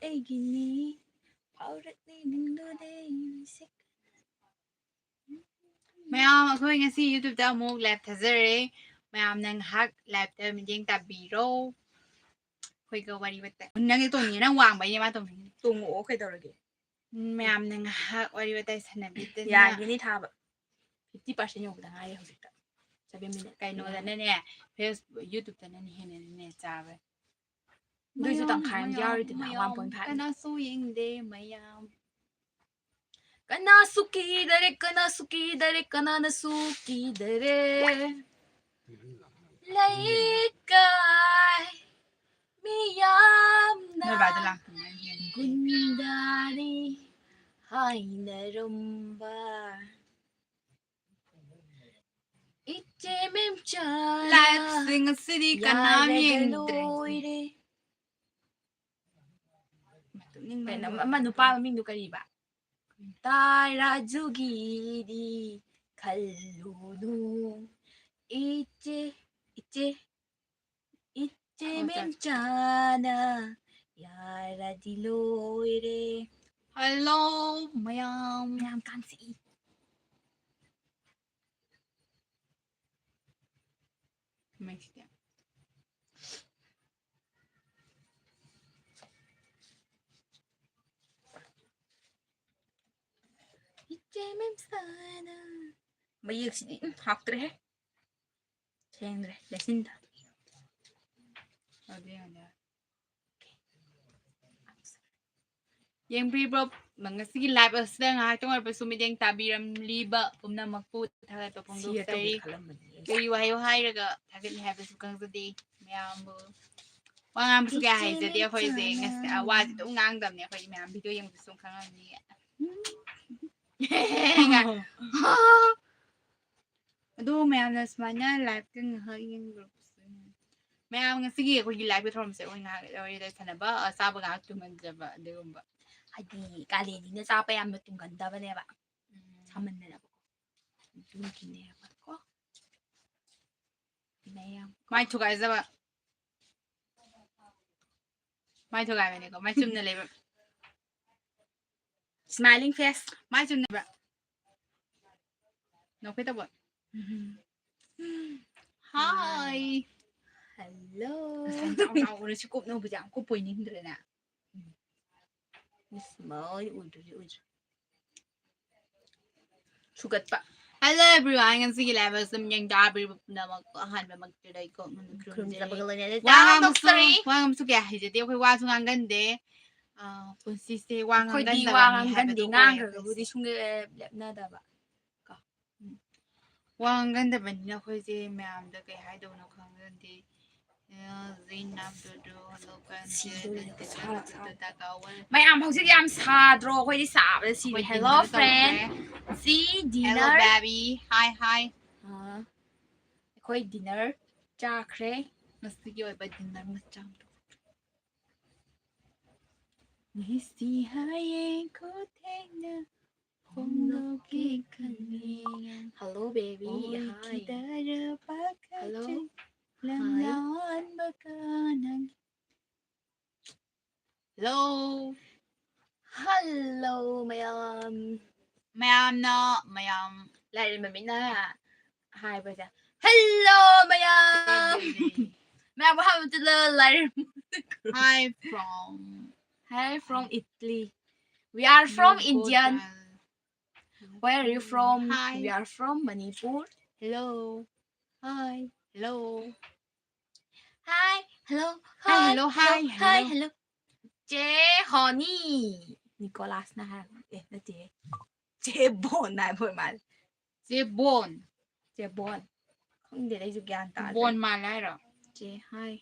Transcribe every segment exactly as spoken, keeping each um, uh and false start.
ꯑꯩꯒꯤꯅꯤ ꯐꯥꯎꯔꯛꯅꯤ ꯅꯤꯡꯗꯨꯗꯩ ꯃꯤꯁꯛ꯫ ꯃꯌꯥꯝ, ꯑꯩꯈꯣꯏ ꯉꯁꯤ YouTube-ꯇ ꯑꯃꯨꯛ live ꯊꯥꯖꯔꯦ꯫ ꯃꯌꯥꯝꯅ ꯉꯥꯏꯍꯥꯛ live-ꯇ ꯃꯤꯠꯌꯦꯡ ꯇꯥꯕꯤꯔꯣ꯫ ꯑꯩꯈꯣꯏꯒ ꯋꯥꯔꯤ ꯋꯥꯇꯥꯏ꯫ ꯅꯪꯗꯤ ꯇꯣꯡꯉꯤꯅꯦ, ꯅꯪ ꯋꯥꯡꯕꯩꯅꯦ ꯃꯥ ꯇꯣꯡꯉꯤꯅꯦ꯫ ꯇꯣꯡꯉꯛꯑꯣ, ꯀꯩꯗꯧꯔꯒꯦ? ꯎꯝ, ꯃꯌꯥꯝꯅ ꯉꯥꯏꯍꯥꯛ ꯋꯥꯔꯤ ꯋꯥꯇꯥꯏ ꯁꯥꯟꯅꯕꯤꯗꯅ꯫ ꯌꯥꯒꯤꯅꯤ ꯊꯥꯕ꯫ Fifty percent ꯌꯧꯕꯗ ꯉꯥꯏꯔꯤ ꯍꯧꯖꯤꯛꯇ꯫ Seven minute꯫ ꯀꯩꯅꯣꯗꯅꯅꯦ, Facebook, YouTube-ꯇꯅꯅꯦ ꯍꯦꯟꯅꯅꯦ ꯆꯥꯕ꯫ ꯑꯗꯨꯏꯁꯨ ꯃꯌꯥꯝ, ꯇꯪꯈꯥꯏ ꯑꯃ ꯃꯌꯥꯝ, ꯌꯥꯎꯔꯤꯗꯨꯅ ꯃꯌꯥꯝ, one point five꯫ ꯀꯅꯥꯁꯨ ꯌꯦꯡꯗꯦ ꯃꯌꯥꯝ꯫ ꯀꯅꯥꯁꯨ ꯀꯤꯗꯔꯦ, ꯀꯅꯥꯁꯨ ꯀꯤꯗꯔꯦ, ꯀꯅꯥꯅꯁꯨ ꯀꯤꯗꯔꯦ꯫ ꯂꯩꯀꯥꯏ ꯃꯤꯌꯥꯝꯅ ꯅꯣꯏ ꯕꯥꯗꯣ ꯂꯥꯛꯇ꯭ꯔꯤꯉꯩ ꯌꯦꯡꯒꯦ꯫ ꯒꯨꯟꯗꯥꯅꯤ ꯍꯥꯏꯅꯔꯝꯕ꯫ ꯏꯆꯦ ꯃꯦꯝꯆꯥꯅ live-ꯁꯦ ꯉꯁꯤꯗꯤ ꯀꯅꯥꯝ ꯌꯥꯔꯒ ꯌꯦꯡꯗ꯭ꯔꯦ꯫ ꯂꯣꯏꯔꯦ꯫ ꯇꯨꯝꯅꯤꯡꯕ ꯀꯩꯅꯣ, ꯂꯣꯏꯔꯦ꯫ ꯑꯃ ꯅꯨꯄꯥ ꯃꯃꯤꯡꯗꯣ ꯀꯔꯤꯕ? ꯇꯥꯔꯥꯖꯨꯒꯤꯗꯤ ꯈꯜꯂꯨꯅꯨ꯫ ꯏꯆꯦ, ꯏꯆꯦ, ꯏꯆꯦ ꯑꯣ, ꯆꯠ- ꯃꯦꯝꯆꯥꯅ ꯌꯥꯔꯗꯤ ꯂꯣꯏꯔꯦ꯫ Hello ꯃꯌꯥꯝ꯫ ꯃꯌꯥꯝ ꯀꯥꯡꯁꯤ꯫ ꯃꯩꯁꯤꯗꯤ꯫ ꯏꯆꯦ ꯃꯦꯝꯆꯥꯅ꯫ ꯃꯌꯦꯛꯁꯤꯗꯤ, ꯎꯝ, ꯍꯥꯎꯇ꯭ꯔꯦꯍꯦ꯫ ꯁꯦꯡꯗ꯭ꯔꯦ, ꯂꯩꯆꯤꯟ ꯊꯥ꯫ ꯑꯗꯨ ꯌꯦꯡꯉꯣ꯫ ꯌꯦꯡꯕꯤꯔꯤꯕ ꯉꯁꯤꯒꯤ live ꯑꯁꯤꯗ ꯉꯥꯏꯍꯥꯛꯇꯪ ꯑꯣꯏꯔꯕꯁꯨ ꯃꯤꯠꯌꯦꯡ ꯇꯥꯕꯤꯔꯝꯂꯤꯕ ꯄꯨꯝꯅꯃꯛꯄꯨ ꯊꯥꯒꯠꯄ ꯁꯤ ꯐꯣꯡꯗꯣꯛꯆꯔꯤ꯫ ꯇꯧꯒꯦ ꯈꯜꯂꯝꯕꯅꯤ ꯑꯩꯁꯨ꯫ ꯀꯔꯤ ꯋꯥꯍꯩ ꯍꯥꯏꯔꯒ ꯊꯥꯒꯠꯅꯤ ꯍꯥꯏꯕꯁꯨ ꯈꯪꯖꯗꯦ ꯃꯌꯥꯝꯕꯨ꯫ ꯋꯥ ꯉꯥꯡꯕꯁꯨ ꯀꯌꯥ ꯏꯆꯦ ꯍꯩꯖꯗꯦ ꯑꯩꯈꯣꯏꯁꯦ꯫ ꯃꯦꯝꯆꯥꯅ꯫ ꯉꯁꯤ, ꯑ, ꯋꯥꯁꯦ ꯑꯗꯨꯝ ꯉꯥꯡꯗꯕꯅꯦ ꯑꯩꯈꯣꯏꯗꯤ꯫ ꯃꯌꯥꯝ video ꯌꯦꯡꯕꯁꯨ ꯑꯗꯨꯝ ꯈꯪꯉꯝꯅꯤ꯫ ꯑꯗꯣ ꯃꯌꯥꯝꯅ ꯁꯨꯃꯥꯏꯅ live-ꯇ ꯉꯥꯏꯍꯥꯛ ꯌꯦꯡꯕꯤꯔꯛꯄꯁꯨ ꯌꯥꯏ꯫ ꯃꯌꯥꯝ ꯉꯁꯤꯒꯤ ꯑꯩꯈꯣꯏꯒꯤ live-ꯀꯤ ꯊꯧꯔꯝꯁꯦ ꯑꯩꯈꯣꯏ ꯉꯥꯏꯍꯥꯛ ꯋꯥꯔꯤ ꯋꯥꯇꯥꯏ ꯁꯥꯟꯅꯕ, ꯑ, ꯆꯥꯕ ꯉꯥꯏꯍꯥꯛ ꯇꯨꯝꯍꯟꯖꯕ ꯑꯗꯨꯒꯨꯝꯕ꯫ ꯍꯥꯏꯗꯤ ꯀꯥꯂꯦꯟꯅꯤꯅ ꯆꯥꯕ ꯌꯥꯝꯅ ꯇꯨꯝꯒꯟꯗꯕꯅꯦꯕ꯫ ꯎꯝ꯫ ꯁꯥꯃꯟꯗꯅꯕꯀꯣ꯫ ꯑꯗꯨꯒꯤꯅꯦꯕꯀꯣ꯫ ꯃꯌꯥꯝ꯫ ꯃꯥꯏ ꯊꯨꯒꯥꯏꯖꯕ꯫ ꯃꯥꯏ ꯊꯨꯒꯥꯏꯕꯅꯤꯀꯣ, ꯃꯥꯏ ꯆꯨꯝꯅ ꯂꯩꯕ꯫ Smiling face. ꯃꯥꯏ ꯆꯨꯝꯅ ꯂꯩꯕ꯫ ꯅꯣꯛꯐꯦ ꯇꯧꯕ꯫ Hi. Hello. ꯉꯁꯥꯏ ꯆꯥꯎ ꯆꯥꯎ ꯎꯔ ꯁꯤ ꯀꯨꯞꯅ ꯎꯕꯁꯦ ꯌꯥꯝ ꯀꯨꯞꯄ ꯑꯣꯏꯅꯤꯡꯗ꯭ꯔꯦꯅꯦ꯫ ꯏꯁ, ꯃꯣꯏ ꯎꯗ꯭ꯔꯗꯤ ꯎꯗ꯭ꯔꯦ꯫ ꯁꯨꯒꯠꯄ꯫ Hello everyone, ꯉꯁꯤꯒꯤ live ꯑꯁꯤ ꯌꯦꯡꯗꯕꯤꯔꯕ ꯄꯨꯝꯅꯃꯛ ꯑꯍꯥꯟꯕꯃꯛꯇꯗ ꯑꯩ ꯀꯣꯛ ꯅꯨꯃꯤꯠ ꯈꯨꯔꯨꯝꯖꯔꯤ꯫ ꯈꯨꯔꯨꯝꯖꯕꯒ ꯂꯣꯏꯅꯅ ꯋꯥ ꯉꯥꯡꯕꯁꯨ, ꯇꯥꯡꯗꯣꯛꯆꯔꯤ꯫ ꯋꯥ ꯉꯥꯡꯕꯁꯨ ꯀꯌꯥ ꯍꯩꯖꯗꯦ, ꯑꯩꯈꯣꯏ ꯋꯥꯁꯨ ꯉꯥꯡꯒꯟꯗꯦ꯫ ꯑꯥ, ꯄꯨꯟꯁꯤꯁꯦ ꯋꯥ ꯑꯩꯈꯣꯏꯗꯤ ꯉꯥꯡꯒꯟꯗꯕꯅꯤ ꯋꯥ ꯉꯥꯡꯒꯟꯗꯦ, ꯍꯥꯏꯕꯗꯣ ꯉꯥꯡꯈ꯭ꯔꯒꯕꯨꯗꯤ ꯑꯣꯏꯔꯦ꯫ ꯁꯨꯡꯂꯦꯞ ꯂꯦꯞꯅꯗꯕ꯫ ꯀꯣ꯫ ꯎꯝ꯫ ꯋꯥ ꯉꯥꯡꯒꯟꯗꯕꯅꯤꯅ ꯑꯩꯈꯣꯏꯁꯦ ꯃꯌꯥꯝꯗ ꯀꯩ ꯍꯥꯏꯗꯧꯅꯣ ꯈꯪꯖꯗꯦ꯫ ꯑ, ꯖꯤꯟ ꯅꯥꯝ ꯇꯨ ꯇꯨ, ꯍꯜꯂꯣ, ꯀꯟ ꯁꯤꯗꯣꯔꯦ, ꯖꯦ, ꯁꯥꯔ, ꯇꯨ ꯇꯨ ꯁꯥꯔ꯫ ꯇꯥ ꯀꯥ ꯋꯥ꯫ ꯃꯌꯥꯝ ꯍꯧꯖꯤꯛ ꯌꯥꯝ ꯁꯥꯗ꯭ꯔꯣ? ꯑꯩꯈꯣꯏꯗꯤ ꯁꯥꯕꯗ ꯁꯤꯔꯦ꯫ ꯑꯩꯈꯣꯏ Hello, ꯗꯤꯟꯅꯔ friend꯫ ꯇꯧꯈ꯭ꯔꯦ꯫ ꯁꯤ Hello, dinner. Baby꯫ Hi, hi꯫ ꯑ, ꯑꯩꯈꯣꯏ ꯗꯤꯟꯅꯔ ꯆꯥꯈ꯭ꯔꯦ꯫ ꯉꯁꯤꯒꯤ ꯑꯣꯏꯕ ꯗꯤꯟꯅꯔ ꯃꯆꯥ ꯑꯃ ꯇꯧꯈ꯭ꯔꯦ꯫ ꯃꯤꯁꯇꯤ ꯍꯌꯦꯡ ꯈꯨꯊꯦꯡꯅ ꯍꯣꯡꯗꯣꯛꯀꯦ ꯈꯜꯂꯤ꯫ Hello, baby. Hi. ꯑꯣꯏꯈꯤꯗ꯭ꯔꯥ ꯄꯥꯈꯠꯆꯩ꯫ Hello. Hi. ꯂꯝꯂꯥꯟꯕꯒ ꯅꯪ꯫ Hello. Hello, ꯃꯌꯥꯝ꯫ ꯃꯌꯥꯝꯅ, ꯃꯌꯥꯝ꯫ ꯂꯥꯏꯔꯦꯝꯕ ꯃꯤꯅ ꯍꯥꯏꯕꯁꯦ, "Hello, ꯃꯌꯥꯝ!" ꯃꯌꯥꯝ ꯍꯥꯏꯕꯗꯨꯗ ꯂꯥꯏꯔꯦꯝꯕ꯫ Hi from Hi from Italy. We are from Indian. Where are you from? Hi. We are from Manipur. Hello. Hi. Hello. Hi. Hello. Hi. Hi. Hello. Hi. Hi. Hello. Hello. ꯆꯦ honey. ꯅꯤꯀꯣꯂꯥꯁꯅ ꯍꯥꯏꯔꯛꯄ꯫ ꯑꯦ, ꯅꯠꯇꯦꯍꯦ꯫ ꯆꯦ ꯕꯣꯟ ꯍꯥꯏꯕ ꯑꯣꯏ ꯃꯥꯜꯂꯦ꯫ ꯆꯦ ꯕꯣꯟ꯫ ꯆꯦ ꯕꯣꯟ꯫ ꯈꯪꯗꯦꯗ, ꯑꯩꯁꯨ ꯒ꯭ꯌꯥꯟ ꯇꯥꯗ꯭ꯔꯦ꯫ ꯕꯣꯟ ꯃꯥꯜꯂꯦ ꯍꯥꯏꯔꯣ? ꯆꯦ ꯍꯥꯏ꯫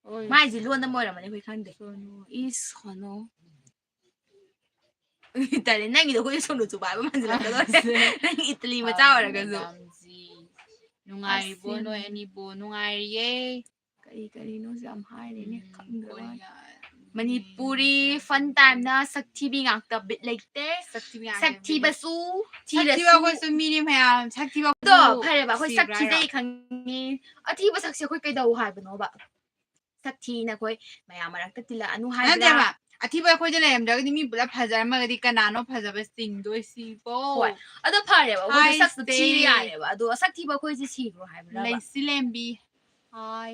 ꯑꯣꯏ꯫ ꯃꯥꯏꯁꯦ ꯂꯣꯟ ꯑꯃ ꯑꯣꯏꯔꯝꯃꯅꯤ, ꯑꯩꯈꯣꯏ ꯈꯪꯗꯦ꯫ ꯁꯣꯅꯨ꯫ ꯏꯁ, ꯁꯣꯅꯨ꯫ ꯇꯜꯂꯦ, ꯅꯪꯒꯤꯗꯣ ꯑꯩꯈꯣꯏ ꯁꯣꯅꯨ ꯆꯨꯕ ꯍꯥꯏꯕ ꯃꯥꯟꯁꯤꯜꯂꯛꯀꯗꯧꯔꯦ꯫ ꯑꯁ꯫ ꯅꯪ ꯏꯇꯂꯤ ꯃꯆꯥ ꯑꯥ, ꯑꯣꯏꯔꯒꯁꯨ꯫ ꯃꯦꯗꯥꯝꯖꯤ꯫ ꯅꯨꯡꯉꯥꯏꯔꯤꯕꯣ ꯑꯁ, ꯅꯣꯏ ꯌꯥꯝ ꯑꯅꯤꯕꯨ? ꯅꯨꯡꯉꯥꯏꯔꯤꯌꯦ꯫ ꯀꯔꯤ ꯀꯔꯤꯅꯣꯁꯨ ꯌꯥꯝ ꯍꯥꯏꯔꯦꯅꯦ, ꯎꯝ, ꯈꯪꯗꯕ꯫ ꯀꯣꯔꯤꯌꯥ꯫ ꯃꯅꯤꯄꯨꯔꯤ ꯎꯝ, fun time ꯅ ꯁꯛꯊꯤꯕꯤ ꯉꯥꯛꯇ, ꯕꯤꯠ ꯂꯩꯇꯦ꯫ ꯁꯛꯊꯤꯕꯤ ꯉꯥꯛꯇ, ꯕꯤꯠ ꯂꯩꯇꯦ꯫ ꯁꯛꯊꯤꯕꯁꯨ ꯁꯛꯊꯤꯕ ꯊꯤꯔꯁꯨ꯫ ꯑꯩꯈꯣꯏꯁꯨ ꯃꯤꯅꯤ ꯃꯌꯥꯝ, ꯁꯛꯊꯤꯕ ꯑꯗꯣ ꯑꯩꯈꯣꯏꯁꯨ ꯐꯔꯦꯕ, ꯑꯩꯈꯣꯏ ꯁꯛ ꯁꯤꯕ꯭ꯔꯥ ꯊꯤꯖꯩ ꯍꯥꯏꯔꯣ? ꯈꯪꯉꯤ꯫ ꯑꯊꯤꯕ ꯁꯛꯁꯦ ꯑꯩꯈꯣꯏ ꯀꯩꯗꯧ ꯍꯥꯏꯕꯅꯣꯕ? ꯁꯛ ꯊꯤ ꯅꯈꯣꯏ ꯃꯌꯥꯝ ꯃꯔꯛꯇ ꯇꯤꯜꯂꯛꯑꯅꯨ ꯅꯠꯇꯦꯕ, ꯍꯥꯏꯕ꯭ꯔꯥ? ꯑꯊꯤꯕ ꯑꯩꯈꯣꯏꯗ ꯂꯩꯔꯝꯗ꯭ꯔꯒꯗꯤ ꯃꯤ ꯄꯨꯂꯞ ꯐꯖꯔꯝꯃꯒꯗꯤ ꯀꯅꯥꯅꯣ ꯐꯖꯕ ꯆꯤꯡꯗꯣꯏꯁꯤꯕꯣ? ꯍꯣꯏ꯫ ꯑꯗꯣ ꯐꯔꯦꯕ, ꯑꯩꯈꯣꯏꯗꯤ I ꯁꯛꯇꯣ ꯊꯤꯔ say. ꯌꯥꯔꯦꯕ꯫ ꯑꯗꯣ ꯁꯛ ꯊꯤꯕ ꯑꯩꯈꯣꯏꯁꯦ ꯁꯤꯈ꯭ꯔꯣ ꯍꯥꯏꯕ꯭ꯔꯥ? ꯂꯩꯁꯤ ꯂꯦꯝꯕꯤ. ꯍꯥꯏ.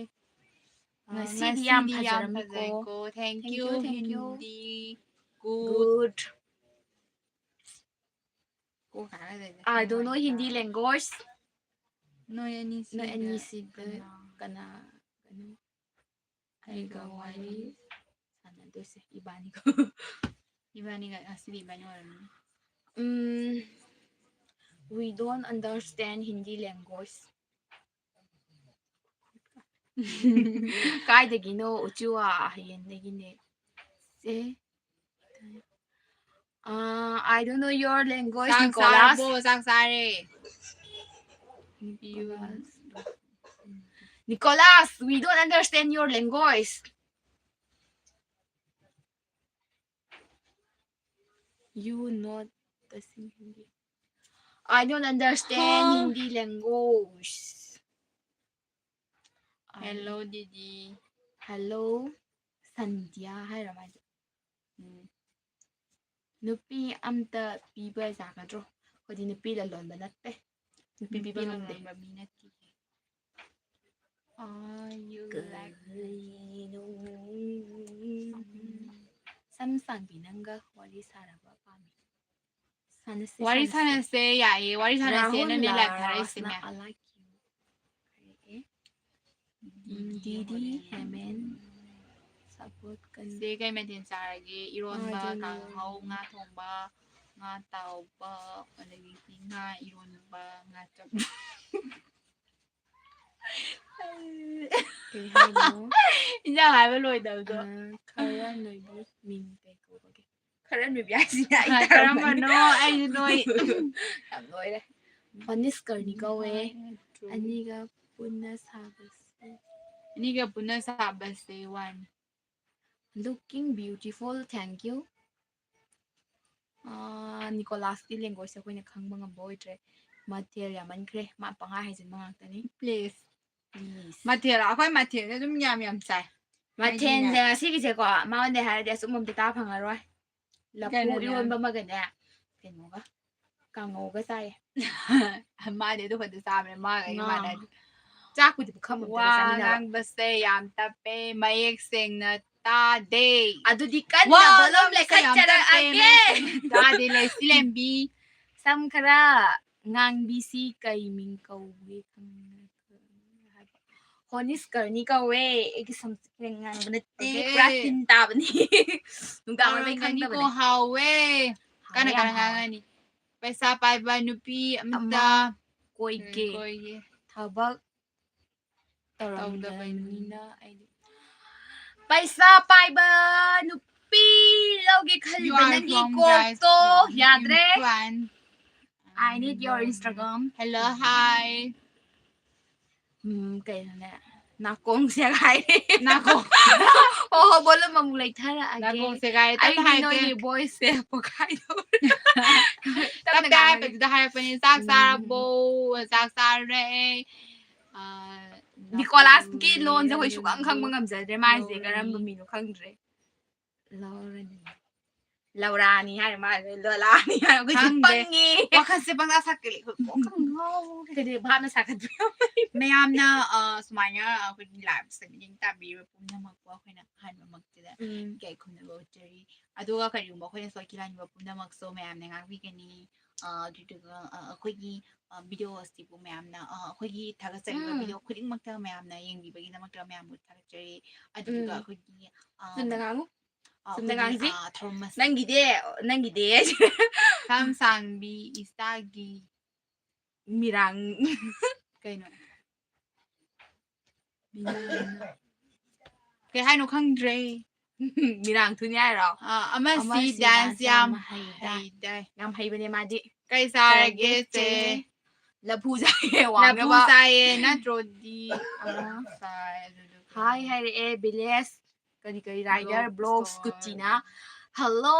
ꯑ, ꯉꯁꯤꯗꯤ ꯌꯥꯝ ꯉꯁꯤꯗꯤ ꯌꯥꯝ ꯐꯖꯔꯝꯃꯤꯀꯣ꯫ ꯐꯖꯩꯀꯣ. Thank Thank you, you, thank you. Hindi. Good. Good. ꯀꯣ ꯀꯥꯏꯅ ꯂꯩꯔꯦ. I don't know Hindi language. ꯅꯣꯏ ꯑꯅꯤꯁꯤꯗ ꯅꯣꯏ ꯑꯅꯤꯁꯤꯗ ꯀꯅꯥ? ꯀꯅꯥ ꯀꯅꯥ ꯑꯩꯒ ꯑꯩꯒ ꯋꯥꯔꯤ ꯋꯥꯔꯤ ꯁꯥꯟꯅꯗꯣꯏꯁꯦ ꯏꯕꯥꯅꯤꯒ? ꯏꯕꯥꯅꯤꯒ ꯉꯁꯤꯗꯤ ꯏꯕꯥꯅꯤ ꯑꯣꯏꯔꯝꯅꯤ. ꯎꯝ, we don't understand Hindi language. ꯀꯥꯏꯗꯒꯤꯅꯣ? ꯎꯆꯨꯋꯥ ꯍꯌꯦꯟꯗꯒꯤꯅꯦ꯫ ꯑꯦ, ꯑꯥ, I don't know your language, ꯆꯥꯛ Nicholas. ꯆꯥꯔꯕꯣ? ꯆꯥꯛ ꯆꯥꯔꯦ. Nicholas. Nicholas, we don't understand your language. You not the same Hindi. I don't understand Huh? Hindi language. I- Hello, ꯗꯤꯗꯤ. Hello, ꯁꯟꯙ꯭ꯌꯥ ꯍꯥꯏꯔ ꯃꯥꯁꯦ? ꯎꯝ. ꯅꯨꯄꯤ ꯑꯝꯇ ꯄꯤꯕ ꯌꯥꯒꯗ꯭ꯔꯣ? ꯑꯩꯈꯣꯏꯗꯤ ꯅꯨꯄꯤ ꯂꯂꯣꯟꯕ ꯅꯠꯇꯦ꯫ ꯅꯨꯄꯤ ꯄꯤꯕ ꯅꯨꯄꯤ ꯉꯝꯗꯦ꯫ ꯂꯂꯣꯟꯕ ꯃꯤ ꯅꯠꯇꯦ. Are you like ꯀꯔꯤꯅꯣ? ꯁꯝ ꯁꯥꯡꯕꯤ ꯅꯪꯒ ꯋꯥꯔꯤ ꯁꯥꯔꯕ ꯄꯥꯝꯃꯤ꯫ ꯁꯥꯟꯅꯁꯦ, ꯋꯥꯔꯤ ꯁꯥꯟꯅꯁꯦ꯫ ꯁꯥꯟꯅꯁꯦ, ꯌꯥꯏꯌꯦ. ꯋꯥꯔꯤ ꯁꯥꯟꯅꯁꯦꯅꯅꯦ ꯔꯥꯍꯨꯜꯅ ꯂꯥꯏꯛ ꯊꯥꯔꯛꯏꯁꯦ, ꯔꯥꯁꯅ ꯃꯌꯥꯝ. I like you. ꯍꯥꯏꯔꯛꯑꯦ꯫ ꯗꯤꯗꯤ ꯗꯤꯗꯤ ꯍꯣꯔꯦꯟ. ꯍꯦꯃꯦꯟ ꯁꯞꯄꯣꯔꯠ ꯀꯟ- ꯁꯦ, ꯀꯩ ꯃꯊꯦꯜ ꯆꯥꯔꯒꯦ? ꯏꯔꯣꯟꯕ, ꯑꯗꯨꯅꯦ꯫ ꯀꯥꯡꯍꯧ, ꯉꯥ ꯊꯣꯡꯕ, ꯉꯥ ꯇꯥꯎꯕ, ꯑꯗꯒꯤꯗꯤ ꯉꯥ ꯏꯔꯣꯟꯕ, ꯉꯥ ꯆꯝ-, ꯀꯩ ꯍꯥꯏꯅꯣ? ꯏꯟꯖꯥꯡ ꯍꯥꯏꯕ ꯂꯣꯏꯗꯕꯗꯣ. ꯑ, ꯈꯔ ꯅꯣꯏꯕꯤ ꯃꯤꯡ ꯀꯩ ꯀꯧꯕꯒꯦ? ꯈꯔ ꯅꯣꯏꯕꯤ ꯍꯥꯏꯁꯤꯅꯦ ꯑꯩ ꯍꯥꯏ, ꯇꯥꯔꯝꯕꯅꯦ꯫ ꯀꯔꯝꯕꯅꯣ? ꯑꯩꯁꯨ ꯅꯣꯏ꯫ ꯌꯥꯝ ꯂꯣꯏꯔꯦ꯫ ꯐꯅꯤꯁ ꯀꯔꯅꯤ ꯀꯧꯋꯦ꯫ True. ꯑꯅꯤꯒ ꯄꯨꯟꯅ ꯁꯥꯕꯁꯦ꯫ ꯑꯅꯤꯒ ꯄꯨꯟꯅ ꯁꯥꯕꯁꯦ ꯋꯥꯅꯤ꯫ Looking beautiful, thank you. Ah, ꯅꯤꯀꯣꯂꯥꯁꯀꯤ language ꯑꯩꯈꯣꯏꯅ ꯈꯪꯕ ꯉꯝꯕ ꯑꯣꯏꯗ꯭ꯔꯦ꯫ ꯃꯊꯦꯜ ꯌꯥꯝꯃꯟꯈ꯭ꯔꯦ꯫ ꯃꯥ ꯄꯪꯍꯥꯏ ꯍꯥꯏꯖꯤꯟꯕ ꯉꯥꯛꯇꯅꯤ꯫ Please. ꯃꯊꯦꯜ, ꯑꯩꯈꯣꯏ ꯃꯊꯦꯜꯁꯦ ꯑꯗꯨꯝ ꯌꯥꯝ ꯌꯥꯝ ꯆꯥꯏ꯫ ꯃꯊꯦꯜꯁꯦ ꯉꯁꯤꯒꯤꯁꯦꯀꯣ, ꯃꯉꯣꯟꯗ ꯍꯥꯏꯔꯗꯤ ꯑꯆꯨꯝꯕ ꯑꯝꯇ ꯇꯥ ꯐꯪꯉꯔꯣꯏ꯫ ꯂꯐꯨ ꯀꯩꯅꯣꯅꯦ? ꯏꯔꯣꯟꯕ ꯑꯃꯒꯅꯦ, ꯀꯩꯅꯣꯒ, ꯀꯥꯡꯉꯧꯒ ꯆꯥꯏꯌꯦ꯫ ꯃꯥꯗꯤ ꯑꯗꯨ ꯈꯛꯇ ꯆꯥꯕꯅꯦ, ꯃꯥꯒ ꯑꯩꯒ ꯉꯥ꯫ ꯃꯥꯟꯅꯗꯦ꯫ ꯆꯥꯛꯄꯨꯗꯤ ꯄꯨꯈꯝ ꯑꯝꯇꯒ ꯋꯥ ꯆꯥꯃꯤꯟꯅꯕ꯫ ꯉꯥꯡꯕꯁꯦ ꯌꯥꯝ ꯇꯞꯄꯦ, ꯃꯌꯦꯛ ꯁꯦꯡꯅ ꯇꯥꯗꯦ꯫ ꯑꯗꯨꯗꯤ ꯀꯟꯅ ꯋꯥ volume ꯉꯥꯡꯕꯁꯦ ꯌꯥꯝ ꯇꯞꯄꯦ, ꯂꯩꯈꯠꯆꯔꯛꯑꯒꯦ꯫ ꯃꯌꯦꯛ ꯁꯦꯡꯅ ꯇꯥꯗꯦ, ꯂꯩꯁꯤ ꯂꯦꯝꯕꯤ꯫ ꯁꯝ ꯈꯔ ꯉꯥꯡꯕꯤꯁꯤ ꯀꯩ ꯃꯤꯡ ꯀꯧꯒꯦ ꯈꯪꯕ꯭ꯔꯥ? ꯍꯣꯅꯤꯁꯀꯔꯅꯤ ꯀꯧꯋꯦ꯫ ꯑꯩꯒꯤ ꯁꯝꯁꯦ ꯈꯤꯇꯪ ꯉꯥꯡꯕ ꯅꯠꯇꯦ, ꯑꯣꯀꯦ꯫ ꯄꯨꯔꯥ ꯇꯤꯟ ꯇꯥꯕꯅꯤ꯫ ꯅꯨꯡꯗꯥꯡ ꯑꯣꯏꯕꯩ ꯇꯥꯔꯝꯒꯅꯤꯀꯣ, ꯈꯪꯗꯕꯅꯦ꯫ ꯍꯥꯎꯋꯦ꯫ ꯍꯥꯎꯋꯦ, ꯀꯟꯅ ꯌꯥꯝ ꯀꯟꯅ ꯍꯥꯎꯋꯦ꯫ ꯉꯥꯡꯉꯅꯤ꯫ ꯄꯩꯁꯥ ꯄꯥꯏꯕ ꯅꯨꯄꯤ ꯑꯝꯇ ꯑꯃ ꯀꯣꯏꯒꯦ꯫ ꯎꯝ, ꯀꯣꯏꯒꯦ꯫ ꯊꯕꯛ ꯇꯧꯗꯕꯅꯤꯅ꯫ ꯇꯧꯗꯕꯅꯤꯅ ꯑꯩꯗꯤ꯫ ꯄꯩꯁꯥ ꯄꯥꯏꯕ ꯅꯨꯄꯤ ꯂꯧꯒꯦ ꯈꯜꯂꯤꯕ ꯅꯪꯒꯤ ꯀꯣꯛꯇꯣ ꯌꯥꯗ꯭ꯔꯦ꯫ I need your Instagram. Hello, hi. ꯎꯝ, ꯀꯩꯅꯣꯅꯦ, ꯅꯥꯀꯣꯡ ꯁꯦꯒꯥꯏꯔꯦ꯫ ꯅꯥꯀꯣꯡ꯫ ꯑꯣ, volume ꯑꯃꯨꯛ ꯂꯩꯊꯔꯛꯑꯒꯦ꯫ ꯅꯥꯀꯣꯡ ꯁꯦꯒꯥꯏꯔꯦ, ꯇꯞꯅ ꯑꯩꯗꯤ ꯍꯥꯏꯔꯛꯀꯦ꯫ ꯅꯣꯏꯒꯤ voice ꯁꯦ ꯄꯣꯛꯈꯥꯏꯗꯧꯔꯦ꯫ ꯇꯞꯅ ꯇꯞꯅ ꯉꯥꯡꯉꯒꯦ꯫ ꯍꯥꯏꯔꯛꯄꯗꯨꯗ ꯍꯥꯏꯔꯛꯄꯅꯦ꯫ ꯆꯥꯛ ꯎꯝ꯫ ꯆꯥꯔꯕꯣ? ꯆꯥꯛ ꯆꯥꯔꯦ꯫ ꯑꯥ, ꯅꯤꯀꯣꯂꯥꯁꯀꯤ ꯂꯣꯟꯁꯦ ꯑꯩꯈꯣꯏ ꯁꯨꯈꯪ ꯈꯪꯕ ꯉꯝꯖꯗ꯭ꯔꯦ꯫ ꯃꯥꯏꯁꯦ ꯀꯔꯝꯕ ꯃꯤꯅꯣ ꯈꯪꯗ꯭ꯔꯦ꯫ ꯂꯧꯔꯅꯤ꯫ ꯂꯧꯔꯥꯅꯤ ꯍꯥꯏꯔ ꯃꯥꯜꯂꯦ, ꯂꯣꯂꯥꯅꯤ ꯍꯥꯏꯔ ꯑꯩꯈꯣꯏꯁꯦ ꯈꯪꯗꯦ꯫ ꯄꯪꯉꯦ꯫ ꯋꯥꯈꯜꯁꯦ ꯄꯪꯁꯥ ꯁꯥꯒꯠꯂꯦ, ꯑꯩꯈꯣꯏ ꯀꯣꯛ ꯈꯪ ꯉꯥꯎꯔꯦ꯫ ꯀꯔꯤ ꯚꯥꯞꯅ ꯁꯥꯒꯠꯄ? ꯃꯌꯥꯝꯅ, ꯑ, ꯁꯨꯃꯥꯏꯅ ꯑꯩꯈꯣꯏꯒꯤ live ꯁꯦ ꯃꯤꯠꯌꯦꯡ ꯇꯥꯕꯤꯔꯤꯕ ꯄꯨꯝꯅꯃꯛꯄꯨ ꯑꯩꯈꯣꯏꯅ ꯑꯍꯥꯟꯕꯃꯛꯇꯗ ꯎꯝ꯫ ꯏꯀꯥꯏ ꯈꯨꯝꯅꯕ ꯎꯠꯆꯔꯤ꯫ ꯑꯗꯨꯒ ꯀꯔꯤꯒꯨꯝꯕ ꯑꯩꯈꯣꯏꯅ ꯁꯣꯏꯈꯤ ꯂꯥꯟꯈꯤꯕ ꯄꯨꯝꯅꯃꯛꯁꯨ ꯃꯌꯥꯝꯅ ꯉꯥꯛꯄꯤꯒꯅꯤ꯫ ꯑ, ꯑꯗꯨꯗꯨꯒ, ꯑ, ꯑꯩꯈꯣꯏꯒꯤ, ꯑ, video ꯑꯁꯤꯕꯨ ꯃꯌꯥꯝꯅ, ꯑ, ꯑꯩꯈꯣꯏꯒꯤ ꯊꯥꯒꯠꯆꯔꯤꯕ ꯎꯝ꯫ Video ꯈꯨꯗꯤꯡꯃꯛꯇ ꯃꯌꯥꯝꯅ ꯌꯦꯡꯕꯤꯕꯒꯤꯗꯃꯛꯇ ꯃꯌꯥꯝꯕꯨ ꯊꯥꯒꯠꯆꯔꯤ꯫ ꯑꯗꯨꯗꯨꯒ ꯎꯝ꯫ ꯑꯩꯈꯣꯏꯒꯤ, ꯑ, ꯆꯨꯝꯅ ꯉꯥꯡꯉꯨ꯫ ꯑ, ꯆꯨꯝꯅ ꯑꯩꯈꯣꯏꯒꯤ, ꯉꯥꯡꯁꯤ꯫ ꯑ, ꯊꯧꯔꯝ ꯑꯁꯤ ꯅꯪꯒꯤꯗꯤ, ꯅꯪꯒꯤꯗꯤ꯫ ꯁꯝ ꯁꯥꯡꯕꯤ ꯏꯁꯇꯥꯒꯤ ꯃꯤꯔꯥꯡ꯫ ꯀꯩꯅꯣ? ꯃꯤꯔꯥꯡ꯫ ꯀꯩ ꯍꯥꯏꯅꯣ ꯈꯪꯗ꯭ꯔꯦ꯫ ꯃꯤꯔꯥꯡ ꯊꯨꯅꯤ ꯍꯥꯏꯔꯣ? ꯑ, ꯑꯃꯁꯤ ꯑꯃꯁꯤ dance dance ꯌꯥꯝ ꯌꯥꯝ ꯍꯩꯗꯥꯏ꯫ ꯍꯩꯗꯥꯏ꯫ ꯌꯥꯝ ꯍꯩꯕꯅꯦ ꯃꯥꯗꯤ꯫ ꯀꯩ ꯆꯥꯔꯒꯦ, ꯆꯥꯔꯒꯦ, ꯆꯦ? ꯆꯦ? ꯂꯐꯨ ꯆꯥꯏꯌꯦ, ꯂꯐꯨ ꯋꯥꯡꯅꯕ꯫ ꯆꯥꯏꯌꯦ, ꯅꯠꯇ꯭ꯔꯣꯗꯤ? ꯑ꯫ ꯆꯥꯏ, ꯑꯗꯨꯗꯨꯒ ꯍꯥꯏ ꯍꯥꯏꯔꯛꯑꯦ, village ꯀꯔꯤ ꯀꯔꯤ rider, vlog vlog store꯫ Scooty ꯅ꯫ Hello,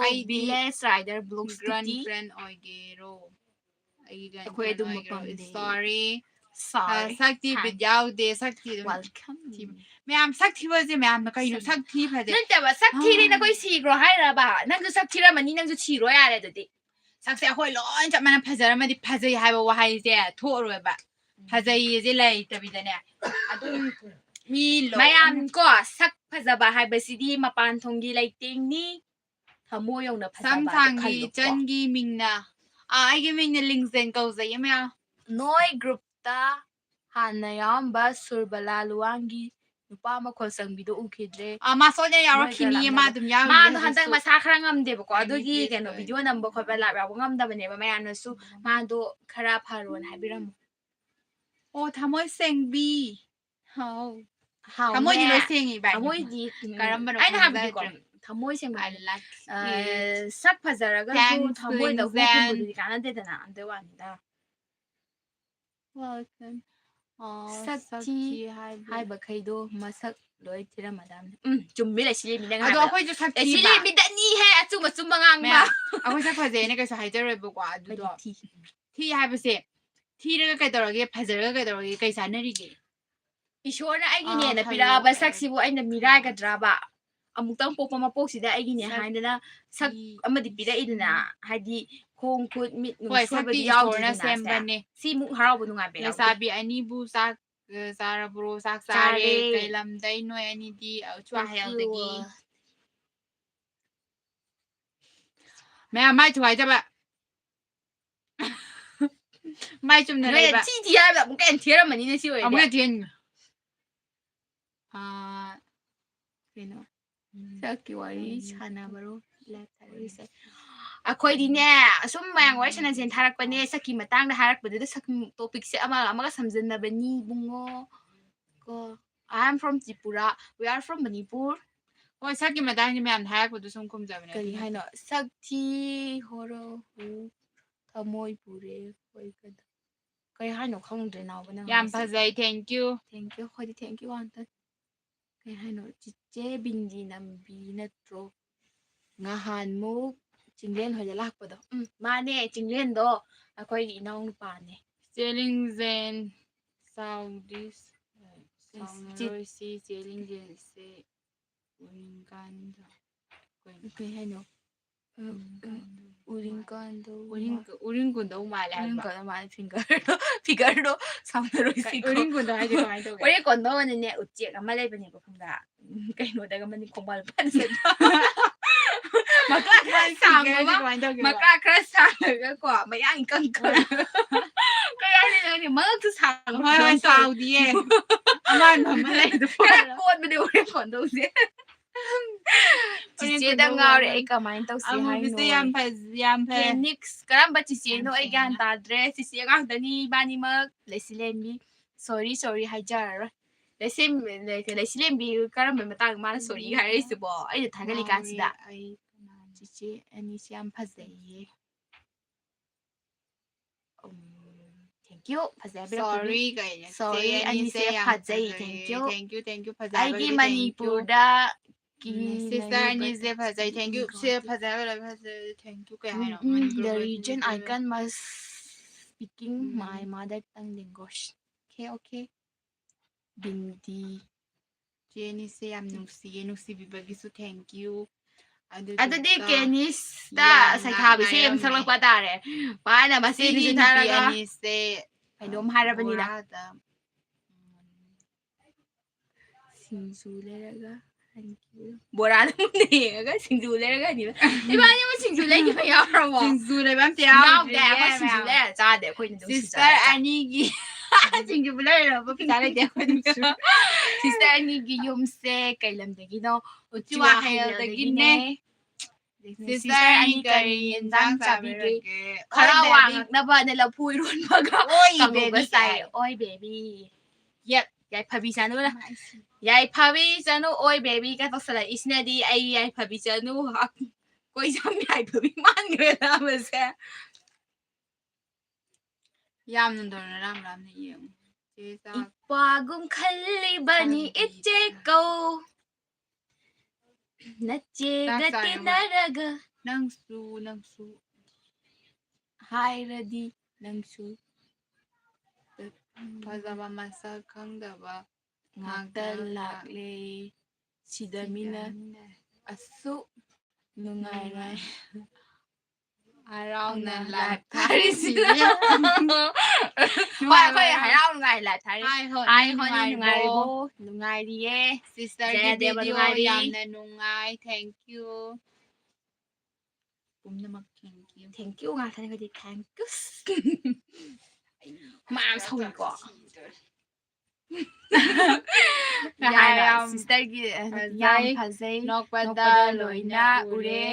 ꯑꯩꯗꯤ village rider, vlog, grand scooty꯫ Friend ꯑꯣꯏꯒꯦꯔꯣ? ꯑꯩꯒꯤ grand ꯑꯩꯈꯣꯏ friend ꯑꯗꯨꯝꯕ ꯑꯣꯏꯒꯦꯔꯣ? ꯄꯥꯝꯗꯦ꯫ Sorry, Sorry. ꯁꯛꯇꯤ ꯕꯤꯠ ꯌꯥꯎꯗꯦ, ꯁꯛꯇꯤ ꯑꯗꯨꯝ Welcome. ꯊꯤ-, ꯃꯌꯥꯝ ꯁꯛ ꯊꯤꯕꯁꯦ ꯃꯌꯥꯝꯅ ꯀꯩꯅꯣ ꯁꯛ ꯊꯤ ꯐꯖꯩ. ꯅꯠꯇꯦꯕ, ꯁꯛ ꯊꯤꯔꯦꯅ ꯑꯥ. ꯑꯩꯈꯣꯏ ꯁꯤꯈ꯭ꯔꯣ ꯍꯥꯏꯔꯕ? ꯅꯪꯁꯨ ꯁꯛ ꯊꯤꯔꯝꯃꯅꯤ, ꯅꯪꯁꯨ ꯁꯤꯔꯣ ꯌꯥꯔꯦ ꯑꯗꯨꯗꯤ. ꯁꯛꯁꯦ ꯑꯩꯈꯣꯏ ꯂꯣꯏ ꯆꯞ ꯃꯥꯟꯅ ꯐꯖꯔꯝꯃꯗꯤ ꯐꯖꯩ ꯍꯥꯏꯕ ꯋꯥꯍꯩꯁꯦ ꯊꯣꯛꯑꯔꯣꯏꯕ. ꯐꯖꯩꯌꯦꯁꯦ ꯂꯩꯇꯕꯤꯗꯅꯦ, ꯑꯗꯨꯝ ꯃꯤ ꯂꯣꯏ ꯃꯌꯥꯝ ꯀꯣ ꯁꯛ ꯐꯖꯕ ꯍꯥꯏꯕꯁꯤꯗꯤ ꯃꯄꯥꯟ ꯊꯣꯡꯒꯤ ꯂꯩꯇꯦꯡꯅꯤ, ꯊꯃꯣꯏ ꯌꯧꯅ ꯐꯖꯕ ꯑꯗꯨ ꯁꯝꯊꯥꯡꯒꯤ ꯈꯜꯂꯨꯀꯣ. ꯏꯆꯟꯒꯤ ꯃꯤꯡꯅ, ꯑꯥ, ꯑꯩꯒꯤ ꯃꯤꯡꯅ ꯂꯤꯡꯖꯦꯟ ꯀꯧꯖꯩꯌꯦ ꯃꯌꯥꯝ. ꯅꯣꯏ ꯒ꯭ꯔꯨꯞꯇ ꯍꯥꯟꯅ ꯌꯥꯎꯔꯝꯕ ꯁꯨꯔꯕꯂꯥ ꯂꯨꯋꯥꯡꯒꯤ ꯅꯨꯄꯥ ꯃꯈꯣꯜ ꯆꯪꯕꯤꯗꯣ ꯎꯈꯤꯗ꯭ꯔꯦ. ꯑꯥ, ꯃꯥ ꯁꯣꯟꯅ ꯌꯥꯎꯔꯛꯈꯤꯅꯤꯌꯦ, ꯃꯥ ꯑꯗꯨꯝ ꯌꯥꯎꯔꯤꯌꯦ ꯃꯥꯗꯣ ꯍꯟꯗꯛ ꯍꯧꯖꯤꯛꯁꯨ. ꯃꯁꯥ ꯈꯔ ꯉꯝꯗꯦꯕꯀꯣ, ꯑꯩ ꯑꯗꯨꯒꯤ ꯅꯨꯄꯤ ꯀꯩꯅꯣ ꯑꯣꯏ. ꯚꯤꯗꯤꯑꯣ ꯅꯝꯕ ꯈꯣꯠꯄ ꯂꯥꯞ ꯌꯥꯎꯕ ꯉꯝꯗꯕꯅꯦꯕ, ꯃꯌꯥꯝꯅꯁꯨ ꯃꯥꯗꯣ ꯈꯔ ꯐꯔꯣꯅ ꯍꯥꯏꯕꯤꯔꯝꯃꯣ. ꯑꯣ, ꯊꯃꯣꯏ ꯁꯦꯡꯕꯤ. ꯍꯥꯎ. ꯍꯥꯎꯅꯦ. ꯊꯃꯣꯏꯗꯤ ꯂꯣꯏ ꯁꯦꯡꯉꯤ ꯏꯕꯥꯅꯤ. ꯊꯃꯣꯏꯗꯤ, ꯎꯝ, ꯀꯔꯝꯕꯅꯣ ꯑꯩꯅ ꯍꯥꯏꯕꯗꯤꯀꯣ, ꯈꯪꯖꯗ꯭ꯔꯦ. ꯊꯃꯣꯏ ꯁꯦꯡꯕ I ꯍꯥꯏꯗꯤ, like ꯑ, it. ꯁꯛ ꯐꯖꯔꯒꯁꯨ Thanks, ꯊꯃꯣꯏꯗ ꯂꯤꯡꯖꯦꯟ. ꯍꯨꯈꯤꯕꯗꯨꯗꯤ ꯀꯥꯟꯅꯗꯦꯗꯅ, ꯑꯗꯨ ꯋꯥꯅꯤꯗ. Welcome. ꯑꯣ, ꯁꯛ ꯁꯛ ꯊꯤ ꯊꯤ ꯍꯥꯏꯕ. ꯍꯥꯏꯕꯈꯩꯗꯣ ꯃꯁꯛ ꯂꯣꯏ ꯊꯤꯔꯝꯃꯗꯅꯤ. ꯎꯝ, ꯆꯨꯝꯃꯤ ꯂꯩꯁꯤ ꯂꯩꯃꯤꯅ ꯑꯗꯣ ꯑꯩꯈꯣꯏꯁꯨ ꯁꯛ ꯂꯩꯁꯤ ꯊꯤꯕ. ꯂꯩꯃꯤꯗꯅꯤꯍꯦ, ꯑꯆꯨꯝ ꯑꯆꯨꯝꯕ ꯉꯥꯡꯕ. ꯃꯌꯥꯝ, ꯑꯩꯈꯣꯏ ꯁꯛ ꯐꯖꯩꯅ ꯀꯩꯁꯨ ꯍꯥꯏꯖꯔꯣꯏꯕꯀꯣ, ꯑꯗꯨꯗꯣ ꯑꯩꯈꯣꯏꯗꯤ ꯊꯤ. ꯊꯤ ꯍꯥꯏꯕꯁꯦ, ꯊꯤꯔꯒ ꯀꯩꯗꯧꯔꯒꯦ, ꯐꯖꯔꯒ ꯀꯩꯗꯧꯔꯒꯦ, ꯀꯩ ꯆꯥꯟꯅꯔꯤꯒꯦ? ꯏꯁꯣꯔꯅ ꯑꯩꯒꯤ ꯑꯥ, ꯅꯦꯅ ꯐꯖꯩ, ꯄꯤꯔꯛꯑꯕ ꯐꯖꯩ. ꯁꯛꯁꯤꯕꯨ ꯑꯩꯅ ꯃꯤꯔꯥꯏꯒꯗ꯭ꯔꯕ? ꯑꯃꯨꯛꯇꯪ ꯄꯣꯛꯄ ꯃꯄꯣꯛꯁꯤꯗ ꯑꯩꯒꯤꯅꯦ ꯁꯛ ꯍꯥꯏꯗꯅ ꯁꯛ ꯊꯤ. ꯑꯃꯗꯤ ꯄꯤꯔꯛꯏꯗꯅ, ꯍꯥꯏꯗꯤ ꯈꯣꯡ ꯈꯨꯠ ꯃꯤꯠ ꯅꯨꯡ ꯍꯣꯏ, ꯁꯛꯇꯤ ꯁꯣꯏꯕꯗꯤ ꯏꯁꯣꯔꯅ ꯌꯥꯎꯗ꯭ꯔꯤꯗꯅ ꯁꯦ. ꯁꯦꯝꯕꯅꯦ. ꯁꯤꯃꯨꯛ ꯍꯔꯥꯎꯕ ꯅꯨꯡꯉꯥꯏꯕ ꯌꯥꯎꯗꯦ. ꯂꯩꯁꯥꯕꯤ ꯑꯅꯤꯕꯨ ꯆꯥꯛ, ꯑ, ꯆꯥꯔꯕ꯭ꯔꯣ? ꯆꯥꯛ ꯆꯥꯔꯦ. ꯆꯥꯔꯦ. ꯀꯩ ꯂꯝꯗꯩꯅꯣ ꯅꯣꯏ ꯑꯅꯤꯗꯤ? ꯑ, ꯎꯆꯨ ꯎꯆꯨ. ꯍꯦꯜꯗꯒꯤ. ꯃꯌꯥꯝ ꯃꯥꯏ ꯊꯨꯒꯥꯏꯖꯕ. ꯃꯥꯏ ꯆꯨꯝꯅ ꯅꯣꯏꯅ ꯂꯩꯕ. ꯊꯤ ꯊꯤ ꯍꯥꯏꯕ ꯑꯃꯨꯛꯀ ꯍꯦꯟꯅ ꯊꯤꯔꯝꯃꯅꯤꯅꯦ ꯁꯤ ꯑꯣꯏꯔꯗꯤ. ꯑꯃꯨꯛꯀ ꯊꯤꯍꯟ-, ꯑꯥ, ꯀꯩꯅꯣ? ꯁꯛꯀꯤ ꯋꯥꯔꯤ ꯎꯝ. ꯁꯥꯟꯅꯕꯔꯣ? ꯂꯥꯏꯞ ꯊꯥꯔꯛꯏꯁꯦ. ꯑꯩꯈꯣꯏꯗꯤꯅꯦ, ꯑꯁꯨꯝ ꯃꯌꯥꯝ ꯋꯥꯔꯤ ꯁꯥꯟꯅꯁꯦꯅ ꯊꯥꯔꯛꯄꯅꯦ, ꯁꯛꯀꯤ ꯃꯇꯥꯡꯗ ꯍꯥꯏꯔꯛꯄꯗꯨꯗ ꯁꯛ ꯇꯣꯄꯤꯛꯁꯦ ꯑꯃꯒ ꯑꯃꯒ ꯁꯝꯖꯟꯅꯕꯅꯤ ꯏꯕꯨꯡꯉꯣ. ꯀꯣ, I am from Tripura. We are from Manipur. ꯍꯣꯏ, ꯁꯛꯀꯤ ꯃꯇꯥꯡꯁꯦ ꯃꯌꯥꯝꯅ ꯍꯥꯏꯔꯛꯄꯗꯣ ꯁꯨꯝ ꯈꯨꯝꯖꯕꯅꯦ, ꯀꯔꯤ ꯑꯗꯨꯅ. ꯍꯥꯏꯅꯣ? ꯁꯛ ꯊꯤ, ꯍꯣꯔꯣ, ꯍꯨ, ꯊꯃꯣꯏ ꯄꯨꯔꯦ, ꯍꯣꯏ, ꯀꯗ-, ꯀꯩ ꯍꯥꯏꯅꯣ ꯈꯪꯗ꯭ꯔꯦ ꯅꯥꯎꯕ ꯅꯪ ꯌꯥꯝ ꯍꯥꯏꯁꯦ. ꯐꯖꯩ, thank you. Thank you, ꯑꯩꯈꯣꯏꯗꯤ thank you ꯉꯥꯛꯇꯅꯤ. ꯀꯩ ꯍꯥꯏꯅꯣ? ꯆꯤꯆꯦ ꯕꯤꯟꯗꯤ ꯅꯝꯕꯤ ꯅꯠꯇ꯭ꯔꯣ? ꯉꯍꯥꯟꯃꯨꯛ ꯆꯤꯡꯂꯦꯟ ꯍꯣꯏꯗ ꯂꯥꯛꯄꯗꯣ. ꯎꯝ, ꯃꯥꯅꯦ, ꯆꯤꯡꯂꯦꯟꯗꯣ ꯑꯩꯈꯣꯏꯒꯤ ꯏꯅꯥꯎ ꯅꯨꯄꯥꯅꯦ. ꯆꯦ ꯂꯤꯡꯖꯦꯟ. ꯆꯥꯎꯗꯤ ꯆꯥꯎꯅꯔꯣꯏꯁꯤ, ꯆꯦ ꯂꯤꯡꯖꯦꯜꯁꯦ ꯎꯔꯤꯡ ꯀꯥꯟꯗ꯫ ꯀꯩꯅꯣ? ꯀꯩ ꯍꯥꯏꯅꯣ? ꯑ, ꯑ, ꯎꯔꯤꯡ ꯀꯥꯟꯗꯧ ꯎꯔꯤꯡ ꯃꯥ- ꯎꯔꯤꯡ ꯀꯨꯟꯗꯧ ꯃꯥꯜꯂꯦ ꯎꯔꯤꯡ ꯍꯥꯏꯕ꯫ ꯀꯥꯟꯗꯧ ꯃꯥꯜꯂꯦ, ꯐꯤꯡꯒꯔꯗꯣ ꯐꯤꯡꯒꯔꯗꯣ ꯁꯥꯎꯅꯔꯣꯏꯁꯤꯀꯣ꯫ ꯎꯔꯤꯡ ꯀꯨꯟꯗꯧ ꯍꯥꯏꯗꯤ ꯀꯃꯥꯏꯅ ꯇꯧꯒꯦ? ꯍꯣꯔꯦꯟ ꯀꯣꯟꯗꯧꯅꯅꯦ ꯎꯆꯦꯛ ꯑꯃ ꯂꯩꯕꯅꯦꯕ, ꯈꯪꯕ꯭ꯔꯥ? ꯎꯝ, ꯀꯩꯅꯣꯗꯒ ꯃꯅꯤꯡ ꯈꯣꯡꯕꯥꯜ ꯄꯥꯟꯁꯤꯟꯕ꯫ ꯃꯀꯥ ꯈꯔ ꯃꯥꯒꯤ ꯁꯥꯡꯕ figureꯁꯦ ꯑꯃ, ꯀꯃꯥꯏꯅ ꯇꯧꯒꯦꯕ? ꯃꯀꯥ ꯈꯔ ꯁꯥꯡꯉꯒ ꯀꯣ, ꯃꯌꯥꯡ ꯏꯀꯪ ꯀꯪꯉ꯫ ꯀꯩ ꯍꯥꯏꯗꯣꯏꯅꯣ ꯈꯪꯗꯦ, ꯃꯉꯛꯁꯨ ꯁꯥꯡꯕ ꯍꯣꯏ ꯍꯣꯏ, ꯈꯔ ꯁꯥꯡ-, ꯁꯥꯎꯗꯤꯌꯦ꯫ ꯑꯃ ꯑꯃ ꯂꯩꯗꯣ ꯈꯔ ꯐꯔ꯫ ꯀꯣꯟꯕꯅꯦ ꯎꯔꯤꯡ ꯀꯣꯟꯗꯧꯁꯦ꯫ ꯎꯔꯤꯡ ꯆꯤꯆꯦꯗ ꯀꯣꯟꯗꯧ ꯉꯥꯎꯔꯦ ꯐꯔ꯫ ꯑꯩ, ꯀꯃꯥꯏꯅ ꯇꯧꯁꯤ ꯍꯥꯏꯅꯣ? ꯑꯃꯨꯕꯤꯁꯦ ꯌꯥꯝ ꯐꯖ-, ꯌꯥꯝ ꯐꯩ꯫ ꯀꯦꯅꯤꯛꯁ, ꯀꯔꯝꯕ ꯆꯤꯆꯦꯅꯣ? ꯑꯩ ꯒ꯭ꯌꯥꯟ ꯇꯥꯗ꯭ꯔꯦ꯫ ꯆꯤꯆꯦ ꯉꯥꯛꯇꯅꯤ ꯏꯕꯥꯅꯤꯃꯛ꯫ ꯂꯩꯁꯤꯂꯦꯟꯕꯤ, sorry sorry ꯍꯥꯏꯖꯔꯔꯣꯏ꯫ ꯂꯩꯁꯦꯝ-, ꯂꯩ-, ꯂꯩꯁꯤꯂꯦꯟꯕꯤ, ꯀꯔꯝꯕ ꯃꯇꯥꯡꯗ ꯃꯥꯅ sorry ꯍꯥꯏꯔꯛꯏꯁꯤꯕꯣ? ꯑꯩꯅ ꯊꯥꯒꯠꯂꯤ ꯀꯥꯟꯁꯤꯗ꯫ ꯉꯥꯎꯔꯦ ꯑꯩ꯫ ꯆꯤꯆꯦ ꯑꯅꯤꯁꯦ ꯌꯥꯝ ꯐꯖꯩꯌꯦ꯫ ꯎꯝ, thank you꯫ ꯐꯖꯩ ꯍꯥꯏꯕꯤꯔꯛꯄꯒꯤ꯫ Sorry ꯀꯥꯏꯅ꯫ Sorry, ꯆꯦ ꯑꯅꯤꯁꯦ ꯑꯅꯤꯁꯦ ꯌꯥꯝ ꯐꯖꯩ, ꯐꯖꯩꯌꯦ꯫ thank you꯫ Thank you, thank you, ꯐꯖꯩ ꯑꯩꯒꯤ ꯍꯥꯏꯕꯒꯤꯗꯤ thank you꯫ ꯃꯅꯤꯄꯨꯔꯗ ꯀꯤ ꯎꯝ, sister ꯂꯩꯔꯤꯕ ꯑꯅꯤꯁꯦ ꯐꯖꯩ, thank you꯫ ꯀꯛꯆꯤꯡ ꯁꯦ ꯈꯨꯅꯧ꯫ ꯐꯖꯩ ꯍꯥꯏꯕ ꯂꯣꯏ ꯐꯖꯩ, thank you ꯀꯩ ꯎꯝ, ꯍꯥꯏꯅꯣ? ꯎꯝ, ꯃꯅꯤꯄꯨꯔ the ꯃꯆꯥ region ꯅꯨꯄꯤ꯫ icon must speaking um. my mother tongue language. Okay, okay. ꯕꯤꯟꯗꯤ꯫ ꯆꯦ ꯑꯅꯤꯁꯦ ꯌꯥꯝ ꯅꯨꯡꯁꯤꯌꯦ, ꯅꯨꯡꯁꯤꯕꯤꯕꯒꯤꯁꯨ thank you꯫ ꯑꯗꯨꯗꯤ ꯑꯗꯨꯗꯨꯒ ꯀꯦꯅꯤꯁꯇ ꯌꯥꯝꯅ ꯁꯩꯊꯥꯕ ꯏꯁꯩ ꯑꯃ ꯉꯥꯏꯔꯝꯃꯦ꯫ ꯁꯛꯂꯛꯄ ꯇꯥꯔꯦ꯫ ꯃꯥꯅ ꯃꯁꯤ ꯁꯤꯒꯤ ꯅꯨꯄꯤ ꯅꯨꯄꯤ ꯊꯥꯔꯒ ꯑꯅꯤꯁꯦ ꯀꯩꯅꯣꯝ ꯍꯥꯏꯔꯕꯅꯤꯅ꯫ ꯕꯣꯔꯥꯗ ꯁꯤꯡꯖꯨ ꯂꯩꯔꯒ ꯍꯟꯈꯤꯕ꯫ ꯕꯣꯔꯥꯗ ꯃꯨꯟꯅ ꯌꯦꯡꯉꯒ ꯁꯤꯡꯖꯨ ꯂꯩꯔꯒ ꯍꯟꯈꯤꯕ꯫ ꯏꯕꯥꯅꯤ ꯑꯃ ꯁꯤꯡꯖꯨ ꯂꯩꯈꯤꯕ ꯌꯥꯎꯔꯕꯣ? ꯁꯤꯡꯖꯨ ꯂꯩꯕ ꯑꯝꯇ ꯌꯥꯎꯗꯦ, ꯌꯥꯎꯗ꯭ꯔꯤꯌꯦ ꯑꯩꯈꯣꯏ ꯁꯤꯡꯖꯨ ꯃꯌꯥꯝ꯫ ꯂꯩꯔ ꯆꯥꯗꯦ, ꯑꯩꯈꯣꯏꯅ ꯑꯗꯨꯝ ꯁꯤꯡꯖꯨ Sister ꯆꯥꯏ꯫ ꯑꯅꯤꯒꯤ ꯁꯤꯡꯖꯨꯕꯨ ꯂꯩꯔꯕ ꯄꯩꯁꯥ ꯂꯩꯇꯦ ꯑꯩꯈꯣꯏꯗꯁꯨ꯫ Sister ꯑꯅꯤꯒꯤ ꯌꯨꯝꯁꯦ ꯀꯩ ꯂꯝꯗꯒꯤꯅꯣ? ꯎꯆꯤꯋꯥ ꯍꯩꯔꯦꯜꯗꯒꯤꯅꯦ꯫ Sister ꯑꯅꯤ ꯀꯔꯤ ꯌꯦꯟꯖꯥꯡ ꯆꯥꯕꯤꯒꯦ? ꯈꯔ ꯋꯥ ꯉꯥꯡꯅꯕꯅ ꯂꯐꯨ ꯏꯔꯣꯟꯕꯒ ꯑꯣꯏ ꯀꯕꯣꯛꯀ baby ꯆꯥꯏ꯫ ꯍꯥꯏ꯫ ꯑꯣꯏ baby꯫ Yep꯫ ꯌꯥꯏꯐꯕꯤ ꯆꯥꯅꯨ꯫ ꯌꯥꯏꯐꯕꯤ ꯆꯥꯅꯨ ꯑꯣꯏ baby ꯀ ꯇꯧꯁꯜꯂꯛꯏꯁꯤꯅꯗꯤ ꯑꯩ ꯌꯥꯏꯐꯕꯤ ꯆꯥꯅꯨ꯫ ꯀꯣꯏꯖꯝ ꯌꯥꯏꯐꯕꯤ ꯃꯥꯟꯈ꯭ꯔꯦꯗ ꯃꯁꯦ꯫ ꯌꯥꯝꯅ ꯇꯧꯅ ꯔꯥꯝ ꯔꯥꯝꯅ ꯌꯦꯡꯉꯨ꯫ ꯆꯦ ꯆꯥꯛ ꯏꯄꯥꯒꯨꯝ ꯈꯜꯂꯤꯕꯅꯤ ꯆꯥꯔꯝꯗꯦ꯫ ꯏꯆꯦ ꯀꯧ꯫ ꯅꯆꯦꯒ ꯆꯥꯛ ꯆꯥꯔꯦ ꯑꯃ꯫ ꯇꯤꯟꯅꯔꯒ ꯅꯪꯁꯨ, ꯅꯪꯁꯨ꯫ ꯍꯥꯏꯔꯗꯤ ꯅꯪꯁꯨ꯫ ꯐꯖꯕ ꯃꯁꯛ ꯈꯪꯗꯕ ꯉꯥꯛꯇ ꯂꯥꯛꯂꯦ꯫ ꯁꯤꯗ ꯃꯤꯅ ꯑꯁꯨꯛ ꯅꯨꯡꯉꯥꯏꯅ ꯍꯔꯥꯎꯅ ꯅ ꯂꯥꯏ live ꯊꯥꯔꯤꯁꯤꯅꯦ꯫ ꯍꯣꯏ, ꯑꯩꯈꯣꯏ ꯍꯔꯥꯎ ꯅꯨꯡꯉꯥꯏ live ꯊꯥꯔꯤ꯫ ꯍꯥꯏ ꯍꯣꯏ ꯍꯥꯏ ꯍꯣꯏ, ꯅꯨꯡꯉꯥꯏꯔꯤꯕꯣ? ꯅꯨꯡꯉꯥꯏꯔꯤꯕꯣ? ꯅꯨꯡꯉꯥꯏꯔꯤꯌꯦ꯫ Sisterꯒꯤ ꯖꯌꯥꯗꯦꯕ video ꯅꯨꯡꯉꯥꯏꯔꯤ꯫ ꯌꯥꯝꯅ ꯅꯨꯡꯉꯥꯏ, thank you꯫ ꯄꯨꯝꯅꯃꯛ thank you꯫ Thank you ꯉꯥꯛꯇꯅꯦ ꯑꯩꯈꯣꯏꯗꯤ, thank you꯫ ꯃꯥ ꯌꯥꯝ ꯁꯧꯏꯀꯣ꯫ ꯍꯥꯏꯔ ꯌꯥꯝ sisterꯒꯤ ꯌꯥꯝ ꯐꯖꯩ꯫ ꯐꯖꯩ꯫ ꯅꯣꯛꯄꯗ ꯅꯣꯛꯄꯗ ꯂꯣꯏꯅ ꯂꯣꯏꯅ ꯎꯔꯦ꯫ ꯎꯔꯦ꯫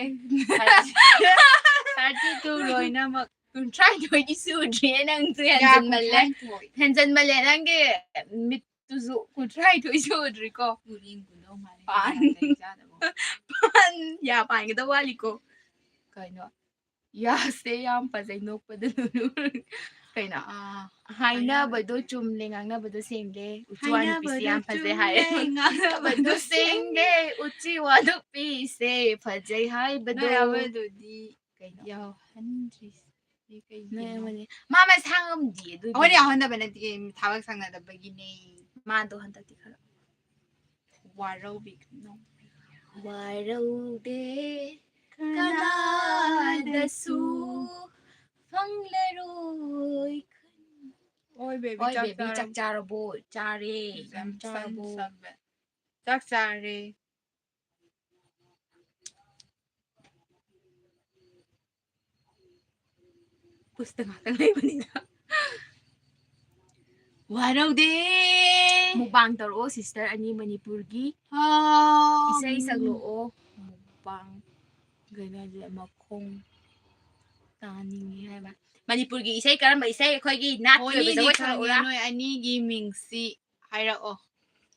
Thirty two ꯂꯣꯏꯅꯃꯛ꯫ ꯀꯨꯟꯊ꯭ꯔꯥꯅꯤꯊꯣꯏꯗꯤ ꯁꯨꯗ꯭ꯔꯤꯌꯦ ꯅꯪꯁꯨ, ꯍꯦꯟꯖꯟꯃꯜꯂꯦ꯫ ꯍꯦꯟꯖꯟꯃꯜꯂꯦ ꯅꯪꯒꯤ ꯃꯤꯠꯇꯨꯁꯨ, ꯀꯨꯟꯊ꯭ꯔꯥꯅꯤꯊꯣꯏ ꯁꯨꯗ꯭ꯔꯤꯀꯣ꯫ ꯄꯥꯟ꯫ ꯄꯥꯟ꯫ ꯌꯥ ꯄꯥꯟꯒꯗꯕ ꯋꯥꯠꯂꯤꯀꯣ꯫ ꯀꯩꯅꯣ? ꯌꯥꯁꯦ ꯌꯥꯝ ꯐꯖꯩ, ꯅꯣꯛꯄꯗ ꯂꯣꯏꯅ ꯎꯔꯦ꯫ ꯀꯩꯅꯣ? ꯑꯥ, ꯍꯥꯏꯅꯕꯗꯣ ꯆꯨꯝꯂꯦ, ꯉꯥꯡꯅꯕꯗꯣ ꯁꯦꯡꯂꯦ꯫ ꯎꯆꯤ ꯋꯥ ꯅꯨꯄꯤꯁꯦ ꯌꯥꯝ ꯐꯖꯩ ꯍꯥꯏ꯫ ꯍꯥꯏꯅꯕꯗꯣ ꯆꯨꯝꯂꯦ, ꯉꯥꯡꯅꯕꯗꯣ ꯁꯦꯡꯂꯦ꯫ ꯎꯆꯤ ꯋꯥ ꯅꯨꯄꯤꯁꯦ ꯐꯖꯩ ꯍꯥꯏꯕꯗꯣ꯫ ꯅꯣꯏ ꯑꯃꯗꯨꯗꯤ ꯀꯩꯅꯣ? ꯌꯥꯎꯍꯟꯗ꯭ꯔꯤꯁꯦ ꯅꯣꯏ ꯀꯩꯒꯤꯅꯣ? ꯑꯃꯅꯤ꯫ ꯃꯥ ꯃꯁꯥ ꯉꯝꯗꯤꯌꯦ ꯑꯗꯨꯒꯤ꯫ ꯑꯩꯈꯣꯏꯅ ꯌꯥꯎꯍꯟꯗꯕ ꯅꯠꯇꯦ, ꯊꯕꯛ ꯁꯪꯅꯗꯕꯒꯤꯅꯦ꯫ ꯃꯥꯗꯣ ꯍꯟꯗꯛꯇꯤ ꯈꯔ ꯋꯥꯔꯧꯕꯤꯒꯅꯨ꯫ ꯋꯥꯔꯧꯗꯦ ꯀꯅꯥꯗꯁꯨ ꯐꯪꯂꯔꯣꯏ꯫ ꯍꯣꯏ, baby, ꯍꯣꯏ, ꯆꯥꯛ baby, ꯆꯥꯛ ꯆꯥꯔꯕꯣ? ꯆꯥꯔꯦ꯫ ꯌꯥꯝ ꯆꯥꯔꯕꯣ? ꯆꯥꯛ ꯆꯥꯔꯦ꯫ ꯄꯨꯁꯇ ꯉꯥꯛꯇꯪ ꯂꯩꯕꯅꯤꯅ꯫ ꯋꯥꯔꯧꯗꯦ꯫ Mukbang ꯇꯧꯔꯛꯑꯣ, sister ꯑꯅꯤ ꯃꯅꯤꯄꯨꯔꯒꯤ꯫ ꯑꯥ꯫ ꯏꯁꯩ ꯁꯛꯂꯛꯑꯣ꯫ Mukbang꯫ ꯀꯩꯅꯣ ꯍꯥꯏꯁꯦ, ꯃꯈꯣꯡ ꯇꯥꯅꯤꯡꯉꯤ ꯍꯥꯏꯕ꯫ ꯃꯅꯤꯄꯨꯔꯒꯤ ꯏꯁꯩ, ꯀꯔꯝꯕ ꯏꯁꯩ? ꯑꯩꯈꯣꯏꯒꯤ ꯅꯥꯠꯀꯤ ꯑꯣꯏꯕ ꯍꯣꯂꯤꯗꯤ ꯖꯒꯣꯏ ꯈꯪꯉꯦ, ꯁꯥꯔꯛꯎꯔꯥ? ꯅꯣꯏ ꯑꯅꯤꯒꯤ ꯃꯤꯡꯁꯤ ꯍꯥꯏꯔꯛꯑꯣ꯫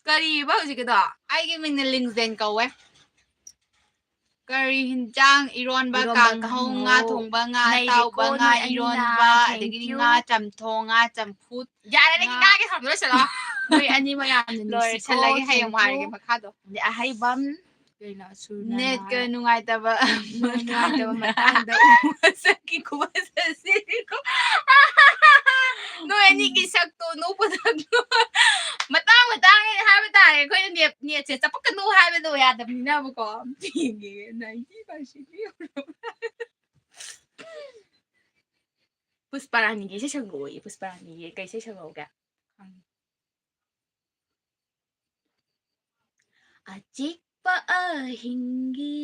ꯀꯔꯤꯕ ꯍꯧꯖꯤꯛꯀꯤꯗꯣ? ꯑꯩꯒꯤ ꯃꯤꯡꯅ ꯂꯤꯡꯖꯦꯟ ꯀꯧꯋꯦ꯫ ꯀꯔꯤ ꯍꯤꯟꯖꯥꯡ? ꯏꯔꯣꯟꯕ, ꯏꯔꯣꯟꯕ, ꯀꯥꯡꯍꯧ, ꯉꯥ ꯀꯥꯡꯍꯧ꯫ ꯊꯣꯡꯕ, ꯉꯥ ꯅꯩꯔꯦꯀꯣ, ꯑꯇꯥꯎꯕ, ꯉꯥ ꯅꯣꯏ ꯑꯅꯤꯅ꯫ ꯏꯔꯣꯟꯕ, Thank ꯑꯗꯒꯤꯗꯤ you꯫ ꯉꯥ ꯆꯝꯊꯣꯡ, ꯉꯥ ꯆꯝꯐꯨꯠ, ꯌꯥꯔꯦ, ꯅꯪꯒꯤ ꯉꯥ ꯉꯥꯒꯤ ꯁꯥꯎꯟꯗꯣ ꯂꯣꯏꯁꯤꯜꯂꯣ꯫ ꯅꯣꯏ ꯑꯅꯤꯃꯛ ꯌꯥꯝꯅ ꯂꯣꯏꯔꯦꯀꯣ, ꯅꯨꯡꯁꯤꯁꯜꯂꯒꯦ, ꯍꯌꯦꯡ thank you꯫ ꯍꯥꯏꯔꯒꯦ ꯃꯈꯥꯗꯣ꯫ ꯑꯗꯩ ꯑꯍꯩꯕꯝ, ꯀꯩꯅꯣ, ꯁꯨꯔꯅ ꯅꯦꯠꯀ ꯅꯥ-, ꯅꯨꯡꯉꯥꯏꯇꯕ ꯅꯨꯡꯉꯥꯏꯇꯕ ꯃꯇꯥꯡꯗ꯫ ꯃꯇꯥꯡꯗ ꯃꯁꯛꯀꯤ ꯈꯨꯐꯖꯁꯤꯗꯤꯀꯣ꯫ ꯅꯣꯏ ꯑꯅꯤꯒꯤ ꯁꯛꯇꯣ ꯅꯣꯛꯄꯗ ꯃꯇꯥꯡ ꯃꯇꯥꯡ ꯍꯥꯏꯕ ꯇꯥꯔꯦ꯫ ꯑꯩꯈꯣꯏꯅ ꯅꯦꯠ ꯅꯦꯠꯁꯦ ꯆꯞꯄꯛꯀꯅꯨ ꯍꯥꯏꯕꯗꯣ ꯌꯥꯗꯕꯅꯤꯅꯕꯀꯣ꯫ ꯌꯦꯡꯒꯦ ninety percent ꯄꯨꯁꯄꯥꯔꯥꯅꯤꯒꯤ ꯏꯁꯩ ꯁꯛꯂꯛꯑꯣꯌꯦ꯫ ꯄꯨꯁꯄꯥꯔꯥꯅꯤꯒꯤ ꯀꯩ ꯏꯁꯩ ꯁꯛꯂꯛꯑꯣꯒꯦ? ꯑꯆꯤꯛꯄ ꯑꯍꯤꯡꯒꯤ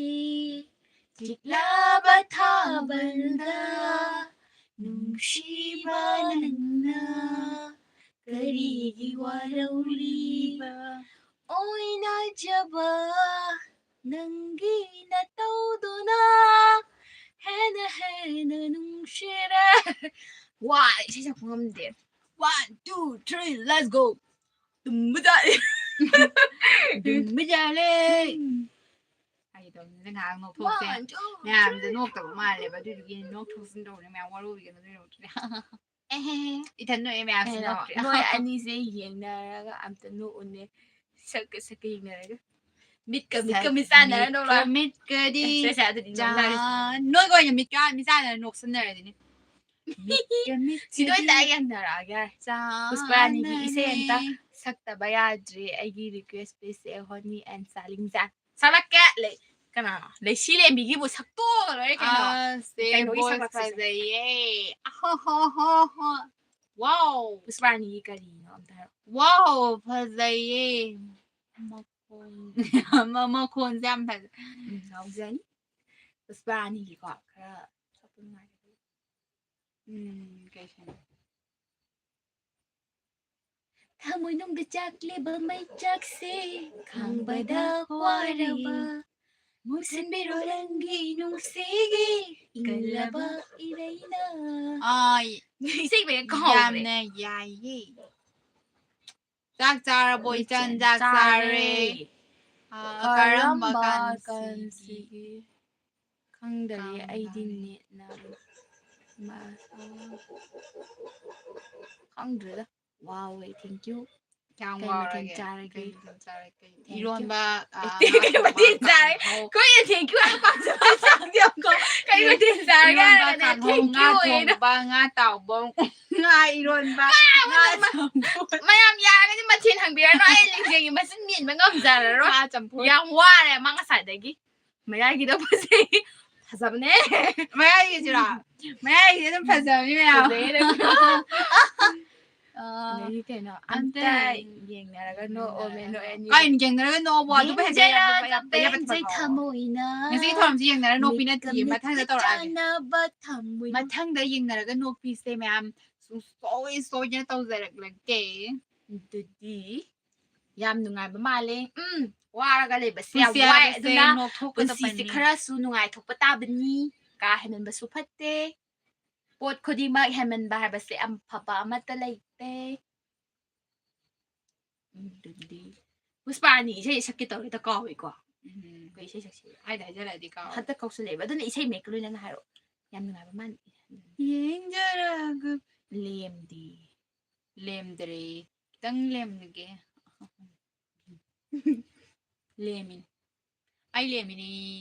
ꯆꯤꯛꯂꯕ ꯊꯥꯕꯜꯗ ꯅꯨꯡꯁꯤꯕ ꯅꯪꯅ ꯀꯔꯤꯒꯤ ꯋꯥꯔꯧꯔꯤꯕ? ꯑꯣꯏꯅꯖꯕ ꯅꯪꯒꯤ ꯅꯇꯧꯗꯨꯅ ꯍꯦꯟꯅ ꯍꯦꯟꯅ ꯅꯨꯡꯁꯤꯔꯦ꯫ ꯋꯥ ꯏꯁꯩ ꯁꯛꯄ ꯉꯝꯗꯦ꯫ One, two, three, let's go. ꯇꯨꯝꯕ ꯖꯥꯠꯂꯦ꯫ ꯇꯨꯝꯕ ꯖꯥꯠꯂꯦ꯫ ꯎꯝ꯫ ꯍꯥꯏꯒꯦ ꯇꯧꯕꯅꯤꯗ, ꯉꯥꯏꯍꯥꯛ ꯅꯣꯛꯊꯣꯛꯁꯦ꯫ One, two, ꯃꯌꯥꯝꯁꯦ three. ꯅꯣꯛꯇꯕ ꯃꯥꯜꯂꯦꯕ, ꯑꯗꯨꯗꯨꯒꯤ ꯅꯣꯛꯊꯣꯛꯁꯤꯟ ꯇꯧꯕꯅꯦ, ꯃꯌꯥꯝ ꯋꯥꯔꯧꯕꯤꯒꯅꯨ ꯑꯗꯨꯒꯤꯗꯃꯛꯇꯗꯤ꯫ ꯑꯦꯍꯦ꯫ ꯏꯊꯟ ꯅꯣꯛꯑꯦ, ꯃꯌꯥꯝꯁꯦ ꯀꯩꯅꯣ, ꯅꯣꯛꯇ꯭ꯔꯦ꯫ ꯅꯣꯏ ꯑꯅꯤꯁꯦ ꯌꯦꯡꯅꯔꯒ ꯑꯝꯇ ꯅꯣꯛꯎꯅꯦ꯫ ꯁꯛꯀ ꯁꯛꯀ ꯌꯦꯡꯅꯔꯒ꯫ ꯃꯤꯠꯀ ꯃꯤꯠꯀ ꯁꯛ-, ꯃꯤꯠ ꯆꯥꯟꯅꯔ ꯃꯤꯠꯀ ꯅꯣꯛꯂꯛꯑꯣ꯫ ꯃꯤꯠꯀꯗꯤ ꯑꯦ, ꯁꯦ, ꯁꯦ, ꯑꯗꯨꯗꯤ ꯆꯥ-, ꯅꯣꯛꯅꯔꯁꯦ꯫ ꯅꯣꯏꯒ ꯑꯣꯏꯅ ꯃꯤꯠꯀ ꯃꯤꯠ ꯆꯥꯟꯅꯔ ꯅꯣꯛꯁꯟꯅꯔꯁꯤꯅꯦ꯫ ꯃꯤꯠꯀ ꯃꯤꯠꯀꯗꯤ ꯁꯤꯗ ꯑꯣꯏꯅ ꯇꯥꯛꯑꯒ ꯌꯦꯡꯅꯔꯛꯑꯒꯦ꯫ ꯆꯥꯟꯅꯩ꯫ ꯄꯨꯁꯄꯥꯔꯥꯅꯤꯒꯤ ꯏꯁꯩ ꯑꯝꯇ ꯁꯛꯇꯕ ꯌꯥꯗ꯭ꯔꯦ꯫ ꯑꯩꯒꯤ request ꯄꯤꯁꯦ ꯍꯣꯅꯤ and ꯆꯥꯂꯤꯡꯖꯥ꯫ ꯁꯛꯂꯛꯀꯦ꯫ ꯂꯩ-, ꯀꯅꯥꯅꯣ? ꯂꯩꯁꯤ ꯂꯦꯝꯕꯤꯒꯤꯕꯨ ꯁꯛꯇꯣꯛꯑꯒ ꯂꯣꯏꯔꯦ ꯀꯩꯅꯣ꯫ ꯑꯁ, ꯀꯩꯅꯣꯒꯤ voice ꯁꯛꯂꯛꯄꯁꯦ꯫ ꯐꯖꯩꯌꯦ꯫ ꯑꯍꯣ, ꯍꯣ, ꯍꯣ, ꯍꯣ꯫ Wow꯫ ꯄꯨꯁꯄꯥꯔꯥꯅꯤꯒꯤ ꯀꯔꯤꯅꯣ ꯑꯝꯇ ꯍꯥꯏꯔꯛꯑꯣ꯫ Wow, ꯐꯖꯩꯌꯦ꯫ ꯃꯈꯣꯟ-, ꯃ-, ꯃꯈꯣꯟꯁꯦ ꯌꯥꯝ ꯐꯖꯩ꯫ ꯎꯝ, ꯉꯥꯎꯖꯅꯤ꯫ ꯄꯨꯁꯄꯥꯔꯥꯅꯤꯒꯤꯀꯣ, ꯈꯔ ꯁꯛꯄ ꯅꯨꯡꯉꯥꯏꯔꯦ꯫ ꯎꯝ, ꯀꯩ ꯁꯛꯅꯤ? ꯊꯃꯣꯏꯅꯨꯡꯗ ꯆꯥꯛꯂꯤꯕ ꯃꯩꯆꯥꯛꯁꯦ ꯈꯥꯡꯕꯗ ꯋꯥꯔꯕ, ꯃꯨꯁꯤꯟꯕꯤꯔꯣ ꯅꯪꯒꯤ ꯅꯨꯡꯁꯤꯒꯤ ꯏꯪꯂꯕ ꯏꯔꯩꯅ꯫ ꯑꯥ, ꯏꯁꯩ ꯃꯌꯦꯛ ꯀꯥꯎꯈ꯭ꯔꯦ꯫ ꯌꯥꯝꯅ ꯌꯥꯏꯌꯦ꯫ ꯆꯥꯛ ꯆꯥꯔꯕꯣ ꯏꯆꯟ? ꯆꯥꯛ ꯆꯥꯔꯦ꯫ ꯆꯥꯔꯦ꯫ ꯑꯥ, ꯀꯔꯝꯕ ꯀꯔꯝꯕ ꯀꯥꯟꯁꯤꯒꯦ? ꯀꯥꯟꯁꯤꯒꯦ? ꯈꯪꯗꯔꯦ, ꯀꯥꯡ ꯑꯩꯗꯤ ꯂꯥꯡꯉꯦ꯫ ꯅꯦꯠꯅ ꯃ-, ꯑ, ꯈꯪꯗ꯭ꯔꯦꯗ꯫ Wow, thank you꯫ ꯀꯌꯥꯝ ꯀꯩ ꯃꯊꯦꯜ ꯋꯥꯔꯒꯦ? ꯆꯥꯔꯒꯦ? ꯀꯩ ꯃꯊꯦꯜ ꯆꯥꯔꯒꯦ? Thank you. ꯏꯔꯣꯟꯕ, ꯑ, ꯑꯦ, ꯀꯩ ꯉꯥ ꯃꯊꯦꯜ ꯊꯣꯡꯕ, ꯆꯥꯔꯦ? ꯀꯥꯡꯍꯧ꯫ ꯑꯩꯈꯣꯏꯅ thank you ꯍꯥꯏꯕ ꯄꯥꯝꯖꯕ ꯏꯟꯁꯥꯡꯗꯤ ꯑꯃꯨꯛꯀ ꯀꯩ ꯏꯔꯣꯟꯕ, ꯃꯊꯦꯜ ꯆꯥꯔꯒꯦ ꯀꯥꯡꯍꯧ, ꯍꯥꯏꯔꯒꯅꯦ, ꯉꯥ thank you ꯑꯣꯏꯌꯦꯅ꯫ ꯊꯣꯡꯕ, ꯉꯥ ꯇꯥꯎꯕ, ꯉꯥ ꯏꯔꯣꯟꯕ, ꯉꯥ ꯆꯝꯐꯨꯠ, ꯃꯌꯥꯝ ꯌꯥꯔꯒꯗꯤ ꯃꯊꯦꯜ ꯍꯪꯕꯤꯔꯅꯨ, ꯑꯩ ꯂꯤꯡꯖꯦꯜꯒꯤ ꯃꯆꯤꯟ ꯃꯦꯟꯕ ꯉꯝꯖꯔꯔꯣꯏ꯫ ꯉꯥ ꯆꯝꯐꯨꯠ꯫ ꯌꯥꯝ ꯋꯥꯔꯦ ꯃꯥ ꯉꯁꯥꯏꯗꯒꯤ꯫ ꯃꯌꯥꯏꯒꯤꯗꯣ ꯐꯖꯩ꯫ ꯐꯖꯕꯅꯦ꯫ ꯃꯌꯥꯏꯒꯤꯁꯤꯔꯣ? ꯃꯌꯥꯏꯒꯤꯁꯦ ꯑꯗꯨꯝ ꯐꯖꯕꯅꯤ ꯃꯌꯥꯝ꯫ ꯐꯖꯩꯌꯦ ꯅꯪ꯫ ꯑ, ꯑꯗꯒꯤ ꯀꯩꯅꯣ, ꯑꯝꯇ ꯑꯝꯇ ꯌꯦꯡꯅꯔꯒ ꯅꯣꯛꯑꯣꯃꯦ, ꯅꯣꯏ ꯑꯅꯤ꯫ ꯀꯥꯏꯅ ꯌꯦꯡꯅꯔꯒ ꯅꯣꯛꯑꯣ? ꯑꯗꯨꯕꯨ ꯍꯦꯛꯇ ꯌꯥꯕ, ꯌꯦꯡꯖꯔꯒ ꯌꯥꯕ, ꯌꯥꯕ ꯄꯦꯟꯖꯩ ꯊꯕꯛꯂꯣ? ꯊꯃꯣꯏꯅ꯫ ꯉꯁꯤꯒꯤ ꯊꯧꯔꯝꯁꯤ ꯌꯦꯡꯅꯔꯒ ꯅꯣꯛꯄꯤ ꯅꯠꯇꯤꯌꯦ, ꯃꯤꯠꯀ ꯃꯊꯪꯗ ꯃꯤꯠꯀ ꯇꯧꯔꯛꯑꯒꯦ꯫ ꯆꯥꯟꯅꯕ ꯊꯝꯃꯣꯏ꯫ ꯃꯊꯪꯗ ꯌꯦꯡꯅꯔꯒ ꯅꯣꯛꯄꯤꯁꯦ ꯃꯌꯥꯝ꯫ ꯁꯨꯡꯁꯣꯏ ꯁꯣꯏꯗꯅ ꯇꯧꯖꯔꯛꯂꯒꯦ꯫ ꯑꯗꯨꯗꯤ ꯌꯥꯝ ꯅꯨꯡꯉꯥꯏꯕ ꯃꯥꯜꯂꯦ꯫ ꯎꯝ, ꯋꯥꯔꯒ ꯂꯩꯕꯁꯦ ꯌꯥꯝ ꯄꯨꯟꯁꯤ ꯋꯥꯏ, ꯍꯥꯏꯕꯁꯦ ꯅꯣꯛꯊꯣꯛꯀꯗꯕꯅꯤ꯫ ꯑꯗꯨꯅ ꯄꯨꯟꯁꯤꯁꯦ ꯈꯔꯁꯨ ꯅꯨꯡꯉꯥꯏꯊꯣꯛꯄ ꯇꯥꯕꯅꯤ꯫ ꯀꯥ ꯍꯦꯟꯃꯟꯕꯁꯨ ꯐꯠꯇꯦ꯫ ꯄꯣꯠ ꯈꯨꯗꯤꯡꯃꯛ ꯍꯦꯟꯃꯟꯕ ꯍꯥꯏꯕꯁꯦ ꯑꯐꯕ ꯑꯃꯠꯇ ꯂꯩꯇꯦ꯫ ꯑꯗꯨꯗꯤ ꯄꯨꯁꯄꯥ ꯑꯅꯤ ꯏꯁꯩ ꯁꯛꯀꯦ ꯇꯧꯔꯦ, ꯍꯦꯛꯇ ꯀꯥꯎꯋꯦꯀꯣ꯫ ꯎꯝ, ꯀꯩ ꯏꯁꯩ ꯁꯛꯁꯤꯒꯦ? ꯍꯥꯏꯗ ꯍꯥꯏꯖꯜꯂꯛꯑꯗꯤ ꯀꯥꯎ꯫ ꯍꯟꯗꯛ ꯀꯧꯁꯜꯂꯛꯑꯦꯕ꯫ ꯑꯗꯨꯅ ꯏꯁꯩ ꯃꯌꯦꯛꯀ ꯂꯣꯏꯅꯅ ꯍꯥꯏꯔꯛꯑꯣ꯫ ꯌꯥꯝ ꯅꯨꯡꯉꯥꯏꯕ ꯃꯥꯟꯗꯦ꯫ ꯌꯦꯡꯖꯔꯒ ꯂꯦꯝꯗꯤ꯫ ꯂꯦꯝꯗ꯭ꯔꯦ꯫ ꯈꯤꯇꯪ ꯂꯦꯝꯒꯦ꯫ ꯂꯦꯝꯃꯤꯅꯤ꯫ ꯑꯩ ꯂꯦꯝꯃꯤꯅꯤ꯫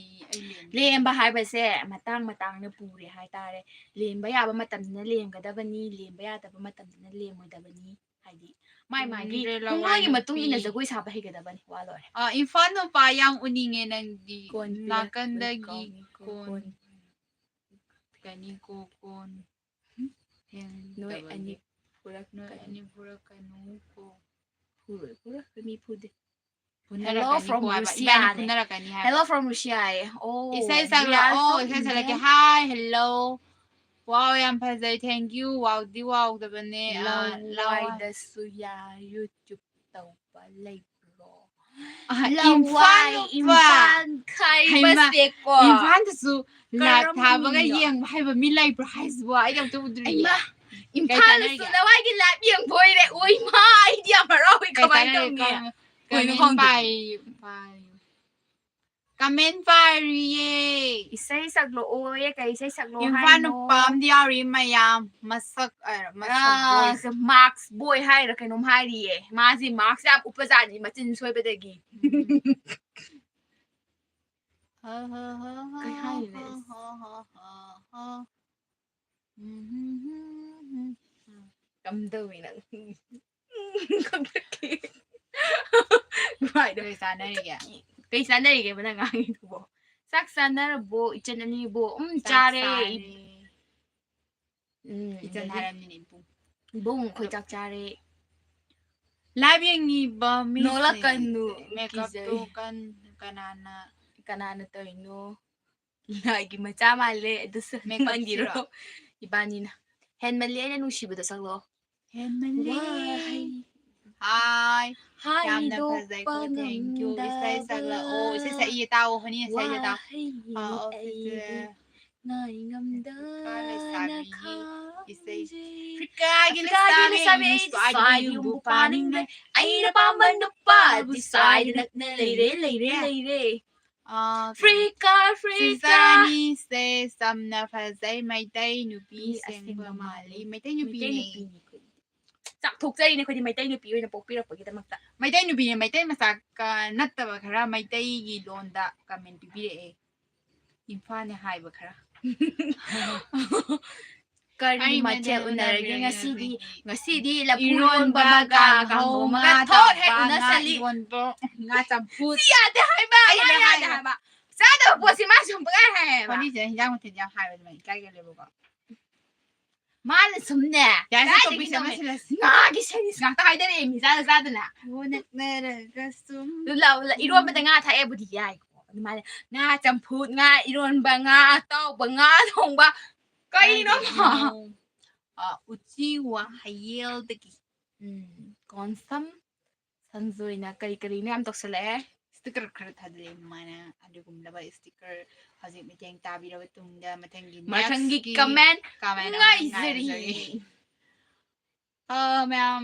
ꯑꯩ ꯂꯦꯝꯃꯤꯅꯤ꯫ ꯂꯦꯝꯕ ꯍꯥꯏꯕꯁꯦ ꯃꯇꯥꯡ ꯃꯇꯥꯡꯅ ꯄꯨꯔꯦ ꯍꯥꯏꯇꯥꯔꯦ꯫ ꯂꯦꯝꯕ ꯌꯥꯕ ꯃꯇꯝꯗꯅ ꯂꯦꯝꯒꯗꯕꯅꯤ, ꯂꯦꯝꯕ ꯌꯥꯗꯕ ꯃꯇꯝꯗꯅ ꯂꯦꯝꯃꯣꯏꯗꯕꯅꯤ꯫ ꯍꯥꯏꯗꯤ ꯃꯥꯏ ꯃꯥꯒꯤ ꯎꯝ, ꯈꯣꯡꯂꯣꯏꯒꯤ ꯂꯋꯥꯏ ꯃꯇꯨꯡ ꯏꯟꯅ ꯅꯨꯄꯤ꯫ ꯖꯒꯣꯏ ꯁꯥꯕ ꯍꯩꯒꯗꯕꯅꯤ꯫ ꯋꯥ ꯂꯣꯏꯔꯦ꯫ ꯑ, ꯏꯝꯐꯥꯜ ꯅꯨꯄꯥ ꯌꯥꯝ ꯎꯅꯤꯡꯉꯦ ꯅꯪꯗꯤ꯫ ꯀꯣꯟ ꯄꯤꯔꯛ-, ꯅꯥꯀꯟꯗꯒꯤ ꯀꯣꯟ, ꯀꯣꯟ꯫ ꯀꯣꯟ꯫ ꯀꯅꯤꯀꯣ ꯀꯣꯟ꯫ ꯅꯣꯏ ꯑꯅꯤ ꯅꯣꯏ ꯄꯨꯔꯛꯀꯅꯤ꯫ ꯑꯅꯤ ꯄꯨꯔꯛꯀꯅꯨꯀꯣ꯫ ꯐꯨꯔꯣꯏ, ꯐꯨꯔꯣꯏ, ꯃꯤ ꯐꯨꯗꯦ꯫ ꯐꯨꯅꯔꯛꯀꯅꯤꯀꯣ Hello from ꯍꯥꯏꯕ꯫ Russia ꯏꯕꯥꯅꯤ ꯍꯥꯏꯅ꯫ ꯐꯨꯅꯔꯛꯀꯅꯤ ꯍꯥꯏꯕ꯫ Hello from Russia ꯍꯥꯏꯌꯦ꯫ ꯑꯣ, ꯏꯁꯩ we are ꯁꯛꯂꯛꯑꯣ, so ꯏꯁꯩ ꯁꯛꯂꯛꯀꯦ꯫ Indian.ꯍꯥꯏ, hello꯫ Wow, ꯌꯥꯝ ꯐꯖꯩ, thank you꯫ Wowꯗꯤ wowꯗꯕꯅꯦ꯫ ꯑ, ꯂꯋꯥꯏ꯫ ꯂꯋꯥꯏꯗꯁꯨ ꯌꯥꯏ, YouTube ꯇꯧꯕ ꯂꯩꯕ꯭ꯔꯣ? ꯑ, ꯂꯋꯥꯏ, ꯏꯝꯐꯥꯜ ꯅꯨꯄꯥ꯫ ꯏꯝꯐꯥꯜ ꯍꯩꯃꯥ, ꯈꯥꯏꯕꯁꯦꯀꯣ꯫ ꯏꯝꯐꯥꯜꯗꯁꯨ live ꯀꯔꯝꯕ ꯊꯥꯕꯒ ꯃꯤꯅꯣ? ꯌꯦꯡꯕ ꯍꯩꯕ ꯃꯤ ꯂꯩꯕ꯭ꯔꯣ ꯍꯥꯏꯁꯤꯕꯣ? ꯑꯩꯗꯤ ꯑꯝꯇ ꯎꯗ꯭ꯔꯤꯌꯦ꯫ ꯍꯩꯃꯥ, ꯀꯩ ꯏꯝꯐꯥꯜꯗꯁꯨ ꯆꯥꯟꯅꯔꯤꯒꯦ? ꯂꯋꯥꯏꯒꯤ live ꯌꯦꯡꯕ ꯑꯣꯏꯔꯦ꯫ ꯑꯣꯏꯃꯥ, ꯑꯩꯗꯤ ꯌꯥꯝ ꯍꯔꯥꯎꯏ꯫ ꯀꯩ ꯀꯃꯥꯏꯅ ꯆꯥꯟꯅꯔꯤꯒꯦ? ꯇꯧꯅꯤ? Comment, ꯀꯩꯅꯣ comment ꯈꯪꯗꯦ꯫ ꯄꯥꯏ-, ꯄꯥꯏꯌꯨ꯫ Comment ꯄꯥꯔꯤꯌꯦ꯫ ꯏꯁꯩ ꯁꯛꯂꯛꯑꯣꯌꯦ꯫ ꯀꯩ ꯏꯁꯩ ꯁꯛꯂꯣ ꯏꯝꯐꯥꯜ ꯍꯥꯏꯅꯣ? ꯅꯨꯄꯥ ꯑꯃꯗꯤ ꯌꯥꯎꯔꯤ ꯃꯌꯥꯝ ꯃꯁꯛ ꯑ, ꯃꯁꯛ boys꯫ ꯑꯥ, ꯃꯥꯛꯁ ꯕꯣꯏ ꯍꯥꯏꯔ ꯀꯩꯅꯣꯝ ꯍꯥꯏꯔꯤꯌꯦ꯫ ꯃꯥꯁꯤ ꯃꯥꯛꯁ ꯌꯥꯝ ꯎꯞꯄꯖꯥꯠꯅꯤ ꯃꯆꯤꯟ ꯁꯣꯏꯕꯗꯒꯤ꯫ ꯍ, ꯍ, ꯍ, ꯍ, ꯀꯩ ꯍꯥꯏꯔꯤꯅꯣ? ꯍ, ꯍ, ꯍ, ꯍ, ꯍ꯫ ꯀꯝꯗꯧꯏ ꯅꯪ? ꯈꯪꯗ꯭ꯔꯦ꯫ ꯅꯨꯡꯉꯥꯏꯗꯧ꯫ ꯀꯩ ꯆꯥꯅꯔꯤꯒꯦ? ꯀꯩ ꯆꯥꯅꯔꯤꯒꯦꯕ ꯅꯪ ꯉꯥꯡꯉꯤꯗꯨꯕꯣ? ꯆꯥꯛ ꯆꯥꯅꯔꯕꯣ ꯏꯆꯟ ꯑꯅꯤꯕꯨ? ꯎꯝ, ꯆꯥꯛ ꯆꯥꯔꯦ꯫ ꯆꯥꯔꯦ꯫ ꯎꯝ, ꯏꯆꯟ ꯑꯗꯒꯤ ꯍꯥꯏꯔꯝꯅꯤꯅꯦ ꯏꯕꯨꯡ꯫ ꯏꯕꯨꯡ ꯑꯩꯈꯣꯏ ꯆꯥꯛ ꯆꯥꯔꯦ꯫ Live ꯌꯦꯡꯉꯤꯕ ꯃꯤꯁꯤꯡ ꯅꯣꯛꯂꯛꯀꯅꯨ, makeup ꯇꯣ ꯀꯤꯖꯩ꯫ ꯀꯟ-, ꯀꯅꯥꯅ ꯀꯅꯥꯅ ꯇꯧꯔꯤꯅꯣ? ꯂꯥꯏꯒꯤ ꯃꯆꯥ ꯃꯥꯜꯂꯦ ꯑꯗꯨꯁꯨ꯫ Makeup ꯃꯪꯒꯤꯔꯣ? ꯁꯤꯔꯣ? ꯏꯕꯥꯅꯤꯅ꯫ ꯍꯦꯟꯃꯜꯂꯦ ꯑꯩꯅ ꯅꯨꯡꯁꯤꯕꯗꯣ ꯁꯛꯂꯛꯑꯣ꯫ ꯍꯦꯟꯃꯜꯂꯦ꯫ ꯋꯥꯍꯩ ꯍꯥꯏ꯫ ꯌꯥꯝꯅ ꯍꯥꯏꯗꯣꯛꯄ ꯐꯖꯩꯀꯣ, thank you꯫ ꯏꯁꯩ ꯉꯝꯗꯕ꯫ ꯁꯛꯂꯛꯑꯣ꯫ ꯏꯁꯩ ꯁꯛꯏꯌꯦ ꯇꯥꯎꯑꯣ, ꯍꯣꯅꯤ ꯏꯁꯩꯁꯦ ꯇꯥꯎ꯫ ꯋꯥꯍꯩ ꯑꯥ, ꯑꯣ, ꯑꯩꯗꯤ ꯁꯤꯁꯦ꯫ ꯉꯥꯏ ꯑꯐ꯭ꯔꯤꯀꯥ ꯂꯩꯁꯥꯕꯤ꯫ ꯉꯝꯗꯅ ꯏꯁꯩ꯫ ꯈꯥꯝꯖꯩ꯫ ꯑꯐ꯭ꯔꯤꯀꯥꯒꯤ ꯑꯐ꯭ꯔꯤꯀꯥꯒꯤ ꯂꯩꯁꯥꯕꯤ ꯂꯩꯁꯥꯕꯤ ꯑꯩ ꯑꯩꯗꯤ ꯁ꯭ꯋꯥꯏꯗ ꯁ꯭ꯋꯥꯏꯗ ꯌꯨꯝꯕꯨ ꯌꯨꯝꯕꯨ ꯄꯥꯅꯤꯡꯉꯦ꯫ ꯄꯥꯅꯤꯡꯉꯦ꯫ ꯑꯩꯅ ꯄꯥꯝꯕ ꯅꯨꯄꯥꯗꯤ ꯁ꯭ꯋꯥꯏꯗ ꯅꯛꯅ ꯂꯩꯔꯦ, ꯂꯩꯔꯦ, ꯂꯩꯔꯦ꯫ ꯑꯥ, ꯑꯐ꯭ꯔꯤꯀꯥ, ꯑꯐ꯭ꯔꯤꯀꯥ꯫ ꯁꯤꯁꯇꯔ ꯑꯅꯤꯁꯦ ꯆꯝꯅ ꯐꯖꯩ, ꯃꯩꯇꯩ ꯅꯨꯄꯤ ꯅꯨꯄꯤ ꯑꯁꯦꯡꯕ ꯑꯁꯦꯡꯕ ꯃꯥꯜꯂꯤ꯫ ꯃꯥꯜꯂꯤ꯫ ꯃꯩꯇꯩ ꯃꯩꯇꯩ ꯅꯨꯄꯤꯅꯦ꯫ ꯅꯨꯄꯤꯅꯤ ꯑꯩꯈꯣꯏꯗꯤ꯫ ꯆꯥꯎꯊꯣꯛꯆꯔꯤꯅꯦ ꯑꯩꯈꯣꯏꯗꯤ ꯃꯩꯇꯩ ꯅꯨꯄꯤ ꯑꯣꯏꯅ ꯄꯣꯛꯄꯤꯔꯛꯄꯒꯤꯗꯃꯛꯇ꯫ ꯃꯩꯇꯩ ꯅꯨꯄꯤꯅꯦ, ꯃꯩꯇꯩ ꯃꯆꯥ ꯀ-, ꯅꯠꯇꯕ ꯈꯔ ꯃꯩꯇꯩꯒꯤ ꯂꯣꯟꯗ comment ꯄꯤꯕꯤꯔꯛꯑꯦ꯫ ꯏꯝꯐꯥꯜꯅꯦ ꯍꯥꯏꯕ ꯈꯔ꯫ ꯀꯔꯤ ꯑꯩ ꯃꯊꯦꯜ ꯃꯊꯦꯜ ꯎꯅꯔꯒꯦ ꯎꯅꯔꯒꯦ ꯉꯁꯤꯗꯤ? ꯉꯁꯤꯗꯤ? ꯉꯁꯤꯗꯤ ꯂꯐꯨ ꯏꯔꯣꯟꯕ, ꯏꯔꯣꯟꯕ ꯑꯃꯒ ꯀꯥꯡꯍꯧ ꯀꯥꯡꯍꯧ ꯑꯃꯒ ꯑꯃꯒ ꯊꯣꯛ ꯍꯦꯛ ꯇꯧꯕ, ꯉꯥ ꯎꯅꯁꯜꯂꯤ꯫ ꯏꯔꯣꯟꯕ, ꯉꯥ ꯆꯝꯐꯨꯠ꯫ ꯁꯤ ꯌꯥꯗꯦ ꯍꯥꯏꯕ, ꯑꯩ ꯃꯥ ꯂꯣꯏ ꯌꯥꯗꯦ ꯍꯥꯏꯔꯦ꯫ ꯍꯥꯏꯕ꯫ ꯆꯥꯗꯕ ꯄꯣꯠꯁꯤ ꯃꯥ ꯁꯨꯝ ꯄꯪꯍꯥꯏ ꯍꯥꯏꯌꯦꯕ꯫ ꯍꯣꯅꯤꯁꯦ ꯍꯤꯟꯖꯥꯡ ꯃꯊꯦꯜ ꯌꯥꯝ ꯍꯥꯏꯕ ꯑꯗꯨꯃꯥꯏꯅ ꯏꯀꯥꯏꯒꯜꯂꯦꯕꯀꯣ꯫ ꯃꯥꯅ ꯁꯨꯝꯅꯦ, ꯌꯥꯔꯦꯁꯦ, ꯀꯗꯥꯏꯗꯒꯤ topic ꯁꯦ ꯑꯃ ꯅꯣꯃꯦ? ꯁꯤꯜꯂꯁꯤ꯫ ꯉꯥꯒꯤ ꯁꯦꯔꯤꯁ ꯉꯥꯛꯇ ꯍꯥꯏꯗꯔꯛꯑꯦ ꯃꯤ ꯆꯥꯗ ꯆꯥꯗꯅ꯫ ꯅꯛꯅꯔꯒ ꯁꯨꯝ꯫ ꯑꯗꯨ ꯂꯥꯎ, ꯂꯥꯎ, ꯏꯔꯣꯟꯕꯗ ꯉꯥ ꯊꯥꯛꯑꯦꯕꯨꯗꯤ ꯌꯥꯏꯀꯣ꯫ ꯑꯗꯨꯃꯥꯏꯅ ꯉꯥ ꯆꯝꯐꯨꯠ, ꯉꯥ ꯏꯔꯣꯟꯕ, ꯉꯥ ꯑꯇꯥꯎꯕ, ꯉꯥ ꯊꯣꯡꯕ꯫ ꯀꯩꯅꯣ? ꯀꯥꯏꯗꯒꯤꯅꯣ? ꯑ, ꯎꯆꯤ ꯋꯥꯍꯌꯦꯜꯗꯒꯤ꯫ ꯎꯝ, ꯀꯣꯟꯁꯝ, ꯁꯟꯖꯣꯏꯅ ꯀꯔꯤ ꯀꯔꯤꯅꯣ ꯌꯥꯝ ꯇꯧꯁꯜꯂꯛꯑꯦ꯫ Sticker ꯈꯔ ꯊꯥꯖꯤꯜꯂꯛꯑꯦ ꯃꯥꯅ꯫ ꯑꯗꯨꯒꯨꯝꯂꯕ sticker ꯍꯧꯖꯤꯛ ꯃꯇꯦꯡ ꯇꯥꯕꯤꯔꯕ ꯇꯨꯡꯗ ꯃꯊꯪꯒꯤ ꯃꯊꯪꯒꯤ next ꯀꯤ comment comment ꯑꯃ ꯉꯥꯏꯖꯔꯤ꯫ ꯉꯥꯏꯖꯔꯤ꯫ ꯑ, ꯃꯌꯥꯝ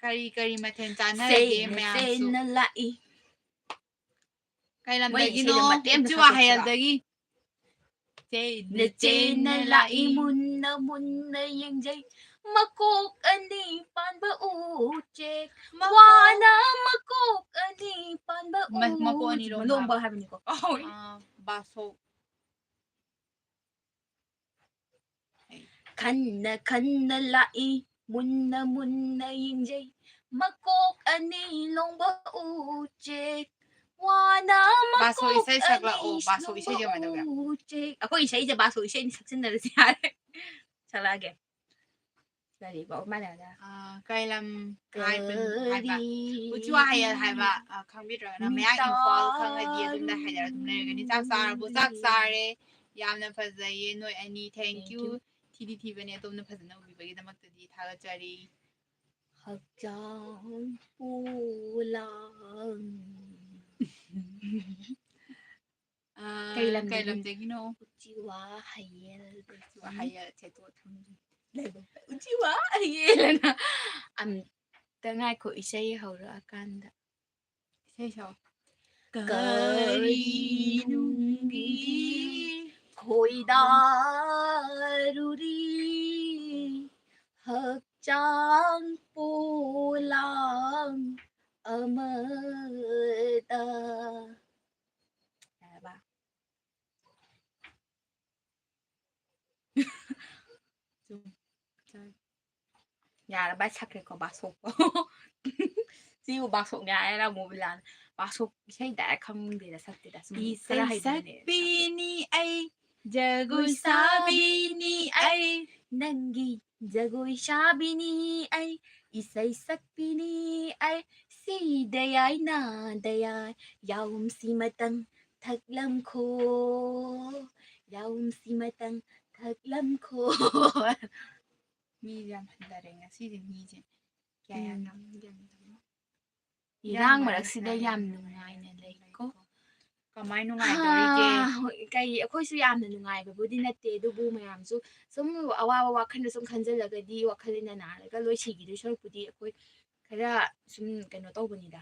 ꯀꯔꯤ ꯀꯔꯤ ꯃꯊꯦꯜ ꯆꯥꯟꯅꯔꯒꯦ ꯁꯦꯡꯅ ꯃꯌꯥꯝꯁꯨ? ꯁꯦꯡꯅ ꯂꯥꯛꯏ꯫ ꯀꯩ ꯂꯝꯗꯒꯤ ꯃꯣꯏꯒꯤꯅꯣ ꯏꯁꯩꯗꯣ ꯃꯇꯦꯛ ꯑꯃ ꯎꯆꯤ ꯁꯛꯇꯣꯛꯁꯤꯔꯣ? ꯋꯥꯍꯦꯜꯗꯒꯤ꯫ ꯅꯆꯦꯅ ꯂꯥꯛꯏ ꯃꯨꯟꯅ ꯃꯨꯟꯅ ꯌꯦꯡꯖꯩ, ꯃꯀꯣꯛ ꯑꯅꯤ ꯄꯥꯟꯕ ꯎꯆꯦꯛ, ꯋꯥꯅ ꯃꯀꯣꯛ ꯑꯅꯤ ꯄꯥꯟꯕ ꯎ-, ꯃꯀꯣꯛ ꯑꯅꯤꯔꯣꯝ ꯃꯅꯣꯡꯕ ꯍꯥꯏꯕ꯫ ꯍꯥꯏꯕꯅꯤꯀꯣ꯫ ꯑꯧ꯫ ꯑꯥ, ꯕꯥꯁꯣꯛ꯫ ꯈꯟꯅ ꯈꯟꯅ ꯂꯥꯛꯏ, ꯃꯨꯟꯅ ꯃꯨꯟꯅ ꯌꯦꯡꯖꯩ, ꯃꯀꯣꯛ ꯑꯅꯤ ꯂꯣꯡꯕ ꯎꯆꯦꯛ, ꯋꯥꯅ ꯕꯥꯁꯣ ꯃꯀꯣꯛ ꯏꯁꯩ ꯁꯛꯂꯛꯑꯣ, ꯑꯅꯤ ꯕꯥꯁꯣ ꯏꯁꯩꯁꯦ ꯂꯣꯡꯕ ꯀꯃꯥꯏꯅ ꯇꯧꯒꯦ? ꯎꯆꯦꯛ꯫ ꯑꯩꯈꯣꯏ ꯏꯁꯩꯁꯦ ꯕꯥꯁꯣ ꯏꯁꯩꯅ ꯁꯛꯆꯤꯟꯅꯔꯁꯤ ꯌꯥꯔꯦ꯫ ꯁꯛꯂꯛꯑꯒꯦ꯫ ꯀꯔꯤꯕ? ꯑꯣ, ꯃꯥꯅꯦ, ꯃꯥꯅꯦ꯫ ꯑꯥ, ꯀꯩ ꯂꯝ ꯍꯥꯏꯕ? ꯍꯥꯏꯕ꯫ ꯀꯔꯤ ꯎꯆꯤ ꯋꯥꯍꯦꯜ ꯍꯥꯏꯕ, ꯑꯥ, ꯈꯪꯕꯤꯗ꯭ꯔꯒꯅ ꯃꯌꯥꯡ ꯏꯝꯐꯥꯜ ꯈꯪꯉꯗꯤ ꯑꯗꯨꯝ ꯂꯩ ꯍꯥꯏꯗꯅ ꯑꯗꯨꯝ ꯂꯩꯔꯒꯅꯤ꯫ ꯆꯥꯛ ꯆꯥꯔꯕꯣ? ꯆꯥꯛ ꯆꯥꯔꯦ꯫ ꯌꯥꯝꯅ ꯐꯖꯩꯌꯦ ꯅꯣꯏ ꯑꯅꯤ꯫ Thank you꯫ Thank you꯫ ꯊꯤꯗꯤ ꯊꯤꯕꯅꯦ, ꯑꯗꯣꯝꯅ ꯐꯖꯅ ꯎꯕꯤꯕꯒꯤꯗꯃꯛꯇꯗꯤ ꯊꯥꯒꯠꯆꯔꯤ꯫ ꯍꯛꯆꯥꯡ ꯄꯣꯂꯥꯡ꯫ ꯑꯥ, ꯀꯩ ꯀꯩ ꯂꯝꯗꯒꯤ? ꯂꯝꯗꯒꯤꯅꯣ? ꯎꯆꯤꯋꯥ ꯍꯌꯦꯜ꯫ ꯎꯆꯤꯋꯥ ꯍꯌꯦꯜ, ꯊꯦꯠꯇꯣꯛꯑꯣ ꯊꯝꯃꯤ꯫ ꯂꯥꯏꯕꯛꯇ ꯎꯆꯤꯋꯥ ꯍꯌꯦꯜ ꯑꯅ꯫ ꯑꯝꯇ ꯉꯥꯏꯈꯣ, ꯏꯁꯩ ꯍꯧꯔꯛꯑꯀꯥꯟꯗ꯫ ꯏꯁꯩ ꯁꯛꯑꯣ꯫ ꯀꯔꯤ ꯀꯔꯤ ꯅꯨꯡꯒꯤ ꯅꯨꯡꯒꯤ ꯈꯣꯏꯗꯥꯔꯨꯔꯤ ꯍꯛꯆꯥꯡ ꯄꯣꯂꯥꯡ ꯑꯃꯗ꯫ ꯌꯥꯔꯕ? ꯌꯥꯔꯕ, ꯁꯛꯈ꯭ꯔꯦꯀꯣ ꯕꯥꯁꯣꯛꯇꯣ꯫ ꯁꯤꯕꯨ ꯕꯥꯁꯣꯛꯅꯦ ꯍꯥꯏꯔ ꯑꯃꯨꯛ ꯕꯤꯂꯥꯟ꯫ ꯕꯥꯁꯣꯛ ꯏꯁꯩ direct ꯈꯪꯗꯦꯗ, ꯁꯛꯇꯦꯗ꯫ ꯁꯨꯝ ꯈꯔ ꯏꯁꯩ ꯍꯩꯕꯅꯦ ꯁꯛꯄꯤꯅꯤ ꯑꯩ, ꯖꯒꯣꯏ ꯁꯥꯕꯤꯅꯤ ꯑꯩ꯫ ꯅꯪꯒꯤ ꯖꯒꯣꯏ ꯁꯥꯕꯤꯅꯤ ꯑꯩ, ꯏꯁꯩ ꯁꯛꯄꯤꯅꯤ ꯑꯩ, ꯁꯤꯗ ꯌꯥꯏ ꯅꯥꯗ ꯌꯥꯏ, ꯌꯥꯎꯝꯁꯤ ꯃꯇꯪ ꯊꯛꯂꯝꯈꯣ, ꯌꯥꯎꯝꯁꯤ ꯃꯇꯪ ꯊꯛꯂꯝꯈꯣ꯫ ꯃꯤꯁꯦ ꯌꯥꯝ ꯍꯟꯊꯔꯦ ꯉꯁꯤꯁꯦ, ꯃꯤꯁꯦ ꯀꯌꯥ ꯌꯥꯝ ꯎꯝ, ꯌꯥꯝꯗꯕ꯫ ꯏꯔꯥꯡ ꯃꯔꯛꯁꯤꯗ ꯌꯥꯝ ꯅꯨꯡꯉꯥꯏꯅ ꯂꯩꯀꯣ꯫ ꯀꯃꯥꯏ ꯅꯨꯡꯉꯥꯏꯗꯣꯔꯤꯒꯦ? ꯍꯥ, ꯍꯣꯏ, ꯀꯩ, ꯑꯩꯈꯣꯏꯁꯨ ꯌꯥꯝꯅ ꯅꯨꯡꯉꯥꯏꯕꯕꯨꯗꯤ ꯅꯠꯇꯦ, ꯑꯗꯨꯕꯨ ꯃꯌꯥꯝꯁꯨ ꯁꯨꯝ ꯑꯋꯥꯕ ꯋꯥꯈꯜꯗ ꯁꯨꯝ ꯈꯟꯖꯤꯜꯂꯒꯗꯤ ꯋꯥꯈꯜ ꯂꯩꯅꯥ ꯅꯥꯔꯒ ꯂꯣꯏ ꯁꯤꯈꯤꯗꯣꯏ ꯁꯔꯨꯛꯄꯨꯗꯤ ꯑꯩꯈꯣꯏ ꯈꯔ ꯁꯨꯝ ꯀꯩꯅꯣ ꯇꯧꯕꯅꯤꯗ꯫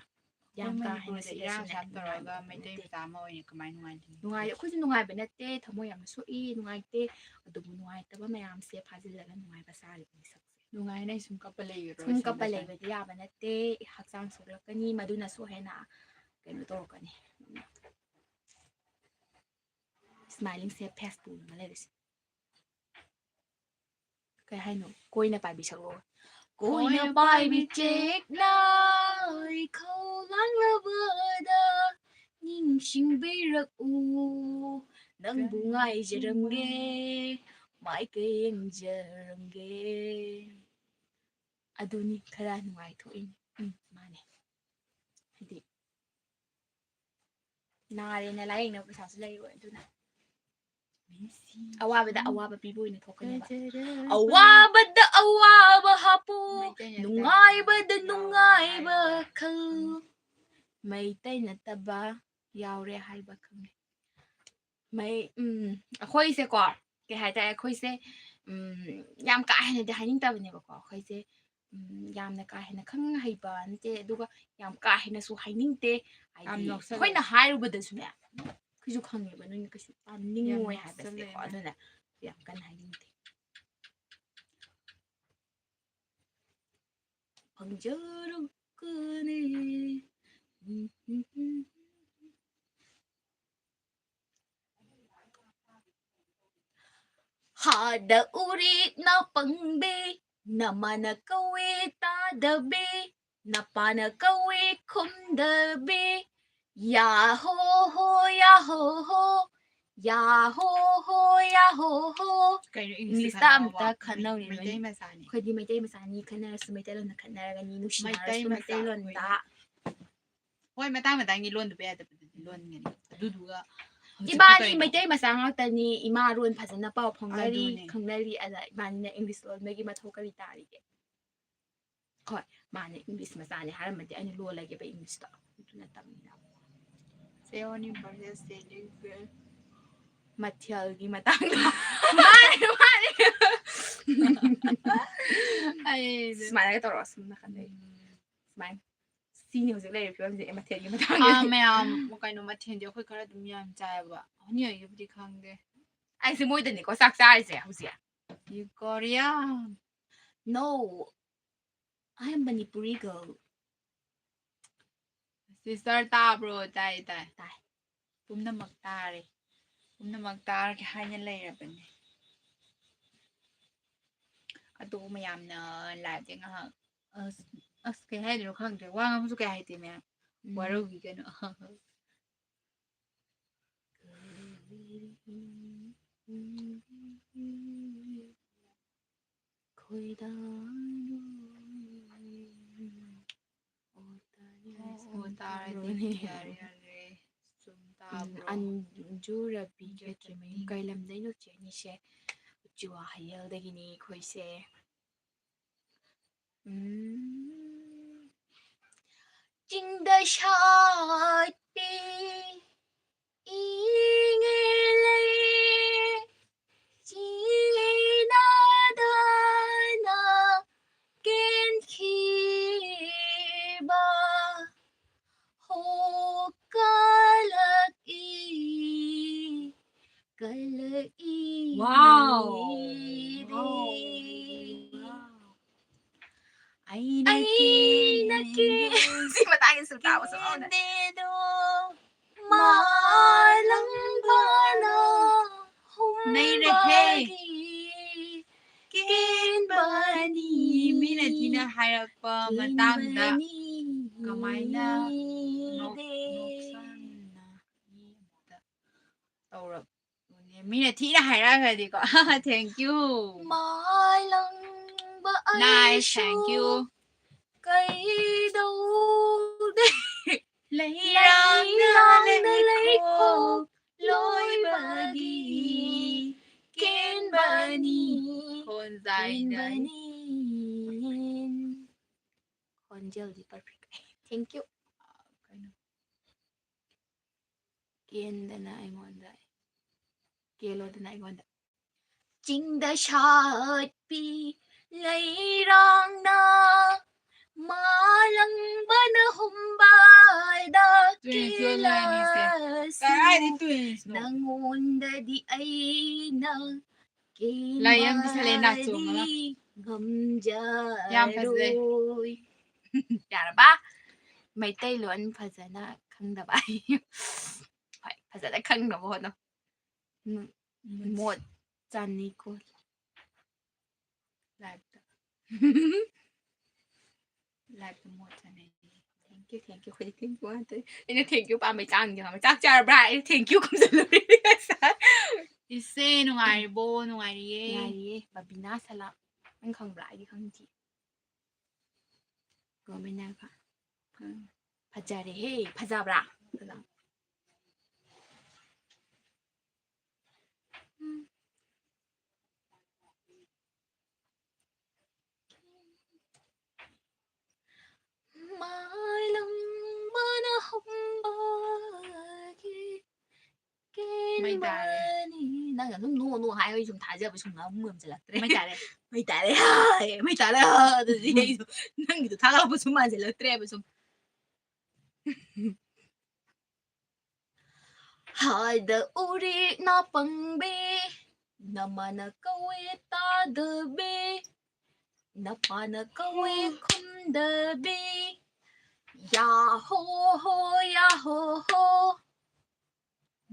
ꯌꯥꯝ ꯑꯩꯈꯣꯏ ꯀꯥ ꯍꯦꯟꯅ ꯃꯅꯤꯄꯨꯔꯗ ꯁꯤꯗꯁꯨ ꯏꯔꯥꯡ ꯍꯦꯟꯅ ꯁꯥꯞ ꯇꯧꯔꯒ ꯅꯨꯡꯉꯥꯏꯕ ꯃꯩꯇꯩ ꯅꯠꯇꯦ꯫ ꯃꯆꯥ ꯑꯃ ꯑꯣꯏꯅ ꯀꯃꯥꯏꯅ ꯅꯨꯡꯉꯥꯏꯗꯣꯏꯅꯣ? ꯅꯨꯡꯉꯥꯏ ꯑꯩꯈꯣꯏꯁꯨ ꯅꯨꯡꯉꯥꯏꯕ ꯅꯠꯇꯦ, ꯊꯃꯣꯏ ꯌꯥꯝꯅ ꯁꯣꯛꯏ, ꯅꯨꯡꯉꯥꯏꯇꯦ꯫ ꯑꯗꯨꯕꯨ ꯅꯨꯡꯉꯥꯏꯇꯕ ꯃꯌꯥꯝꯁꯦ ꯐꯥꯖꯤꯜꯂꯒ ꯅꯨꯡꯉꯥꯏꯕ ꯁꯥꯔꯤꯕ ꯃꯤꯁꯛꯁꯦ꯫ ꯅꯨꯡꯉꯥꯏꯅ ꯑꯩ ꯁꯨꯝ ꯀꯞꯄ ꯂꯩꯔꯣꯏ꯫ ꯁꯨꯝ ꯀꯞꯄ ꯂꯩꯕꯗꯤ ꯌꯥꯕ ꯅꯠꯇꯦ, ꯍꯛꯆꯥꯡ ꯁꯣꯛꯂꯛꯀꯅꯤ, ꯃꯗꯨꯅꯁꯨ ꯍꯦꯟꯅ ꯀꯩꯅꯣ ꯇꯧꯔꯛꯀꯅꯤ꯫ ꯁ꯭ꯃꯥꯏꯂꯤꯡꯁꯦ ꯐꯦꯁ ꯄꯨꯔꯒ ꯂꯩꯔꯤꯁꯦ꯫ ꯀꯩ ꯍꯥꯏꯅꯣ? ꯀꯣꯏꯅ ꯄꯥꯏꯕꯤ ꯁꯛꯂꯛꯑꯣ꯫ ꯀꯣꯏꯅ ꯀꯣꯏꯅ ꯄꯥꯏꯕꯤ ꯄꯥꯏꯕꯤ ꯆꯦꯛꯅ ꯏꯈꯧ ꯂꯥꯡꯂꯕꯗ ꯅꯤꯡꯁꯤꯡꯕꯤꯔꯛꯎ, ꯅꯪꯕꯨ ꯉꯥꯏꯖꯔꯝꯒꯦ, ꯃꯥꯏꯀꯩ ꯌꯦꯡꯖꯔꯝꯒꯦ꯫ ꯑꯗꯨꯅꯤ ꯈꯔ ꯅꯨꯡꯉꯥꯏꯊꯣꯛꯏꯅꯤ꯫ ꯎꯝ, ꯃꯥꯅꯦ꯫ ꯍꯥꯏꯗꯤ ꯅꯥꯔꯦꯅ ꯂꯥꯏꯌꯦꯡꯅꯕ ꯄꯩꯁꯥꯁꯨ ꯂꯩꯔꯣꯏ, ꯑꯗꯨꯅ ꯑꯋꯥꯕꯗ ꯑꯋꯥꯕ ꯄꯤꯕ ꯑꯣꯏꯅ ꯊꯣꯛꯀꯅꯦꯕ꯫ ꯑꯋꯥꯕꯗ ꯑꯋꯥꯕ ꯍꯥꯞꯄꯨ, ꯃꯩꯇꯩ ꯅꯠꯇꯕ ꯅꯨꯡꯉꯥꯏꯕꯗ ꯅꯨꯡꯉꯥꯏꯕ ꯈꯜꯂꯨ꯫ ꯃꯩꯇꯩ ꯅꯠꯇꯕ ꯌꯥꯎꯔꯦ ꯍꯥꯏꯕ ꯈꯪꯉꯦ꯫ ꯃꯩ ꯎꯝ ꯑꯩꯈꯣꯏꯁꯦꯀꯣ, ꯀꯩ ꯍꯥꯏꯇꯥꯔꯦ, ꯑꯩꯈꯣꯏꯁꯦ ꯎꯝ ꯌꯥꯝ ꯀꯥ ꯍꯦꯟꯅꯗꯤ ꯍꯥꯏꯅꯤꯡꯗꯕꯅꯦꯕꯀꯣ꯫ ꯑꯩꯈꯣꯏꯁꯦ ꯎꯝ ꯌꯥꯝꯅ ꯀꯥ ꯍꯦꯟꯅ ꯈꯪ ꯍꯩꯕ ꯅꯠꯇꯦ, ꯑꯗꯨꯒ ꯌꯥꯝ ꯀꯥ ꯍꯦꯟꯅꯁꯨ ꯍꯥꯏꯅꯤꯡꯗꯦ꯫ ꯍꯥꯏꯗꯤ ꯌꯥꯝ ꯅꯣꯛꯁꯜꯂꯦ꯫ ꯑꯩꯈꯣꯏꯅ ꯍꯥꯏꯔꯨꯕꯗꯁꯨꯅꯦ, ꯑꯩꯈꯣꯏꯁꯨ ꯈꯪꯉꯦꯕ ꯅꯣꯏꯅ ꯀꯩꯁꯨ ꯇꯥꯅꯤꯡꯉꯣꯏ ꯌꯥꯝ ꯍꯥꯏꯕꯁꯦꯀꯣ꯫ ꯅꯣꯛꯁꯜꯂꯦ꯫ ꯑꯗꯨꯅ ꯌꯥꯝ ꯀꯟꯅ ꯍꯥꯏꯅꯤꯡꯗꯦ꯫ ꯐꯪꯖꯔꯛꯀꯅꯤ꯫ ꯍꯥꯗ ꯎꯔꯤꯛꯅ ꯄꯪꯕꯤ, ꯅꯃꯥꯅ ꯀꯧꯏ ꯇꯥꯗꯕꯤ, ꯅꯄꯥꯅ ꯀꯧꯏ ꯈꯨꯝꯗꯕꯤ꯫ ꯌꯥ ꯍꯣ ꯍꯣ, ꯌꯥ ꯍꯣ ꯍꯣ, ꯌꯥ ꯍꯣ ꯍꯣ, ꯌꯥ ꯍꯣ ꯍꯣ꯫ ꯀꯩꯅꯣ English ꯏꯪꯂꯤꯁꯇ ꯈꯟꯅꯕ? ꯑꯝꯇ ꯈꯟꯅꯧꯅꯦ, ꯃꯩꯇꯩ ꯅꯣꯏ꯫ ꯃꯆꯥꯅꯤ꯫ ꯑꯩꯈꯣꯏꯗꯤ ꯃꯩꯇꯩ ꯃꯆꯥꯅꯤ, ꯈꯟꯅꯔꯁꯨ ꯃꯩꯇꯩꯂꯣꯟꯗ ꯈꯟꯅꯔꯒꯅꯤ, ꯅꯨꯡꯁꯤꯅꯔꯁꯨ ꯃꯩꯇꯩ ꯃꯆꯥ ꯃꯩꯇꯩꯂꯣꯟꯗ꯫ ꯑꯩꯈꯣꯏꯗꯤ꯫ ꯍꯣꯏ, ꯃꯇꯥꯡ ꯃꯇꯥꯡꯒꯤ ꯂꯣꯟꯗꯕ ꯌꯥꯗꯕꯗꯨꯗꯤ ꯂꯣꯟꯒꯅꯤ꯫ ꯑꯗꯨꯗꯨꯒ ꯍꯧꯖꯤꯛꯀꯤ ꯏꯕꯥꯅꯤ ꯀꯩꯅꯣ? ꯃꯩꯇꯩ ꯃꯆꯥ ꯉꯥꯛꯇꯅꯤ, ꯏꯃꯥ ꯂꯣꯟ ꯐꯖꯅ ꯄꯥꯎ ꯐꯥꯎꯅꯔꯤ, ꯑꯗꯨꯅꯦ꯫ ꯈꯪꯅꯔꯤ, ꯑꯗ ꯏꯕꯥꯅꯤꯅ English ꯂꯣꯟꯕꯒꯤ ꯃꯊꯧ ꯀꯔꯤ ꯇꯥꯔꯤꯒꯦ? ꯍꯣꯏ, ꯃꯥꯅ English ꯃꯆꯥꯅꯦ ꯍꯥꯏꯔꯝꯃꯗꯤ ꯑꯩꯅ ꯂꯣꯜꯂꯒꯦꯕ English ꯇꯣ꯫ ꯑꯗꯨ ꯅꯠꯇꯕꯅꯤꯅ꯫ Seoni versus Seligwe꯫ ꯃꯊꯦꯜꯒꯤ ꯃꯇꯥꯡꯗ꯫ ꯃꯥꯅꯦ, ꯃꯥꯅꯦ꯫ ꯑꯩ ꯁꯨꯃꯥꯏꯅꯒ ꯇꯧꯔꯣ, ꯁꯨꯝ ꯅꯥꯀꯟꯗꯩ꯫ ꯎꯝ꯫ ꯁꯨꯃꯥꯏꯅ꯫ ꯁꯤꯅꯤ ꯍꯧꯖꯤꯛ ꯂꯩꯔꯤꯕ ꯐꯤꯕꯝꯁꯦ ꯃꯊꯦꯜꯒꯤ ꯃꯇꯥꯡꯗ꯫ ꯑꯥ, ꯃꯌꯥꯝ ꯀꯩꯅꯣ ꯃꯊꯦꯜꯗꯤ ꯑꯩꯈꯣꯏ ꯈꯔ ꯑꯗꯨꯝ ꯌꯥꯝ ꯆꯥꯏꯌꯦꯕ꯫ ꯍꯣꯅꯤ ꯍꯣꯏꯒꯤꯕꯨꯗꯤ ꯈꯪꯗꯦ꯫ ꯑꯩꯁꯦ ꯃꯣꯏꯗꯅꯤꯀꯣ ꯆꯥꯛ ꯆꯥꯔꯤꯁꯦ ꯍꯧꯖꯤꯛ꯫ Korea? No, I am Manipuri girl. Sister ꯇꯥꯕ꯭ꯔꯣ? ꯇꯥꯏ, ꯇꯥꯏ꯫ ꯇꯥꯏ꯫ ꯄꯨꯝꯅꯃꯛ ꯇꯥꯔꯦ꯫ ꯄꯨꯝꯅꯃꯛ ꯇꯥꯔꯒꯦ ꯍꯥꯏꯅ ꯂꯩꯔꯕꯅꯦ꯫ ꯑꯗꯣ ꯃꯌꯥꯝꯅ liveꯁꯦ ꯉꯥꯏꯍꯥꯛ, ꯑꯁ, ꯑꯁ, ꯀꯩ ꯍꯥꯏꯗꯣꯏꯅꯣ ꯈꯪꯗ꯭ꯔꯦ꯫ ꯋꯥ ꯉꯥꯡꯕꯁꯨ ꯀꯌꯥ ꯍꯩꯇꯦ ꯃꯌꯥꯝ꯫ ꯎꯝ꯫ ꯋꯥꯔꯧꯕꯤꯒꯅꯨ꯫ ꯈꯣꯏꯗꯥꯅꯣ꯫ ꯑꯣ, ꯇꯥꯔꯦ, ꯑꯣ, ꯇꯥꯔꯦ꯫ ꯇꯥꯔꯗꯤ ꯌꯥꯔꯦ, ꯌꯥꯔꯦ꯫ ꯆꯨꯝ ꯎꯝ, ꯇꯥꯕ꯭ꯔꯣ? ꯑꯟꯖꯨ ꯔꯕꯤꯒ ꯑꯟꯖꯨ ꯇ꯭ꯔꯤꯃꯤꯡ꯫ ꯔꯕꯤ꯫ ꯀꯩ ꯂꯝꯗꯩꯅꯣ ꯆꯦ ꯑꯅꯤꯁꯦ? ꯎꯆꯤꯋꯥ ꯍꯩꯌꯦꯜꯗꯒꯤꯅꯤ ꯑꯩꯈꯣꯏꯁꯦ꯫ ꯎꯝ꯫ ꯆꯤꯡꯗ ꯁꯥꯠꯄꯤ ꯏꯉꯦ ꯂꯩ, ꯆꯤꯅꯥꯗꯅ ꯀꯦꯟꯈꯤꯕ ꯍꯣꯀꯂꯛꯏ, ꯀꯂꯛꯏ꯫ Wow! ꯂꯩꯔꯦ꯫ Wow! Wow! ꯑꯩꯅ ꯑꯩꯅ ꯀꯦ-, ꯀꯦ-, ꯁꯤ ꯃꯇꯥꯡꯒꯤ ꯁꯨꯝ ꯇꯥꯕ ꯁꯨꯝ ꯍꯧꯅ꯫ ꯀꯦꯟꯗꯦꯗꯣ ꯃꯥꯂꯪꯕꯅ ꯅꯩꯔꯦꯍꯦ꯫ ꯍꯨꯝꯕꯒꯤ ꯀꯦꯟꯕꯅꯤ꯫ ꯃꯤꯅ ꯊꯤꯅ ꯍꯥꯏꯔꯛꯄ ꯃꯇꯥꯡꯗ ꯀꯦꯟꯕꯅꯤ꯫ ꯀꯃꯥꯏꯅ ꯅꯣꯛ-, ꯅꯣꯛꯁꯟꯅ ꯇꯧꯔꯛ-, ꯃꯤꯅ ꯊꯤꯅ ꯍꯥꯏꯔꯛꯑꯒꯗꯤꯀꯣ꯫ Thank you. ꯃꯥꯂꯪꯕ nice, ꯑꯩꯁꯨ thank you. ꯀꯩꯗꯧꯗꯦ꯫ ꯂꯩꯔꯥꯡꯅ ꯂꯩꯔꯥꯡꯅ ꯂꯩꯈꯣꯛ ꯂꯩꯈꯣꯛ ꯂꯣꯏꯕꯒꯤ ꯂꯣꯏꯕꯒꯤ ꯀꯦꯟꯕꯅꯤ꯫ ꯈꯣꯟꯖꯥꯏꯗ꯫ ꯀꯦꯟꯕꯅꯤ꯫ ꯈꯣꯟꯖꯦꯜꯗꯤ perfect꯫ Thank you꯫ ꯀꯩꯅꯣ? ꯀꯦꯟꯗꯅ ꯑꯩꯉꯣꯟꯗ, ꯀꯦꯜꯂꯣꯗꯅ ꯑꯩꯉꯣꯟꯗ꯫ ꯆꯤꯡꯗ ꯁꯥꯠꯄꯤ ꯂꯩꯔꯥꯡꯅ ꯃꯥꯂꯪꯕꯅ ꯍꯨꯝꯕꯥꯜꯗ Twins ꯂꯣꯏ ꯂꯣꯏꯔꯅꯤꯁꯦ꯫ ꯀꯦꯜꯂꯁꯨ ꯀꯔꯥꯏꯗꯩ twins ꯅꯣ? ꯅꯪꯉꯣꯟꯗꯗꯤ ꯑꯩꯅ ꯂꯥꯏ ꯌꯥꯝ ꯄꯤꯁꯜꯂꯦ, ꯅꯥꯆꯣꯝ ꯑꯃ꯫ ꯀꯦꯜꯂꯗꯤ ꯌꯥꯝ ꯐꯖꯩ꯫ ꯉꯝꯖꯔꯣꯏ꯫ ꯌꯥꯔꯕ? ꯃꯩꯇꯩꯂꯣꯟ ꯐꯖꯅ ꯈꯪꯗꯕ ꯑꯩ꯫ ꯍꯣꯏ, ꯐꯖꯅ ꯈꯪꯅꯕ ꯍꯣꯠꯅꯧ꯫ ꯎꯝ, ꯃꯣꯠ ꯆꯥꯅꯤꯀꯣ꯫ Live ꯇ꯫ Live ꯇ ꯃꯣꯠ ꯆꯥꯅꯩ꯫ Thank you, thank you꯫ ꯑꯩꯈꯣꯏꯗꯤ thank you ꯉꯥꯛꯇꯅꯤ꯫ ꯑꯩꯅ thank you ꯄꯥꯝꯕꯩ ꯆꯥꯡꯗꯤ ꯈꯪꯕ꯫ ꯆꯥꯛ ꯆꯥꯔꯕ꯭ꯔꯥ? ꯑꯩ thank you ꯈꯨꯝꯖꯜꯂꯨꯔꯦ ꯉꯁꯥꯏ꯫ ꯏꯆꯦ, ꯅꯨꯡꯉꯥꯏꯔꯤꯕꯣ? ꯅꯨꯡꯉꯥꯏꯔꯤꯌꯦ꯫ ꯅꯨꯡꯉꯥꯏꯔꯤꯌꯦ꯫ ꯕꯕꯤꯅꯥ ꯁꯂꯥꯝ꯫ ꯅꯪ ꯈꯪꯕ꯭ꯔꯥ? ꯑꯩꯗꯤ ꯈꯪꯗꯦ꯫ ꯒꯣꯃꯤꯅꯥꯒ꯫ ꯎꯝ꯫ ꯐꯖꯔꯦꯍꯦ꯫ ꯐꯖꯕ꯭ꯔꯥ? ꯐꯖ-, ꯎꯝ꯫ ꯃꯥꯂꯪꯕꯅ ꯍꯨꯝꯕꯒꯤ ꯃꯩ ꯇꯥꯔꯦ꯫ ꯀꯦꯟꯕꯅꯤ꯫ ꯅꯪ ꯑꯗꯨꯝ ꯅꯣ ꯅꯣ ꯍꯥꯏ, ꯑꯩ ꯁꯨꯝ ꯊꯥꯖꯕ ꯁꯨꯝ ꯉꯝ-, ꯉꯝꯖꯜꯂꯛꯇ꯭ꯔꯦ꯫ ꯃꯩ ꯇꯥꯔꯦ꯫ ꯃꯩ ꯇꯥꯔꯦ꯫ ꯍꯥꯏ, ꯃꯩ ꯇꯥꯔꯦ꯫ ꯑꯗꯨꯗꯤ ꯑꯩꯁꯨ ꯅꯪꯒꯤꯗꯣ ꯊꯥꯒꯠꯂꯛꯄ ꯁꯨꯝ ꯃꯥꯟꯁꯤꯜꯂꯛꯇ꯭ꯔꯦꯕ ꯁꯨꯝ꯫ ꯍꯥꯏꯗ ꯎꯔꯤꯛ ꯅꯥꯄꯪꯕꯤ, ꯅꯃꯥꯅ ꯀꯧꯋꯦ ꯇꯥꯗꯕꯤ, ꯅꯄꯥꯅ ꯀꯧꯋꯦ ꯈꯨꯝꯗꯕꯤ꯫ ꯌꯥ ꯍꯣ ꯍꯣ, ꯌꯥ ꯍꯣ ꯍꯣ꯫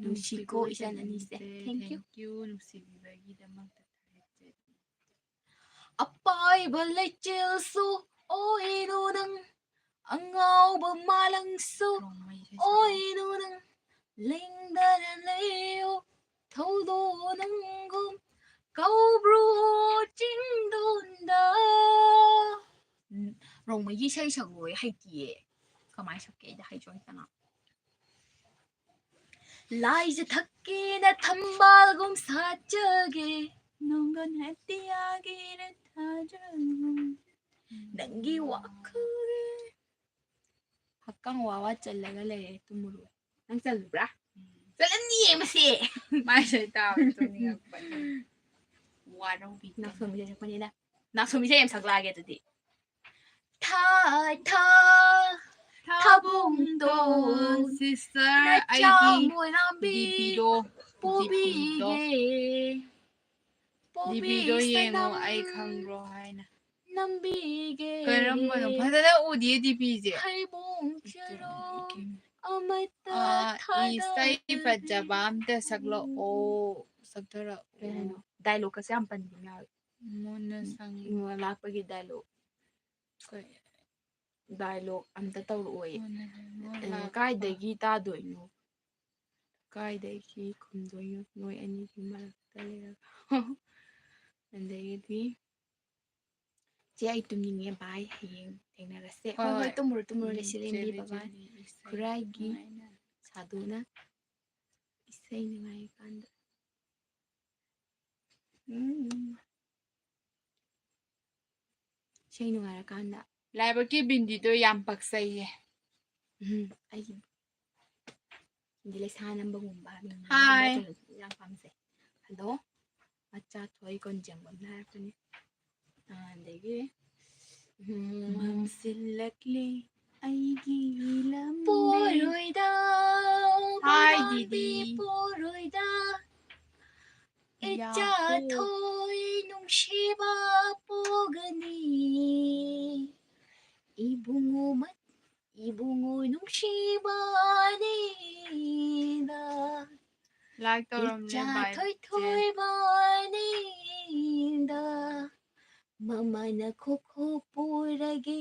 ꯅꯨꯡꯁꯤꯀꯣ ꯏꯆꯟ ꯑꯅꯤꯁꯦ꯫ Thank you꯫ Thank you, ꯅꯨꯡꯁꯤꯕꯤꯕꯒꯤꯗꯃꯛꯇ ꯊꯥꯒꯠꯆꯔꯤ꯫ ꯑꯄꯥꯏꯕ ꯂꯩꯆꯤꯜꯁꯨ ꯑꯣꯏꯅꯨ ꯅꯪ, ꯑꯉꯥꯎꯕ ꯃꯥꯂꯪꯁꯨ ꯔꯣꯡꯃꯩ ꯏꯁꯩ ꯁꯛꯂꯛꯑꯣ꯫ ꯑꯣꯏꯅꯨ ꯅꯪ, ꯂꯦꯡꯗꯅ ꯂꯩꯌꯨ ꯊꯧꯗꯣꯛ ꯅꯪꯒꯨꯝ ꯀꯧꯕ꯭ꯔꯨ ꯆꯤꯡꯗꯣꯟꯗ꯫ ꯎꯝ, ꯔꯣꯡꯃꯩꯒꯤ ꯏꯁꯩ ꯁꯛꯂꯛꯑꯣ, ꯍꯩꯇꯤꯌꯦ꯫ ꯀꯃꯥꯏ ꯁꯛꯀꯦ? ꯑꯩꯗꯤ ꯍꯩꯁꯨ ꯍꯩꯇꯅ꯫ ꯂꯥꯏꯖ ꯊꯛꯀꯦꯅ ꯊꯝꯕꯥꯜꯒꯨꯝ ꯁꯥꯠꯆꯒꯦ, ꯅꯣꯡꯒꯟ ꯑꯇꯤꯌꯥꯒꯤ ꯔꯦꯊꯥꯖꯒꯨꯝ, ꯅꯪꯒꯤ ꯋꯥꯈꯜꯒꯤ ꯍꯛꯀꯥꯡ ꯋꯥ ꯋꯥ ꯆꯜꯂꯒ ꯂꯩꯔꯦ, ꯇꯨꯝꯃꯨꯔꯣ꯫ ꯅꯪ ꯆꯜꯂꯨꯕ꯭ꯔꯥ? ꯎꯝ꯫ ꯆꯜꯂꯝꯅꯤꯌꯦ ꯃꯁꯤ꯫ ꯃꯥꯏꯁꯦ ꯇꯥꯕꯗ ꯇꯨꯝꯅꯤꯡꯉꯛꯄꯅꯦ꯫ ꯋꯥꯔꯧꯕꯤ꯫ ꯅꯥꯎꯁꯣꯝ ꯏꯁꯩ ꯁꯛꯄꯅꯤꯅ꯫ ꯅꯥꯎꯁꯣꯝ ꯏꯁꯩ ꯌꯥꯝ ꯁꯛꯂꯛꯑꯒꯦ ꯑꯗꯨꯗꯤ꯫ ꯊꯥ ꯊꯥ ꯊꯥꯕꯨꯡꯗꯣꯟ ꯁꯤꯁꯇꯔ, ꯑꯩꯒꯤ ꯅꯆꯥꯃꯨꯔꯥꯝꯕꯤ ꯗꯤꯄꯤꯗꯣ, ꯗꯤꯄꯤꯗꯣ, ꯄꯣꯕꯤꯒꯦ ꯗꯤꯄꯤꯗꯣ ꯄꯣꯕꯤ ꯌꯦꯡꯉꯣ, ꯁꯅꯝ ꯑꯩ ꯈꯪꯕ꯭ꯔꯣ ꯍꯥꯏꯅ꯫ ꯅꯝꯕꯤꯒꯦ ꯀꯔꯝꯕꯅꯣ? ꯐꯖꯅ ꯎꯗꯤꯌꯦ ꯗꯤꯄꯤꯁꯦ꯫ ꯍꯩꯕꯣꯡ ꯆꯔꯣꯡ ꯑꯃꯠꯇ ꯑꯥ, ꯏꯁꯩ ꯊꯥꯗꯕꯤ ꯐꯖꯕ ꯑꯝꯇ ꯁꯛꯂꯛꯑꯣ, ꯁꯛꯊꯔꯛꯑꯣ꯫ ꯀꯩ ꯍꯥꯏꯅꯣ? ꯗꯥꯏꯂꯣꯒꯀꯁꯦ ꯌꯥꯝ ꯄꯟꯕ ꯌꯥꯎꯋꯦ꯫ ꯃꯣꯟꯅ ꯎꯝ, ꯁꯪ- ꯎꯝ, ꯂꯥꯛꯄꯒꯤ ꯗꯥꯏꯂꯣꯒ꯫ ꯀꯩ? ꯗꯥꯏꯂꯣꯒ ꯑꯝꯇ ꯇꯧꯔꯛꯑꯣꯌꯦ꯫ ꯃꯣꯟꯅ ꯁꯪ- ꯃꯣꯟ ꯑ, ꯂꯥꯛꯄ꯫ ꯀꯥꯏꯗꯒꯤ ꯇꯥꯗꯣꯏꯅꯣ? ꯀꯥꯏꯗꯒꯤ ꯈꯨꯝꯗꯣꯏꯅꯣ? ꯅꯣꯏ ꯑꯅꯤꯒꯤ ꯃꯔꯛꯇ ꯂꯩꯔꯒ꯫ ꯑꯗꯒꯤꯗꯤ, "ꯆꯦ, ꯑꯩ ꯇꯨꯝꯅꯤꯡꯉꯦ, bye, ꯍꯌꯦꯡ ꯊꯦꯡꯅꯔꯁꯦ꯫" ꯍꯣꯏ, ꯍꯣꯏ, ꯍꯣꯏ, ꯍꯣꯏ꯫ ꯇꯨꯝꯃꯨꯔꯣ, ꯇꯨꯝꯃꯨꯔꯣ, ꯎꯝ, ꯂꯩꯁꯤ, ꯆꯦ ꯂꯦꯝꯕꯤ, ꯕꯕꯥ꯫ ꯂꯩꯁꯤ, ꯂꯩꯁꯤ꯫ ꯈꯨꯔꯥꯏꯒꯤ ꯅꯨꯡꯉꯥꯏꯅ꯫ ꯁꯥꯗꯨꯅ ꯏꯁꯩ ꯅꯨꯡꯉꯥꯏꯔꯀꯥꯟꯗ꯫ ꯎꯝ꯫ ꯏꯁꯩ ꯅꯨꯡꯉꯥꯏꯔꯀꯥꯟꯗ꯫ ꯂꯥꯏꯕꯛꯀꯤ ꯕꯤꯟꯗꯤꯗꯣ ꯌꯥꯝ ꯄꯛꯆꯩꯌꯦ꯫ ꯎꯝ, ꯑꯩꯒꯤ ꯕꯤꯟꯗꯤ ꯂꯩꯁꯥ ꯅꯝꯕꯒꯨꯝꯕ, ꯕꯤꯟꯗꯤꯒꯨꯝꯕ ꯍꯥꯏ꯫ ꯇꯧꯕꯁꯦ ꯌꯥꯝ ꯄꯥꯝꯖꯩ꯫ ꯑꯗꯣ ꯃꯆꯥ ꯊꯣꯏ ꯀꯣꯟꯖꯦꯡꯕꯝꯅ ꯍꯥꯏꯔꯛꯄꯅꯤ꯫ ꯑꯗꯒꯤ, ꯎꯝ, ꯃꯝꯁꯤꯜꯂꯛꯂꯦ ꯑꯩꯒꯤ ꯂꯝꯕꯤ꯫ ꯄꯣꯔꯣꯏꯗ, ꯍꯥꯏ, ꯃꯥꯏꯕꯝꯕꯤ, ꯗꯤꯗꯤ꯫ ꯄꯣꯔꯣꯏꯗ꯫ ꯏꯆꯥ ꯌꯥꯍꯨ꯫ ꯊꯣꯏ ꯅꯨꯡꯁꯤꯕ ꯄꯣꯒꯅꯤ꯫ ꯏꯕꯨꯡꯉꯣ ꯃ-, ꯏꯕꯨꯡꯉꯣ ꯅꯨꯡꯁꯤꯕꯅꯤꯗ꯫ Like ꯇꯧꯔꯝꯂꯦ, ꯏꯆꯥ bye, ꯊꯣꯏ ꯆꯦ꯫ ꯊꯣꯏꯕꯅꯤꯗ꯫ ꯃꯃꯥꯅ ꯈꯣꯈꯣ ꯄꯨꯔꯒꯦ,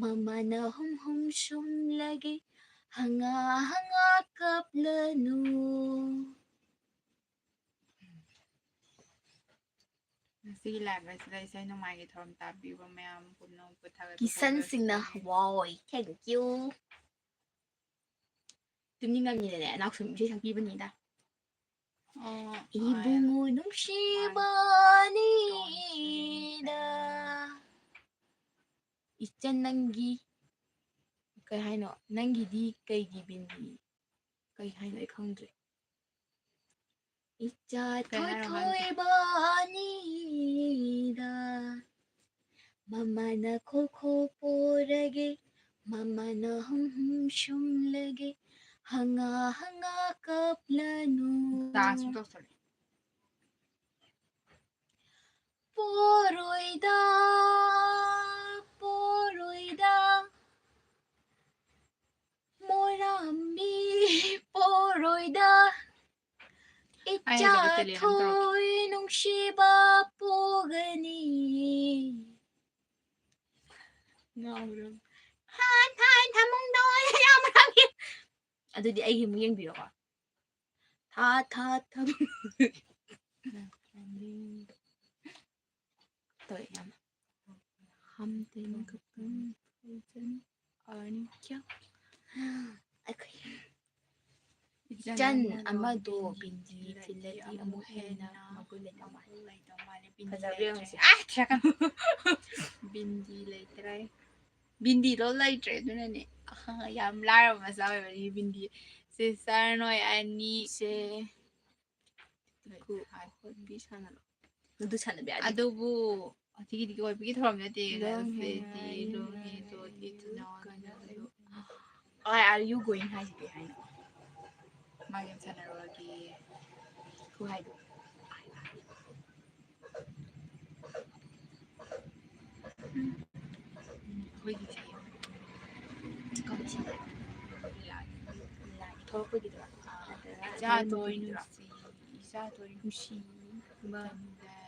ꯃꯃꯥꯅ ꯍꯨꯝ ꯍꯨꯝ ꯁꯨꯝꯂꯒꯦ, ꯍꯪꯉꯥ ꯍꯪꯉꯥ ꯀꯞꯂꯅꯨ꯫ ꯉꯁꯤꯒꯤ live ꯑꯁꯤꯗ ꯏꯁꯩ ꯅꯣꯡꯃꯥꯏꯒꯤ ꯊꯧꯔꯝ ꯇꯥꯕꯤꯕ ꯃꯌꯥꯝ ꯄꯨꯝꯅꯃꯛꯄꯨ ꯊꯥꯒꯠꯄ ꯀꯤꯁꯟ ꯁꯤꯡꯅ ꯐꯣꯡꯗꯣꯛꯆꯔꯤ꯫ ꯋꯥꯎ, thank you꯫ ꯇꯨꯝꯅꯤꯡꯉꯝꯅꯤꯅꯅꯦ, ꯅꯥꯎꯁꯨꯝ ꯏꯁꯩ ꯁꯛꯄꯤꯕꯅꯤꯗ꯫ ꯑꯣ, ꯏꯕꯨꯡꯉꯣ ꯑꯥ, ꯅꯨꯡꯁꯤꯕꯅꯤꯗ꯫ ꯏꯆꯟ, ꯅꯪꯒꯤ ꯀꯩ ꯍꯥꯏꯅꯣ? ꯅꯪꯒꯤꯗꯤ ꯀꯩꯒꯤ ꯕꯤꯟꯗꯤ? ꯀꯩ ꯍꯥꯏꯅꯣ ꯑꯩ ꯈꯪꯗ꯭ꯔꯦ꯫ ꯏꯆꯥ ꯀꯩ ꯍꯥꯏꯅꯣ ꯈꯪꯗꯦ꯫ ꯊꯣꯏꯊꯣꯏꯕꯅꯤꯗ꯫ ꯃꯃꯥꯅ ꯈꯣ ꯈꯣ ꯄꯣꯔꯒꯦ, ꯃꯃꯥꯅ ꯍꯨꯝ ꯍꯨꯝ ꯁꯨꯝꯂꯒꯦ, ꯍꯪꯉꯥ ꯍꯪꯉꯥ ꯀꯞꯂꯅꯨ꯫ ꯗꯥꯟꯁ ꯇꯧꯁꯜꯂꯦ꯫ ꯄꯣꯔꯣꯏꯗ, ꯄꯣꯔꯣꯏꯗ, ꯃꯣꯔꯥꯝꯕꯤ ꯄꯣꯔꯣꯏꯗ, ꯑꯩ ꯍꯧꯖꯤꯛ ꯏꯆꯥ ꯇꯦꯂꯦꯟ ꯑꯃ ꯇꯧꯔꯛꯀꯦ꯫ ꯊꯣꯏ ꯅꯨꯡꯁꯤꯕ ꯄꯣꯒꯅꯤ꯫ ꯉꯥꯎꯔꯝ꯫ ꯍꯥꯟ ꯊꯥꯏ ꯊꯃꯨꯡꯗꯣꯏ ꯌꯥꯝꯔꯝꯃꯤ꯫ ꯑꯗꯨꯗꯤ ꯑꯩꯒꯤ ꯑꯃꯨꯛ ꯌꯦꯡꯕꯤꯔꯣꯀꯣ꯫ ꯊꯥ ꯊꯥ ꯊꯝ꯫ ꯇꯧꯔꯦ ꯌꯥꯝ꯫ ꯍꯝ ꯇꯦꯟ ꯈꯛꯇꯪ ꯐꯖꯅ ꯑꯅꯤ ꯀꯌꯥ? ꯑꯩꯈꯣꯏ ꯏꯆꯟ ꯑꯃꯗꯣ ꯕꯤꯟꯗꯤ ꯊꯤꯜꯂꯗꯤ ꯑꯃꯨꯛ ꯍꯦꯟꯅ ꯃꯒꯨꯟ ꯂꯩꯗꯧ ꯃꯥꯜꯂꯦ꯫ ꯐꯖꯕ꯭ꯔꯥ ꯌꯦꯡꯉꯨꯁꯦ꯫ ꯑꯥ, ꯊꯤꯔꯛꯀꯅꯨ꯫ ꯕꯤꯟꯗꯤ ꯂꯩꯇ꯭ꯔꯦ꯫ ꯕꯤꯟꯗꯤꯗꯣ ꯂꯩꯇ꯭ꯔꯦ, ꯑꯗꯨꯅꯅꯦ꯫ ꯑꯍ, ꯌꯥꯝ ꯂꯥꯏꯔꯕ ꯃꯆꯥ ꯑꯣꯏꯕꯅꯤ ꯕꯤꯟꯗꯤ꯫ ꯁꯤꯁꯇꯔ ꯅꯣꯏ ꯑꯅꯤꯁꯦ ꯀꯨ-, ꯍꯣꯠꯄꯤ ꯁꯥꯟꯅꯔꯣ꯫ ꯑꯗꯨ ꯁꯥꯟꯅꯕ ꯌꯥꯗꯦ꯫ ꯑꯗꯨꯕꯨ ꯍꯧꯖꯤꯛꯀꯤꯗꯤ ꯑꯣꯏꯕꯒꯤ ꯊꯧꯔꯝ ꯅꯠꯇꯦ꯫ ꯂꯣꯡ ꯍꯦ ꯂꯣꯡ ꯍꯦ ꯍꯦ ꯗꯣ ꯗꯤ ꯇꯨ ꯅꯣ ꯅꯣ ꯗꯣ꯫ Why are you going ꯍꯥꯏꯁꯤ ꯀꯩ ꯍꯥꯏꯅꯣ? ꯃꯥ ꯒꯦꯝ ꯁꯥꯟꯅꯔꯨꯔꯒꯦ꯫ ꯈꯨꯍꯥꯏꯗꯣ꯫ ꯎꯝ, ꯑꯩꯈꯣꯏꯒꯤꯁꯦ ꯀꯝꯄꯤꯇꯤꯁꯟ ꯂꯥꯛꯑꯦ꯫ ꯂꯥꯛꯑꯦ꯫ ꯊꯣꯛꯂꯛꯄꯒꯤꯗꯨꯔꯥ? ꯅꯠꯇ꯭ꯔꯒ ꯏꯆꯥ ꯊꯣꯏ ꯊꯣꯛꯂꯛꯄꯒꯤꯗꯨꯔꯥ? ꯅꯨꯡꯁꯤ, ꯏꯆꯥ ꯊꯣꯏ ꯅꯨꯡꯁꯤꯕ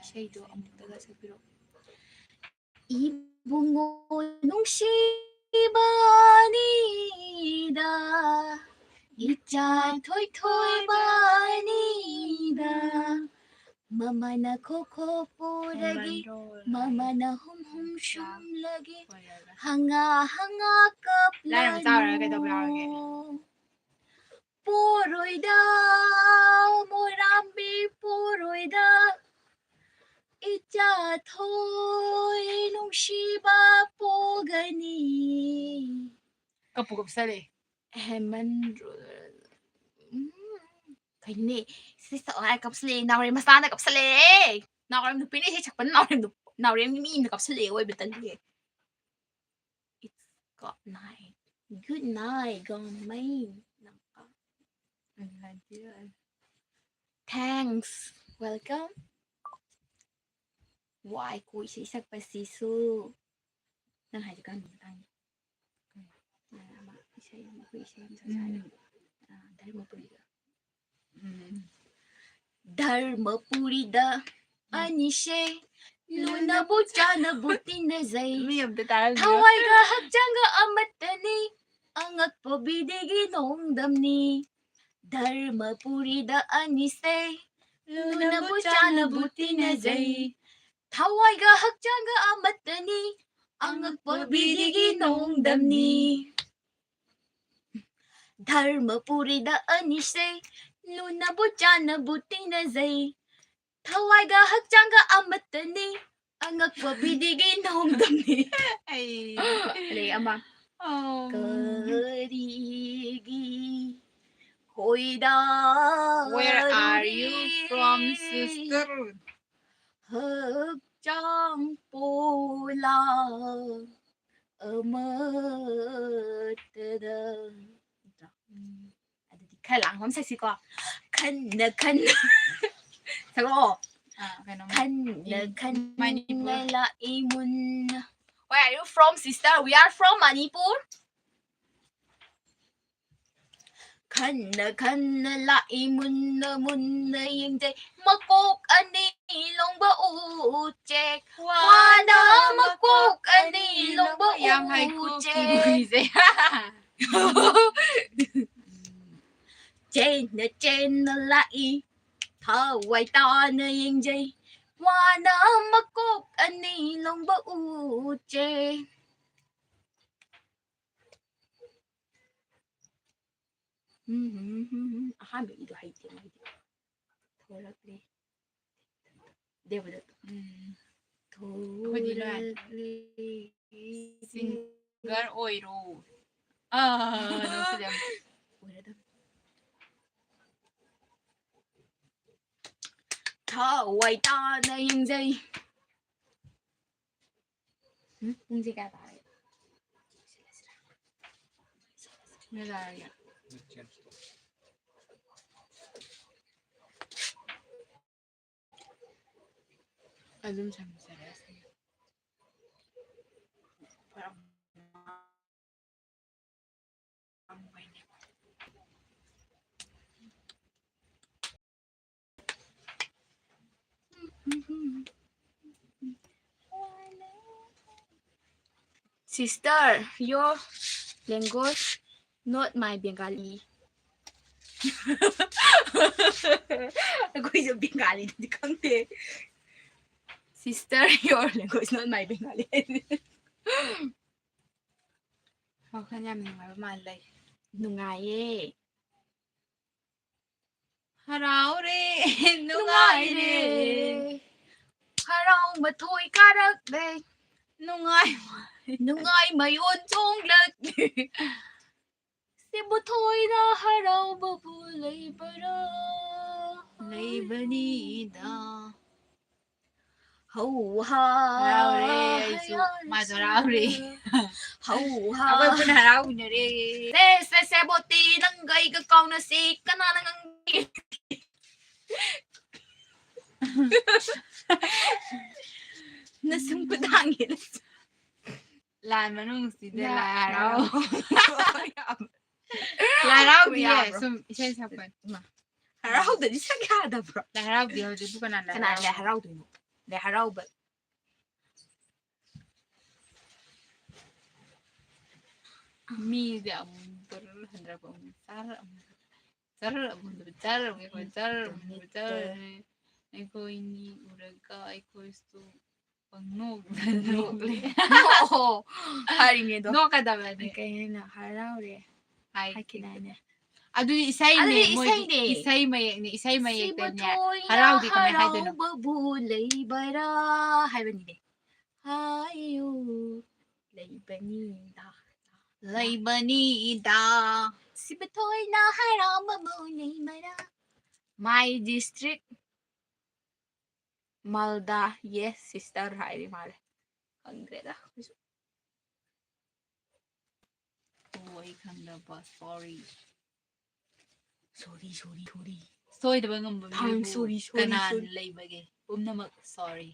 ꯏꯁꯩꯗꯣ ꯑꯃꯨꯛꯇꯒ ꯁꯛꯄꯤꯔꯛꯑꯣ꯫ ꯏꯕꯨꯡꯉꯣ ꯅꯨꯡꯁꯤꯕ ꯑꯅꯤꯗ, ꯏꯆꯥ ꯊꯣꯏꯊꯣꯏꯕ ꯑꯅꯤꯗ, ꯃꯃꯥꯅ ꯈꯣ ꯈꯣ ꯄꯨꯔꯒꯦ, ꯃꯃꯥꯅ ꯍꯨꯝ ꯍꯨꯝ ꯁꯨꯝꯂꯒꯦ, ꯍꯪꯉꯥ ꯍꯪꯉꯥ ꯂꯥꯏꯔ ꯃꯆꯥ ꯑꯣꯏꯔꯒ ꯀꯩꯗꯧꯕ ꯌꯥꯎꯔꯒꯦ? ꯀꯞꯂꯅꯨ꯫ ꯄꯣꯔꯣꯏꯗ, ꯃꯣꯏꯔꯥꯝꯕꯤ ꯄꯣꯔꯣꯏꯗ, ꯏꯆꯥ ꯊꯣꯏ ꯅꯨꯡꯁꯤꯕ ꯄꯣꯒꯅꯤ꯫ ꯀꯞꯄꯨ ꯀꯞꯁꯜꯂꯦ꯫ ꯍꯦꯃꯟꯗ꯭ꯔꯣ? ꯎꯝ, ꯀꯩꯅꯣꯅꯦ? ꯁꯤ ꯁꯛꯑꯣ ꯍꯥꯏꯔ ꯀꯞꯁꯜꯂꯦ꯫ ꯅꯥꯎꯔꯦꯝ ꯃꯆꯥꯅ ꯀꯞꯁꯜꯂꯦ꯫ ꯅꯥꯎꯔꯦꯝ ꯅꯨꯄꯤꯅ ꯏꯁꯩ ꯁꯛꯄꯅ ꯅꯥꯎꯔꯦꯝ ꯅꯨ-, ꯅꯥꯎꯔꯦꯝꯒꯤ ꯃꯤ ꯑꯃꯅ ꯀꯥꯞꯁꯜꯂꯛꯑꯦ, ꯑꯣꯏꯕ ꯇꯜꯂꯦ꯫ It's good night. Good night, ꯒꯣꯃꯩ꯫ Thanks. Welcome. ꯋꯥꯏꯀꯣ ꯏꯁꯩ ꯁꯛꯄꯁꯤꯁꯨ꯫ ꯅꯪ ꯍꯥꯏꯁꯦ ꯀꯔꯝꯕ ꯃꯇꯥꯡꯒꯤ? ꯑꯃ ꯏꯁꯩ ꯑꯃ, ꯑꯩꯈꯣꯏ ꯏꯁꯩ ꯑꯃ ꯁꯛꯁꯦ ꯍꯥꯏꯔꯣ? ꯎꯝ꯫ ꯑ, ꯙꯔꯃꯄꯨꯔꯤꯗ꯫ ꯎꯝ꯫ ꯙꯔꯃꯄꯨꯔꯤꯗ ꯎꯝ꯫ ꯑꯅꯤꯁꯦ ꯂꯨꯅꯕꯨ ꯆꯥꯅꯕꯨ ꯇꯤꯟꯅꯖꯩ꯫ ꯃꯤ ꯑꯝꯇ ꯇꯥꯔꯝꯈꯤꯔꯣꯏ꯫ ꯊꯋꯥꯏꯒ ꯍꯛꯆꯥꯡꯒ ꯑꯃꯠꯇꯅꯤ, ꯑꯉꯛꯄ ꯕꯤꯗꯤꯒꯤ ꯅꯣꯡꯗꯝꯅꯤ꯫ ꯙꯔꯃꯄꯨꯔꯤꯗ ꯑꯅꯤꯁꯦ ꯂꯨꯅꯕꯨ ꯆꯥꯅꯕꯨ ꯇꯤꯟꯅꯖꯩ꯫ ꯊꯋꯥꯏꯒ ꯍꯛꯆꯥꯡꯒ ꯑꯃꯠꯇꯅꯤ, ꯑꯉꯛꯄ ꯕꯤꯗꯤꯒꯤ ꯅꯣꯡꯗꯝꯅꯤ꯫ ꯙꯔꯃꯄꯨꯔꯤꯗ ꯑꯅꯤꯁꯦ ꯂꯨꯅꯕꯨ ꯆꯥꯅꯕꯨ ꯇꯤꯟꯅꯖꯩ꯫ ꯊꯋꯥꯏꯒ ꯍꯛꯆꯥꯡꯒ ꯑꯃꯠꯇꯅꯤ, ꯑꯉꯛꯄ ꯕꯤꯗꯤꯒꯤ ꯅꯣꯡꯗꯝꯅꯤ꯫ ꯑꯩ ꯑꯗꯩ ꯑꯃ, ꯑꯝ꯫ ꯀꯔꯤꯒꯤ ꯈꯣꯏꯗꯥ Where are you from, sister? ꯍꯛꯆꯥꯡ ꯄꯣꯂꯥ ꯑꯃꯠꯇꯗ꯫ ꯎꯝ꯫ ꯑꯗꯨꯗꯤ ꯈꯔ ꯂꯥꯡꯕ ꯑꯃ ꯁꯛꯁꯤꯀꯣ꯫ ꯈꯟꯅ ꯈꯟꯅ꯫ ꯁꯛꯂꯛꯑꯣ꯫ ꯑꯥ, ꯀꯩꯅꯣꯝ ꯈꯟꯅ ꯏ-, ꯈꯟꯅ ꯃꯅꯤꯄꯨꯔ꯫ ꯂꯥꯛꯏ ꯃꯨꯟꯅ꯫ Where are you from, sister? We are from Manipur. ꯈꯟꯅ ꯈꯟꯅ ꯂꯥꯛꯏ ꯃꯨꯟꯅ ꯃꯨꯟꯅ ꯌꯦꯡꯖꯩ꯫ ꯃꯀꯣꯛ ꯑꯅꯤ ꯂꯣꯡꯕ ꯎꯆꯦꯛ꯫ ꯋꯥꯅ ꯃꯀꯣꯛ ꯑꯅꯤ ꯂꯣꯡꯕ ꯌꯥꯝ ꯍꯩꯀꯣ ꯎꯆꯦꯛ꯫ ꯀꯤꯕꯨꯏꯁꯦ꯫ ꯆꯦꯟꯅ ꯆꯦꯟꯅ ꯂꯥꯛꯏ꯫ ꯊꯋꯥꯏ ꯇꯥꯅ ꯌꯦꯡꯖꯩ꯫ ꯋꯥꯅ ꯃꯀꯣꯛ ꯑꯅꯤ ꯂꯣꯡꯕ ꯎꯆꯦꯛ꯫ ꯎꯝ, ꯎꯝ, ꯎꯝ, ꯎꯝ꯫ ꯑꯍꯥꯟꯕꯒꯤꯗꯣ ꯍꯩꯇꯦ ꯃꯣꯏꯗꯤ꯫ ꯊꯣꯔꯛꯂꯦ꯫ ꯗꯦꯕꯗꯠꯇ꯫ ꯎꯝ꯫ ꯑꯩꯈꯣꯏꯗꯤ ꯂꯣꯏꯔꯦ꯫ ꯊꯣꯔꯛꯂꯦ꯫ Singer ꯑꯣꯏꯔꯣ꯫ ꯑꯥ, ꯅꯪꯁꯨ ꯌꯥꯝ ꯑꯣꯏꯔꯗꯝ꯫ ꯊꯋꯥꯏ ꯇꯥꯅ ꯌꯦꯡꯖꯩ꯫ ꯎꯝ, ꯄꯨꯡꯁꯦ ꯀꯌꯥ ꯇꯥꯔꯒꯦ? ꯀꯌꯥ ꯇꯥꯔꯒꯦ? ꯑꯗꯨꯝ ꯁꯝꯖꯔꯁꯦ꯫ Sister, your language not my Bengali. ꯑꯩꯈꯣꯏꯁꯨ ꯕꯦꯡꯒꯥꯂꯤꯗꯨꯗꯤ ꯈꯪꯗꯦ꯫ Sister, your language not my Bengali. ꯋꯥꯈꯜ ꯌꯥꯝ ꯅꯨꯡꯉꯥꯏꯕ ꯃꯥꯜꯂꯦ꯫ ꯅꯨꯡꯉꯥꯏꯌꯦ꯫ ꯍꯔꯥꯎꯔꯦ, ꯅꯨꯡꯉꯥꯏꯔꯦ꯫ ꯍꯔꯥꯎ ꯃꯊꯣꯏ ꯀꯥꯔꯛꯂꯦ꯫ ꯅꯨꯡꯉꯥꯏ, ꯅꯨꯡꯉꯥꯏ ꯃꯌꯣꯟ ꯆꯣꯡꯂꯛꯂꯦ꯫ ꯁꯤꯕꯨ ꯊꯣꯏꯅ ꯍꯔꯥꯎꯕꯕꯨ ꯂꯩꯕꯔꯥ? ꯂꯩꯕꯅꯤꯗ꯫ ꯍꯧ ꯍꯥ, ꯍꯔꯥꯎꯔꯦ ꯑꯩꯁꯨ꯫ ꯍꯔꯥꯎꯔꯦ꯫ ꯃꯥꯁꯨ ꯍꯔꯥꯎꯔꯦ꯫ ꯍꯧ ꯍꯥ꯫ ꯑꯩꯈꯣꯏ ꯄꯨꯟꯅ ꯍꯔꯥꯎꯃꯤꯟꯅꯔꯦ꯫ ꯁꯦ, ꯁꯦ, ꯁꯦꯕꯣꯠꯇꯤ ꯅꯪꯒ ꯑꯩꯒ ꯀꯥꯎꯅꯁꯤ꯫ ꯀꯅꯥꯅ ꯉꯝꯒꯦ? ꯅꯁꯨꯝ ꯈꯨꯗꯥꯡꯒꯤ ꯂꯥꯟ ꯃꯅꯨꯡꯁꯤꯗ ꯌꯥ-, ꯂꯥꯏ ꯍꯔꯥꯎ-, ꯌꯥꯔꯕꯣ? ꯂꯥꯏ ꯍꯔꯥꯎꯗꯤꯌꯦ, ꯌꯥꯕ꯭ꯔꯣ? ꯁꯨꯝ ꯏꯁꯩ ꯁꯛꯄꯅꯤ꯫ ꯏꯃꯥ, ꯍꯔꯥꯎꯗꯗꯤ ꯁꯛ ꯌꯥꯗꯕ꯭ꯔꯣ? ꯂꯥꯏ ꯍꯔꯥꯎꯗꯦ ꯍꯧꯖꯤꯛꯄꯨ ꯀꯅꯥ ꯂꯥꯏ ꯀꯅꯥ ꯂꯥꯏ ꯍꯔꯥꯎ-, ꯍꯔꯥꯎꯗꯣꯏꯅꯣ? ꯂꯥꯏ ꯍꯔꯥꯎꯕ꯫ ꯃꯤꯁꯦ ꯑꯃꯨꯛ ꯇꯧꯔ ꯍꯟꯗ꯭ꯔꯛꯄ ꯑꯃꯨꯛ ꯆꯥꯔ ꯑꯃꯨꯛ ꯆꯥꯔ ꯑꯃꯨꯛ ꯆꯥꯔ ꯑꯃꯨꯛ ꯆꯥꯔ ꯑꯃꯨꯛ ꯆꯥꯔ꯫ ꯑꯩꯈꯣꯏꯅꯤ ꯎꯔꯒ ꯑꯩꯈꯣꯏꯁꯨ ꯄꯪꯅꯣꯛꯇ ꯅꯣꯛꯂꯦ꯫ ꯅꯣꯛꯑꯣ ꯍꯥꯏꯔꯤꯅꯦ ꯑꯗꯣ꯫ ꯅꯣꯛꯀꯗꯕꯅꯦ꯫ ꯀꯩ ꯍꯥꯏꯅꯣ? ꯍꯔꯥꯎꯔꯦ ꯍꯥꯏ-, ꯍꯥꯏꯈꯤꯗꯥꯏꯅꯦ? ꯑꯗꯨꯗꯤ ꯏꯁꯩꯅꯦ, ꯑꯗꯨꯗꯤ ꯃꯣꯏꯗꯤ ꯏꯁꯩꯅꯦ꯫ ꯏꯁꯩ ꯃꯌꯦꯛꯅꯦ, ꯏꯁꯩ ꯁꯤꯕꯨ ꯃꯌꯦꯛꯇꯅꯦ꯫ ꯊꯣꯏꯅ ꯍꯔꯥꯎꯗꯤ ꯀꯃꯥꯏ ꯍꯥꯏꯗꯣꯏꯅꯣ? ꯍꯔꯥꯎꯕꯕꯨ ꯂꯩꯕꯔꯥ ꯍꯥꯏꯕꯅꯤꯅꯦ꯫ ꯍꯥꯏꯌꯨ, ꯂꯩꯕꯅꯤꯗ꯫ ꯂꯩꯕꯅꯤꯗ꯫ ꯁꯤꯕꯨ ꯊꯣꯏꯅ ꯍꯔꯥꯎꯕꯕꯨ ꯂꯩꯕꯔꯥ? My district ꯃꯥꯜꯗꯥ, yes sister ꯍꯥꯏꯔꯤ ꯃꯥꯜꯂꯦ꯫ ꯈꯪꯗ꯭ꯔꯦꯗ ꯑꯩꯈꯣꯏꯁꯨ꯫ ꯑꯣ, ꯑꯩ ꯈꯪꯗꯕ, sorry꯫ Sorry, sorry, sorry. ꯁꯣꯏꯗꯕ ꯉꯝꯕ Fine, ꯃꯤꯕꯨ sorry, sorry, ꯀꯅꯥꯅ sorry. ꯂꯩꯕꯒꯦ? ꯄꯨꯝꯅꯃꯛ sorry꯫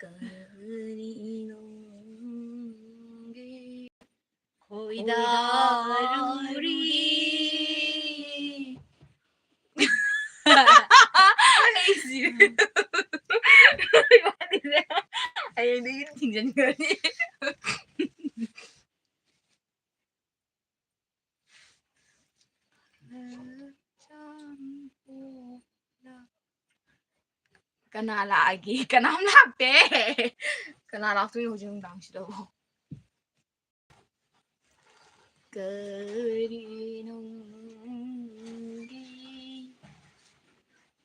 ꯀꯔꯤꯅꯣ? ꯈꯣꯏꯗꯥꯔꯨꯔꯤ꯫ ꯑꯩꯁꯤ ꯍꯌꯦꯡꯗꯒꯤ ꯊꯤꯡꯖꯤꯟꯈ꯭ꯔꯅꯤ꯫ ꯀꯅꯥ ꯂꯥꯛꯑꯒꯦ? ꯀꯅꯥꯝ ꯂꯥꯛꯇꯦ꯫ ꯀꯅꯥ ꯂꯥꯛꯇꯣꯏꯅꯣ ꯍꯧꯖꯤꯛ ꯅꯨꯡꯗꯥꯡꯁꯤꯗꯕꯨ? ꯀꯔꯤ ꯅꯨꯡꯒꯤ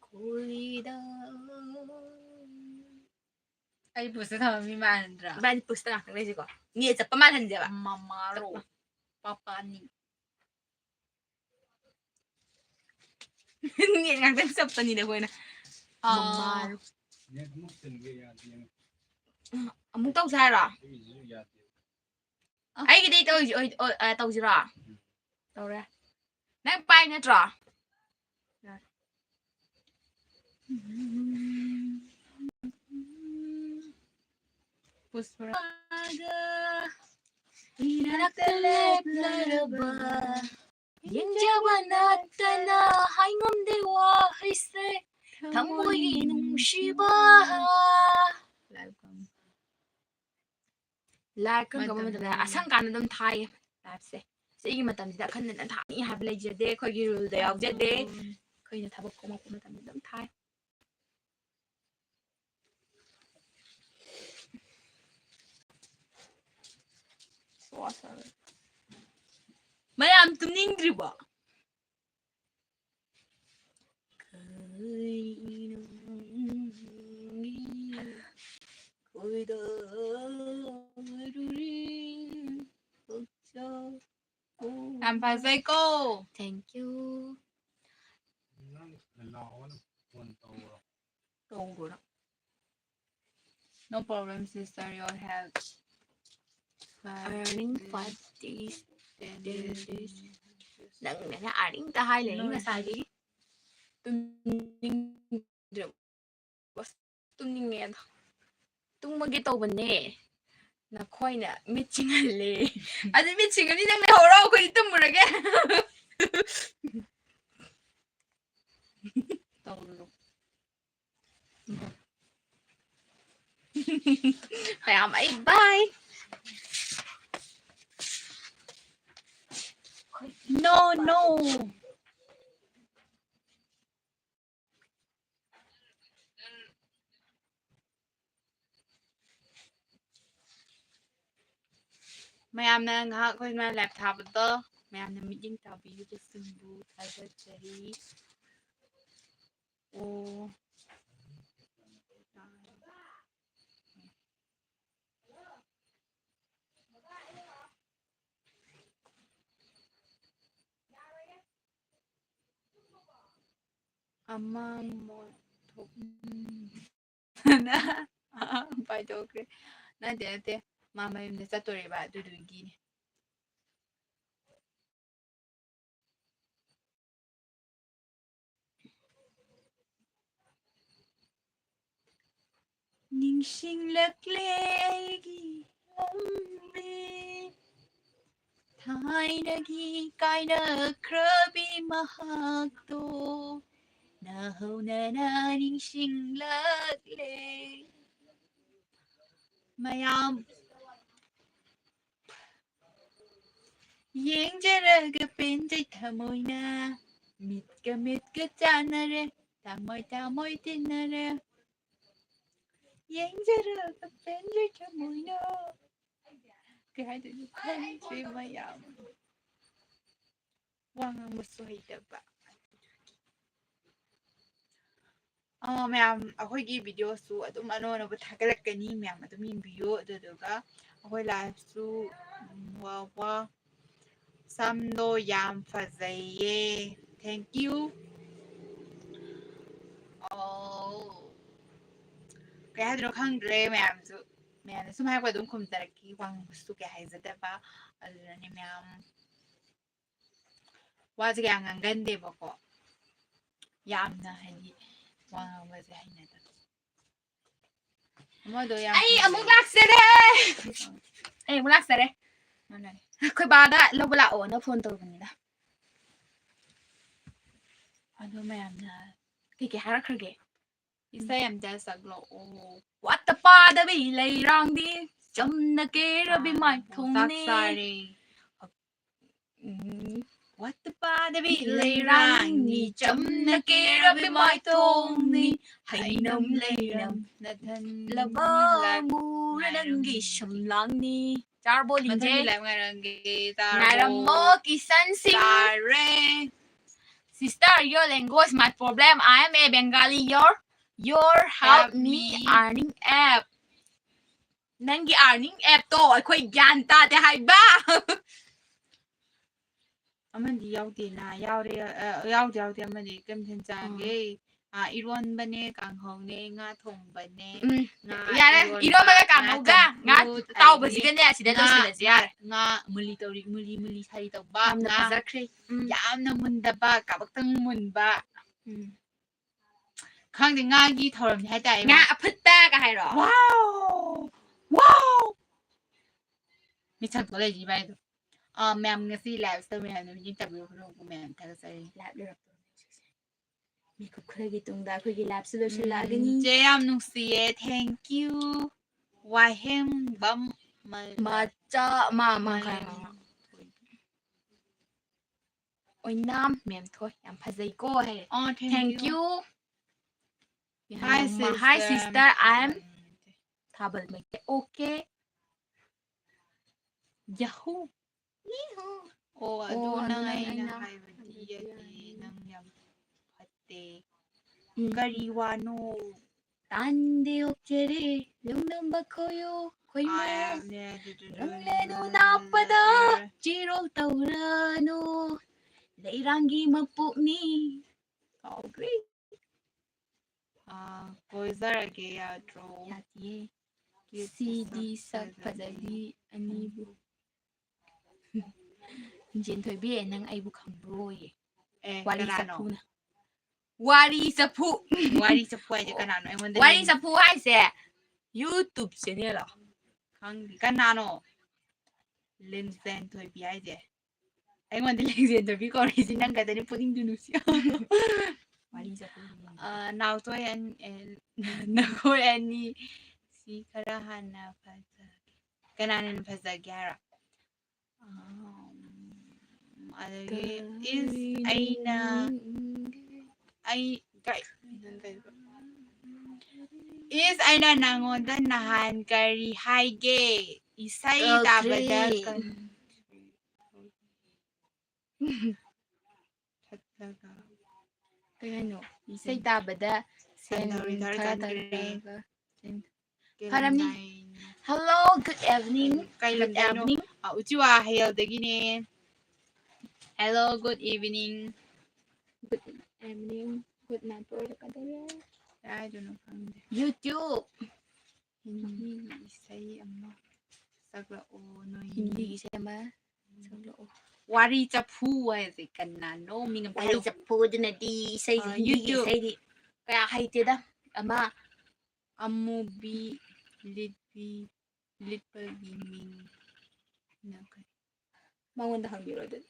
ꯈꯣꯏꯗꯥ ꯑꯩ ꯄꯨꯁꯇ ꯊꯝꯕ ꯃꯤ ꯃꯥꯟꯍꯟꯗ꯭ꯔꯥ? ꯏꯕꯥꯅꯤ ꯄꯨꯁꯇ ꯉꯥꯛꯇꯪ ꯂꯩꯁꯤꯀꯣ꯫ ꯅꯦꯠ ꯆꯞꯄ ꯃꯥꯜꯍꯟꯁꯦꯕ꯫ ꯃꯃꯥꯔꯣ? ꯄꯥꯄꯥꯅꯤ꯫ ꯅꯦꯠ ꯉꯥꯛꯇꯪ ꯆꯞꯄꯅꯤꯗ ꯑꯩꯈꯣꯏꯅ꯫ ꯑꯥ꯫ ꯃꯃꯥꯔꯣ? ꯅꯦꯠ ꯑꯃꯨꯛ ꯁꯤꯟꯒꯦ ꯌꯥꯗꯦ꯫ ꯑꯃꯨꯛ ꯇꯧꯁꯦ ꯍꯥꯏꯔꯣ? ꯑꯩꯒꯤꯁꯨ ꯌꯥꯗꯦ꯫ ꯑꯩꯒꯤꯗꯤ ꯇꯧꯁꯤ-, ꯑꯣꯏ-, ꯑꯣꯏ-, ꯑ, ꯇꯧꯁꯤꯔꯣ? ꯇꯧꯔꯦ꯫ ꯅꯪ ꯄꯥꯏ ꯅꯠꯇ꯭ꯔꯣ? ꯄꯨꯁꯄꯔꯥ꯫ ꯏꯅꯥꯛꯇ ꯂꯦꯞꯂꯔꯕ ꯌꯦꯡꯖꯕ ꯅꯠꯇꯅ ꯍꯥꯏꯉꯝꯗꯦ ꯋꯥꯍꯩꯁꯦ ꯊꯃꯣꯏꯒꯤ ꯅꯨꯡꯁꯤꯕ꯫ Live ꯀꯔꯝꯕ ꯃꯇꯝꯗ? ꯑꯁꯪ ꯀꯥꯟꯗ ꯑꯗꯨꯝ ꯊꯥꯏꯌꯦ liveꯁꯦ꯫ ꯁꯤꯒꯤ ꯃꯇꯝꯁꯤꯗ ꯑꯈꯟꯅꯅ ꯊꯥꯅꯤ ꯍꯥꯏꯕ ꯂꯩꯖꯗꯦ, ꯑꯩꯈꯣꯏꯒꯤ ruleꯗ ꯌꯥꯎꯖꯗꯦ꯫ ꯑꯩꯈꯣꯏꯅ ꯊꯕꯛ ꯀꯣꯝꯃꯛꯄ ꯃꯇꯝꯗ ꯑꯗꯨꯝ ꯊꯥꯏ꯫ So sorry. ꯃꯌꯥꯝ ꯇꯨꯝꯅꯤꯡꯗ꯭ꯔꯤꯕꯣ? ꯀꯔꯤꯅꯣ ꯅꯪꯒꯤ ꯈꯣꯏꯗꯥꯔꯨꯔꯤ ꯍꯛꯆꯥꯡ ꯌꯥꯝ ꯐꯖꯩꯀꯣ꯫ Thank you. ꯅꯪ ꯂꯥꯛꯑꯣꯅ ꯐꯣꯟ ꯇꯧꯔꯣ꯫ ꯇꯧꯔꯣ꯫ No problem, sister. Your health. Earning five days, Ten ten days. ꯅꯪꯅꯅꯦ earning ꯇ ꯍꯥꯏ ꯂꯩꯔꯦ ꯉꯁꯥꯏꯗꯒꯤ꯫ ꯇꯨꯝꯅꯤꯡꯗ꯭ꯔꯦ꯫ ꯑꯁ, ꯇꯨꯝꯅꯤꯡꯉꯦ ꯑꯗꯣ꯫ ꯇꯨꯝꯃꯒꯦ ꯇꯧꯕꯅꯦ꯫ ꯅꯈꯣꯏꯅ ꯃꯤꯠ ꯆꯤꯡꯍꯜꯂꯦ꯫ ꯑꯗꯨ ꯃꯤꯠ ꯆꯤꯡꯉꯗꯤ ꯅꯪ ꯂꯩꯍꯧꯔꯣ, ꯑꯩꯈꯣꯏꯗꯤ ꯇꯨꯝꯃꯨꯔꯒꯦ꯫ ꯇꯧꯔꯨꯔꯣ꯫ ꯃꯌꯥꯝ ꯑꯩ bye. No, no. ꯃꯌꯥꯝꯅ ꯉꯥꯏꯍꯥꯛ ꯑꯩꯈꯣꯏ ꯁꯨꯃꯥꯏꯅ live ꯊꯥꯕꯗꯣ, ꯃꯌꯥꯝꯅ ꯃꯤꯠꯌꯦꯡ ꯇꯥꯕꯤꯔꯤꯕꯁꯤꯡꯕꯨ ꯊꯥꯒꯠꯆꯔꯤ꯫ ꯑꯣ꯫ ꯑꯃ ꯃꯣꯠ-, ꯎꯝ꯫ ꯅ-, ꯑꯥ, ꯄꯥꯏꯊꯣꯛꯈ꯭ꯔꯦ꯫ ꯅꯠꯇꯦ, ꯅꯠꯇꯦ꯫ ꯃꯥ ꯃꯌꯨꯝꯗ ꯆꯠꯇꯣꯔꯦꯕ, ꯑꯗꯨꯗꯨꯒꯤꯅꯦ꯫ ꯅꯤꯡꯁꯤꯡꯂꯛꯂꯦ ꯑꯩꯒꯤ ꯂꯝꯕꯤ, ꯊꯥꯏꯅꯒꯤ ꯀꯥꯏꯅꯈ꯭ꯔꯕꯤ ꯃꯍꯥꯛꯇꯣ, ꯅꯧꯍꯧꯅꯅ ꯅꯤꯡꯁꯤꯡꯂꯛꯂꯦ꯫ ꯃꯌꯥꯝ ꯌꯦꯡꯖꯔꯒ ꯄꯦꯟꯖꯩ ꯊꯃꯣꯏꯅ, ꯃꯤꯠꯀ ꯃꯤꯠꯀ ꯆꯥꯟꯅꯔꯦ, ꯇꯥꯃꯣꯏ ꯇꯥꯃꯣꯏ ꯇꯤꯟꯅꯔꯦ꯫ ꯌꯦꯡꯖꯔꯒ ꯄꯦꯟꯖꯩ ꯊꯃꯣꯏꯅ꯫ ꯀꯩ ꯍꯥꯏꯗꯣꯏꯅꯣ ꯈꯪꯗ꯭ꯔꯦ ꯃꯌꯥꯝ꯫ ꯋꯥ ꯉꯥꯡꯕꯁꯨ ꯍꯩꯇꯕ꯫ ꯑꯥ, ꯃꯌꯥꯝ, ꯑꯩꯈꯣꯏꯒꯤ videoꯁꯨ ꯑꯗꯨꯝ ꯑꯅꯧ ꯑꯅꯧꯕ ꯊꯥꯒꯠꯂꯛꯀꯅꯤ, ꯃꯌꯥꯝ ꯑꯗꯨꯝ ꯌꯦꯡꯕꯤꯌꯨ꯫ ꯑꯗꯨꯗꯨꯒ ꯑꯩꯈꯣꯏ liveꯁꯨ, ꯎꯝ, ꯋꯥ ꯋꯥ꯫ ꯁꯝꯗꯣ ꯌꯥꯝ ꯐꯖꯩꯌꯦ꯫ Thank you. ꯑꯣ꯫ ꯀꯩ ꯍꯥꯏꯗꯣꯏꯅꯣ ꯈꯪꯗ꯭ꯔꯦ꯫ ꯃꯌꯥꯝꯁꯨ, ꯃꯌꯥꯝꯅ ꯁꯨꯝ ꯍꯥꯏꯔꯛꯄ ꯑꯗꯨꯝ ꯈꯨꯝꯖꯔꯛꯀꯦ꯫ ꯋꯥ ꯉꯥꯡꯕꯁꯨ ꯀꯌꯥ ꯍꯩꯖꯗꯕ, ꯑꯗꯨꯅꯅꯦ ꯃꯌꯥꯝ ꯋꯥꯁꯦ ꯀꯌꯥ ꯉꯥꯡꯒꯟꯗꯦꯕꯀꯣ꯫ ꯌꯥꯝꯅ ꯍꯥꯏꯗꯤ ꯋꯥ ꯉꯥꯡꯕꯁꯦ ꯍꯩꯅꯗꯕ꯫ ꯑꯃꯗꯣ ꯌꯥꯝ ꯑꯩ ꯐꯖꯩ꯫ ꯑꯃꯨꯛ ꯂꯥꯛꯆꯔꯦ꯫ ꯑꯩ ꯑꯃꯨꯛ ꯂꯥꯛꯆꯔꯦ꯫ ꯃꯥꯅꯦ꯫ ꯑꯩꯈꯣꯏ ꯕꯥꯗ ꯂꯧꯕ ꯂꯥꯛꯑꯣꯅ ꯐꯣꯟ ꯇꯧꯕꯅꯤꯗ꯫ ꯑꯗꯣ ꯃꯌꯥꯝꯅ ꯀꯩꯀꯩ ꯍꯥꯏꯔꯛꯈ꯭ꯔꯒꯦ? ꯏꯁꯩ ꯑꯝꯇ ꯁꯛꯂꯛꯑꯣ꯫ ꯋꯥꯠꯇ ꯄꯥꯗꯕꯤ ꯂꯩꯔꯥꯡꯗꯤ ꯆꯝꯅ ꯀꯦꯔꯕꯤ ꯑꯥ, ꯃꯥꯏꯊꯣꯡꯅꯤ꯫ ꯆꯥꯛ ꯆꯥꯔꯦ꯫ ꯎꯝ, ꯋꯥꯠꯇ ꯄꯥꯗꯕꯤ ꯂꯩꯔꯥꯡꯅꯤ, ꯆꯝꯅ ꯀꯦꯔꯕꯤ ꯃꯥꯏꯊꯣꯡꯅꯤ, ꯍꯩꯅꯝ ꯂꯩꯅꯝ ꯅꯊꯟ ꯂꯕ ꯂꯥꯛ ꯃꯨꯔ ꯅꯪꯒꯤ ꯉꯥꯏꯔꯝꯅꯤ꯫ ꯁꯝꯂꯥꯡꯅꯤ꯫ ꯆꯥꯔꯕꯣ ꯂꯤꯟꯖꯦ? ꯃꯊꯪꯒꯤ live ꯉꯥꯏꯔꯝꯒꯦ꯫ ꯆꯥꯔꯕꯣ? ꯉꯥꯏꯔꯝꯃꯣ, ꯀꯤꯁꯟ ꯁꯤꯡ꯫ ꯆꯥꯔꯦ꯫ Sister, your language my problem. I am a Bengali. Your, your help help me me earning app. ꯅꯪꯒꯤ earning appꯇꯣ ꯑꯩꯈꯣꯏ ꯒ꯭ꯌꯥꯟ ꯇꯥꯗꯦ ꯍꯥꯏꯕ꯫ ꯑꯃꯗꯤ ꯌꯥꯎꯗꯦꯅ꯫ ꯌꯥꯎꯔꯦ, ꯑ, ꯌꯥꯎꯗꯦ, ꯌꯥꯎꯗꯦ꯫ ꯑꯃꯗꯤ ꯀꯩ ꯃꯊꯦꯜ ꯆꯥꯒꯦ? ꯎꯝ꯫ ꯑ, ꯏꯔꯣꯟꯕꯅꯦ, ꯀꯥꯡꯍꯧꯅꯦ, ꯉꯥ ꯊꯣꯡꯕꯅꯦ, ꯎꯝ꯫ ꯉꯥ ꯌꯥꯔꯦ, ꯏꯔꯣꯟꯕ, ꯏꯔꯣꯟꯕꯒ ꯉꯥ ꯀꯥꯡꯍꯧꯒ, ꯆꯝꯐꯨꯠ, ꯉꯥ ꯑꯗꯒꯤ ꯑꯇꯥꯎꯕꯁꯤꯒꯅꯦ ꯑꯁꯤꯗ ꯉꯥ, ꯂꯣꯏꯁꯤꯜꯂꯁꯤ ꯌꯥꯔꯦ꯫ ꯉꯥ ꯃꯨꯂꯤ ꯇꯧꯔꯤ, ꯃꯨꯂꯤ, ꯃꯨꯂꯤ ꯁꯥꯔꯤ ꯇꯧꯕ ꯌꯥꯝꯅ ꯉꯥ꯫ ꯐꯖꯈ꯭ꯔꯦ꯫ ꯎꯝ꯫ ꯌꯥꯝꯅ ꯃꯨꯟꯗꯕ, ꯀꯥꯕꯛꯇꯪ ꯃꯨꯟꯕ꯫ ꯎꯝ꯫ ꯈꯪꯗꯦ, ꯉꯥꯒꯤ ꯊꯧꯔꯝꯅꯤ ꯍꯥꯏꯇꯥꯔꯦ꯫ ꯉꯥ ꯑꯐꯨꯠꯄꯒ ꯍꯥꯏꯔꯣ? Wow! Wow! ꯃꯤꯠ ꯁꯪ ꯊꯣꯛ ꯂꯩꯔꯤ ꯏꯕꯥꯏꯗꯣ꯫ ꯑ, ꯃꯌꯥꯝ ꯉꯁꯤ live ꯇꯧ ꯃꯌꯥꯝꯅ ꯃꯤꯠꯌꯦꯡ ꯇꯧꯕꯤꯔꯣ, ꯈꯨꯗꯣꯡ ꯃꯌꯥꯝ ꯊꯥꯒꯠꯆꯔꯤ꯫ Live ꯂꯣꯏꯔꯛꯄ ꯃꯤꯀꯨꯞ ꯈꯔꯒꯤ ꯇꯨꯡꯗ ꯑꯩꯈꯣꯏꯒꯤ liveꯁꯨ ꯂꯣꯏꯁꯤꯜꯂꯛꯑꯒꯅꯤ꯫ ꯎꯝ, ꯆꯦ ꯌꯥꯝ ꯅꯨꯡꯁꯤꯌꯦ, thank you꯫ ꯋꯥꯍꯦꯡꯕꯝ ꯃ-, ꯃꯆꯥ, ꯃꯥ, ꯃꯥ, ꯃ-, ꯈꯔ ꯃ-, ꯑꯣꯏꯅꯥꯝ ꯃꯦꯝꯊꯣꯏ, ꯌꯥꯝ ꯐꯖꯩꯀꯣ ꯍꯥꯏꯔꯦ꯫ ꯑꯣ, thank thank you꯫ You꯫ Hi, ꯃꯥ, hi, sister, sister, I am Thabal Meitei. Okay꯫ Yahoo꯫ Yahoo꯫ ꯑꯣ, ꯑꯣ, ꯑꯗꯨ ꯑꯗꯨ ꯅꯪ ꯅꯪ ꯑꯩꯅ ꯑꯩꯅ ꯍꯥꯏꯕꯗꯤ ꯍꯥꯏꯕꯗꯤ ꯌꯥꯗꯦ꯫ ꯌꯥꯗꯦ꯫ ꯅꯪ ꯌꯥꯝ ꯐꯠꯇꯦ꯫ ꯎꯝ꯫ ꯀꯔꯤ ꯋꯥꯅꯣ? ꯇꯥꯟꯗꯦ ꯑꯣꯛꯆꯔꯦ, ꯂꯨꯡꯂꯝꯕ ꯈꯣꯏꯌꯨ, ꯈꯣꯏꯃꯨ꯫ ꯑꯥ, ꯌꯥꯝꯅ ꯑꯗꯨꯗꯨꯗꯨ ꯂꯨꯡꯂꯦ ꯅꯨ ꯅꯥꯞꯄꯗ ꯆꯤꯔꯣꯜ ꯇꯧꯔꯅꯨ, ꯂꯩꯔꯥꯡꯒꯤ ꯃꯄꯣꯛꯅꯤ꯫ ꯀꯥꯎꯈ꯭ꯔꯦ꯫ ꯑ, ꯑꯥ, ꯀꯣꯏꯖꯔꯒꯦ ꯌꯥꯗ꯭ꯔꯣ? ꯌꯥꯗꯤꯌꯦ꯫ Cute ꯁꯤꯗꯤ ꯃꯁꯛ ꯁꯛ ꯐꯖꯕꯤ ꯑꯅꯤꯕꯨ꯫ ꯂꯤꯡꯖꯦꯟ ꯊꯣꯏꯕꯤ, ꯅꯪ ꯑꯩꯕꯨ ꯈꯪꯕ꯭ꯔꯣꯌꯦ? ꯑꯦ, ꯋꯥꯔꯤ ꯀꯅꯥꯅꯣ? ꯆꯐꯨꯅ꯫ ꯋꯥꯔꯤ ꯆꯐꯨ꯫ ꯋꯥꯔꯤ ꯆꯐꯨ ꯍꯥꯏꯁꯦ ꯀꯅꯥꯅꯣ? ꯑꯩꯉꯣꯟꯗ ꯋꯥꯔꯤ ꯂꯤꯡ- ꯆꯐꯨ ꯍꯥꯏꯁꯦ YouTube channelꯂꯣ? ꯈꯪꯗꯦ꯫ ꯀꯅꯥꯅꯣ? ꯂꯤꯡꯖꯦꯟ ꯊꯣꯏꯕꯤ ꯍꯥꯏꯁꯦ꯫ ꯑꯩꯉꯣꯟꯗ ꯂꯤꯡꯖꯦꯟ ꯊꯣꯏꯕꯤ ꯀꯧꯔꯤꯁꯤ ꯅꯪ ꯈꯛꯇꯅꯤ, ꯄꯨꯛꯅꯤꯡꯗꯨ ꯅꯨꯡꯁꯤ꯫ ꯋꯥꯔꯤ ꯆꯐꯨ꯫ ꯑ, ꯅꯥꯎꯇꯣꯏ ꯑꯦꯟ-, ꯑꯦꯟ-, ꯅꯈꯣꯏ ꯑꯅꯤ ꯁꯤ ꯈꯔ ꯍꯥꯟꯅ ꯐꯖꯒꯦ꯫ ꯀꯅꯥꯅ ꯍꯦꯟꯅ ꯐꯖꯒꯦ ꯍꯥꯏꯔꯣ? ꯑꯝ, ꯑꯗꯒꯤ ꯏꯁ ꯑꯩꯅ ꯑꯩ ꯀꯩ-, ꯏꯁ ꯑꯩꯅ ꯅꯪꯉꯣꯟꯗ ꯅꯍꯥꯟ ꯀꯔꯤ ꯍꯥꯏꯒꯦ? ꯏꯁꯩ ꯇꯥꯕꯗ ꯀꯥꯎꯈ꯭ꯔꯦ꯫ ꯀꯟ-, ꯊꯠꯂꯒ꯫ ꯀꯩ ꯍꯥꯏꯅꯣ? ꯏꯁꯩ ꯇꯥꯕꯗ ꯁꯦꯟ ꯍꯟꯗꯧꯔꯤ ꯊꯥꯔ ꯊꯥ ꯀꯟꯈ꯭ꯔꯦ꯫ ꯊꯥꯔꯒ ꯁꯦꯟ ꯀꯩ ꯐꯔꯝꯅꯤ꯫ ꯂꯝꯗꯥꯏꯅꯣ? Hello, good evening. ꯀꯩ Good ꯂꯝꯗꯥꯏꯅꯣ? evening. ꯑ, ꯎꯆꯤꯋꯥ ꯍꯌꯦꯜꯗꯒꯤꯅꯦ꯫ Hello, good evening. Good evening. Good night ꯑꯣꯏꯔꯛꯀꯗꯧꯔꯦ꯫ ꯀꯗꯥꯏꯗꯅꯣ ꯈꯪꯗꯦ꯫ YouTube. ꯍꯤꯟꯗꯤꯒꯤ ꯏꯁꯩ ꯑꯃ ꯁꯛꯂꯛꯑꯣ ꯅꯣꯏ꯫ ꯍꯤꯟꯗꯤꯒꯤ ꯏꯁꯩ ꯑꯃ ꯁꯛꯂꯛꯑꯣ꯫ ꯋꯥꯔꯤ ꯆꯐꯨ ꯍꯥꯏꯁꯦ ꯀꯅꯥꯅꯣ? ꯃꯤꯡ ꯑꯝꯇ ꯋꯥꯔꯤ ꯍꯥꯏꯔꯣ꯫ ꯆꯐꯨꯗꯨꯅꯗꯤ ꯏꯁꯩ ꯑ, ꯍꯤꯟꯗꯤꯒꯤ YouTube. ꯏꯁꯩꯗꯤ ꯀꯌꯥ ꯍꯩꯇꯦꯗ꯫ ꯑꯃ ꯑꯃꯨꯕꯤ ꯂꯤꯠꯄꯤ, ꯂꯤꯠꯄꯒꯤ ꯃꯤꯡ ꯅ ꯀꯩ? ꯃꯉꯣꯟꯗ ꯍꯪꯕꯤꯔꯣ ꯑꯗꯨꯗꯤ꯫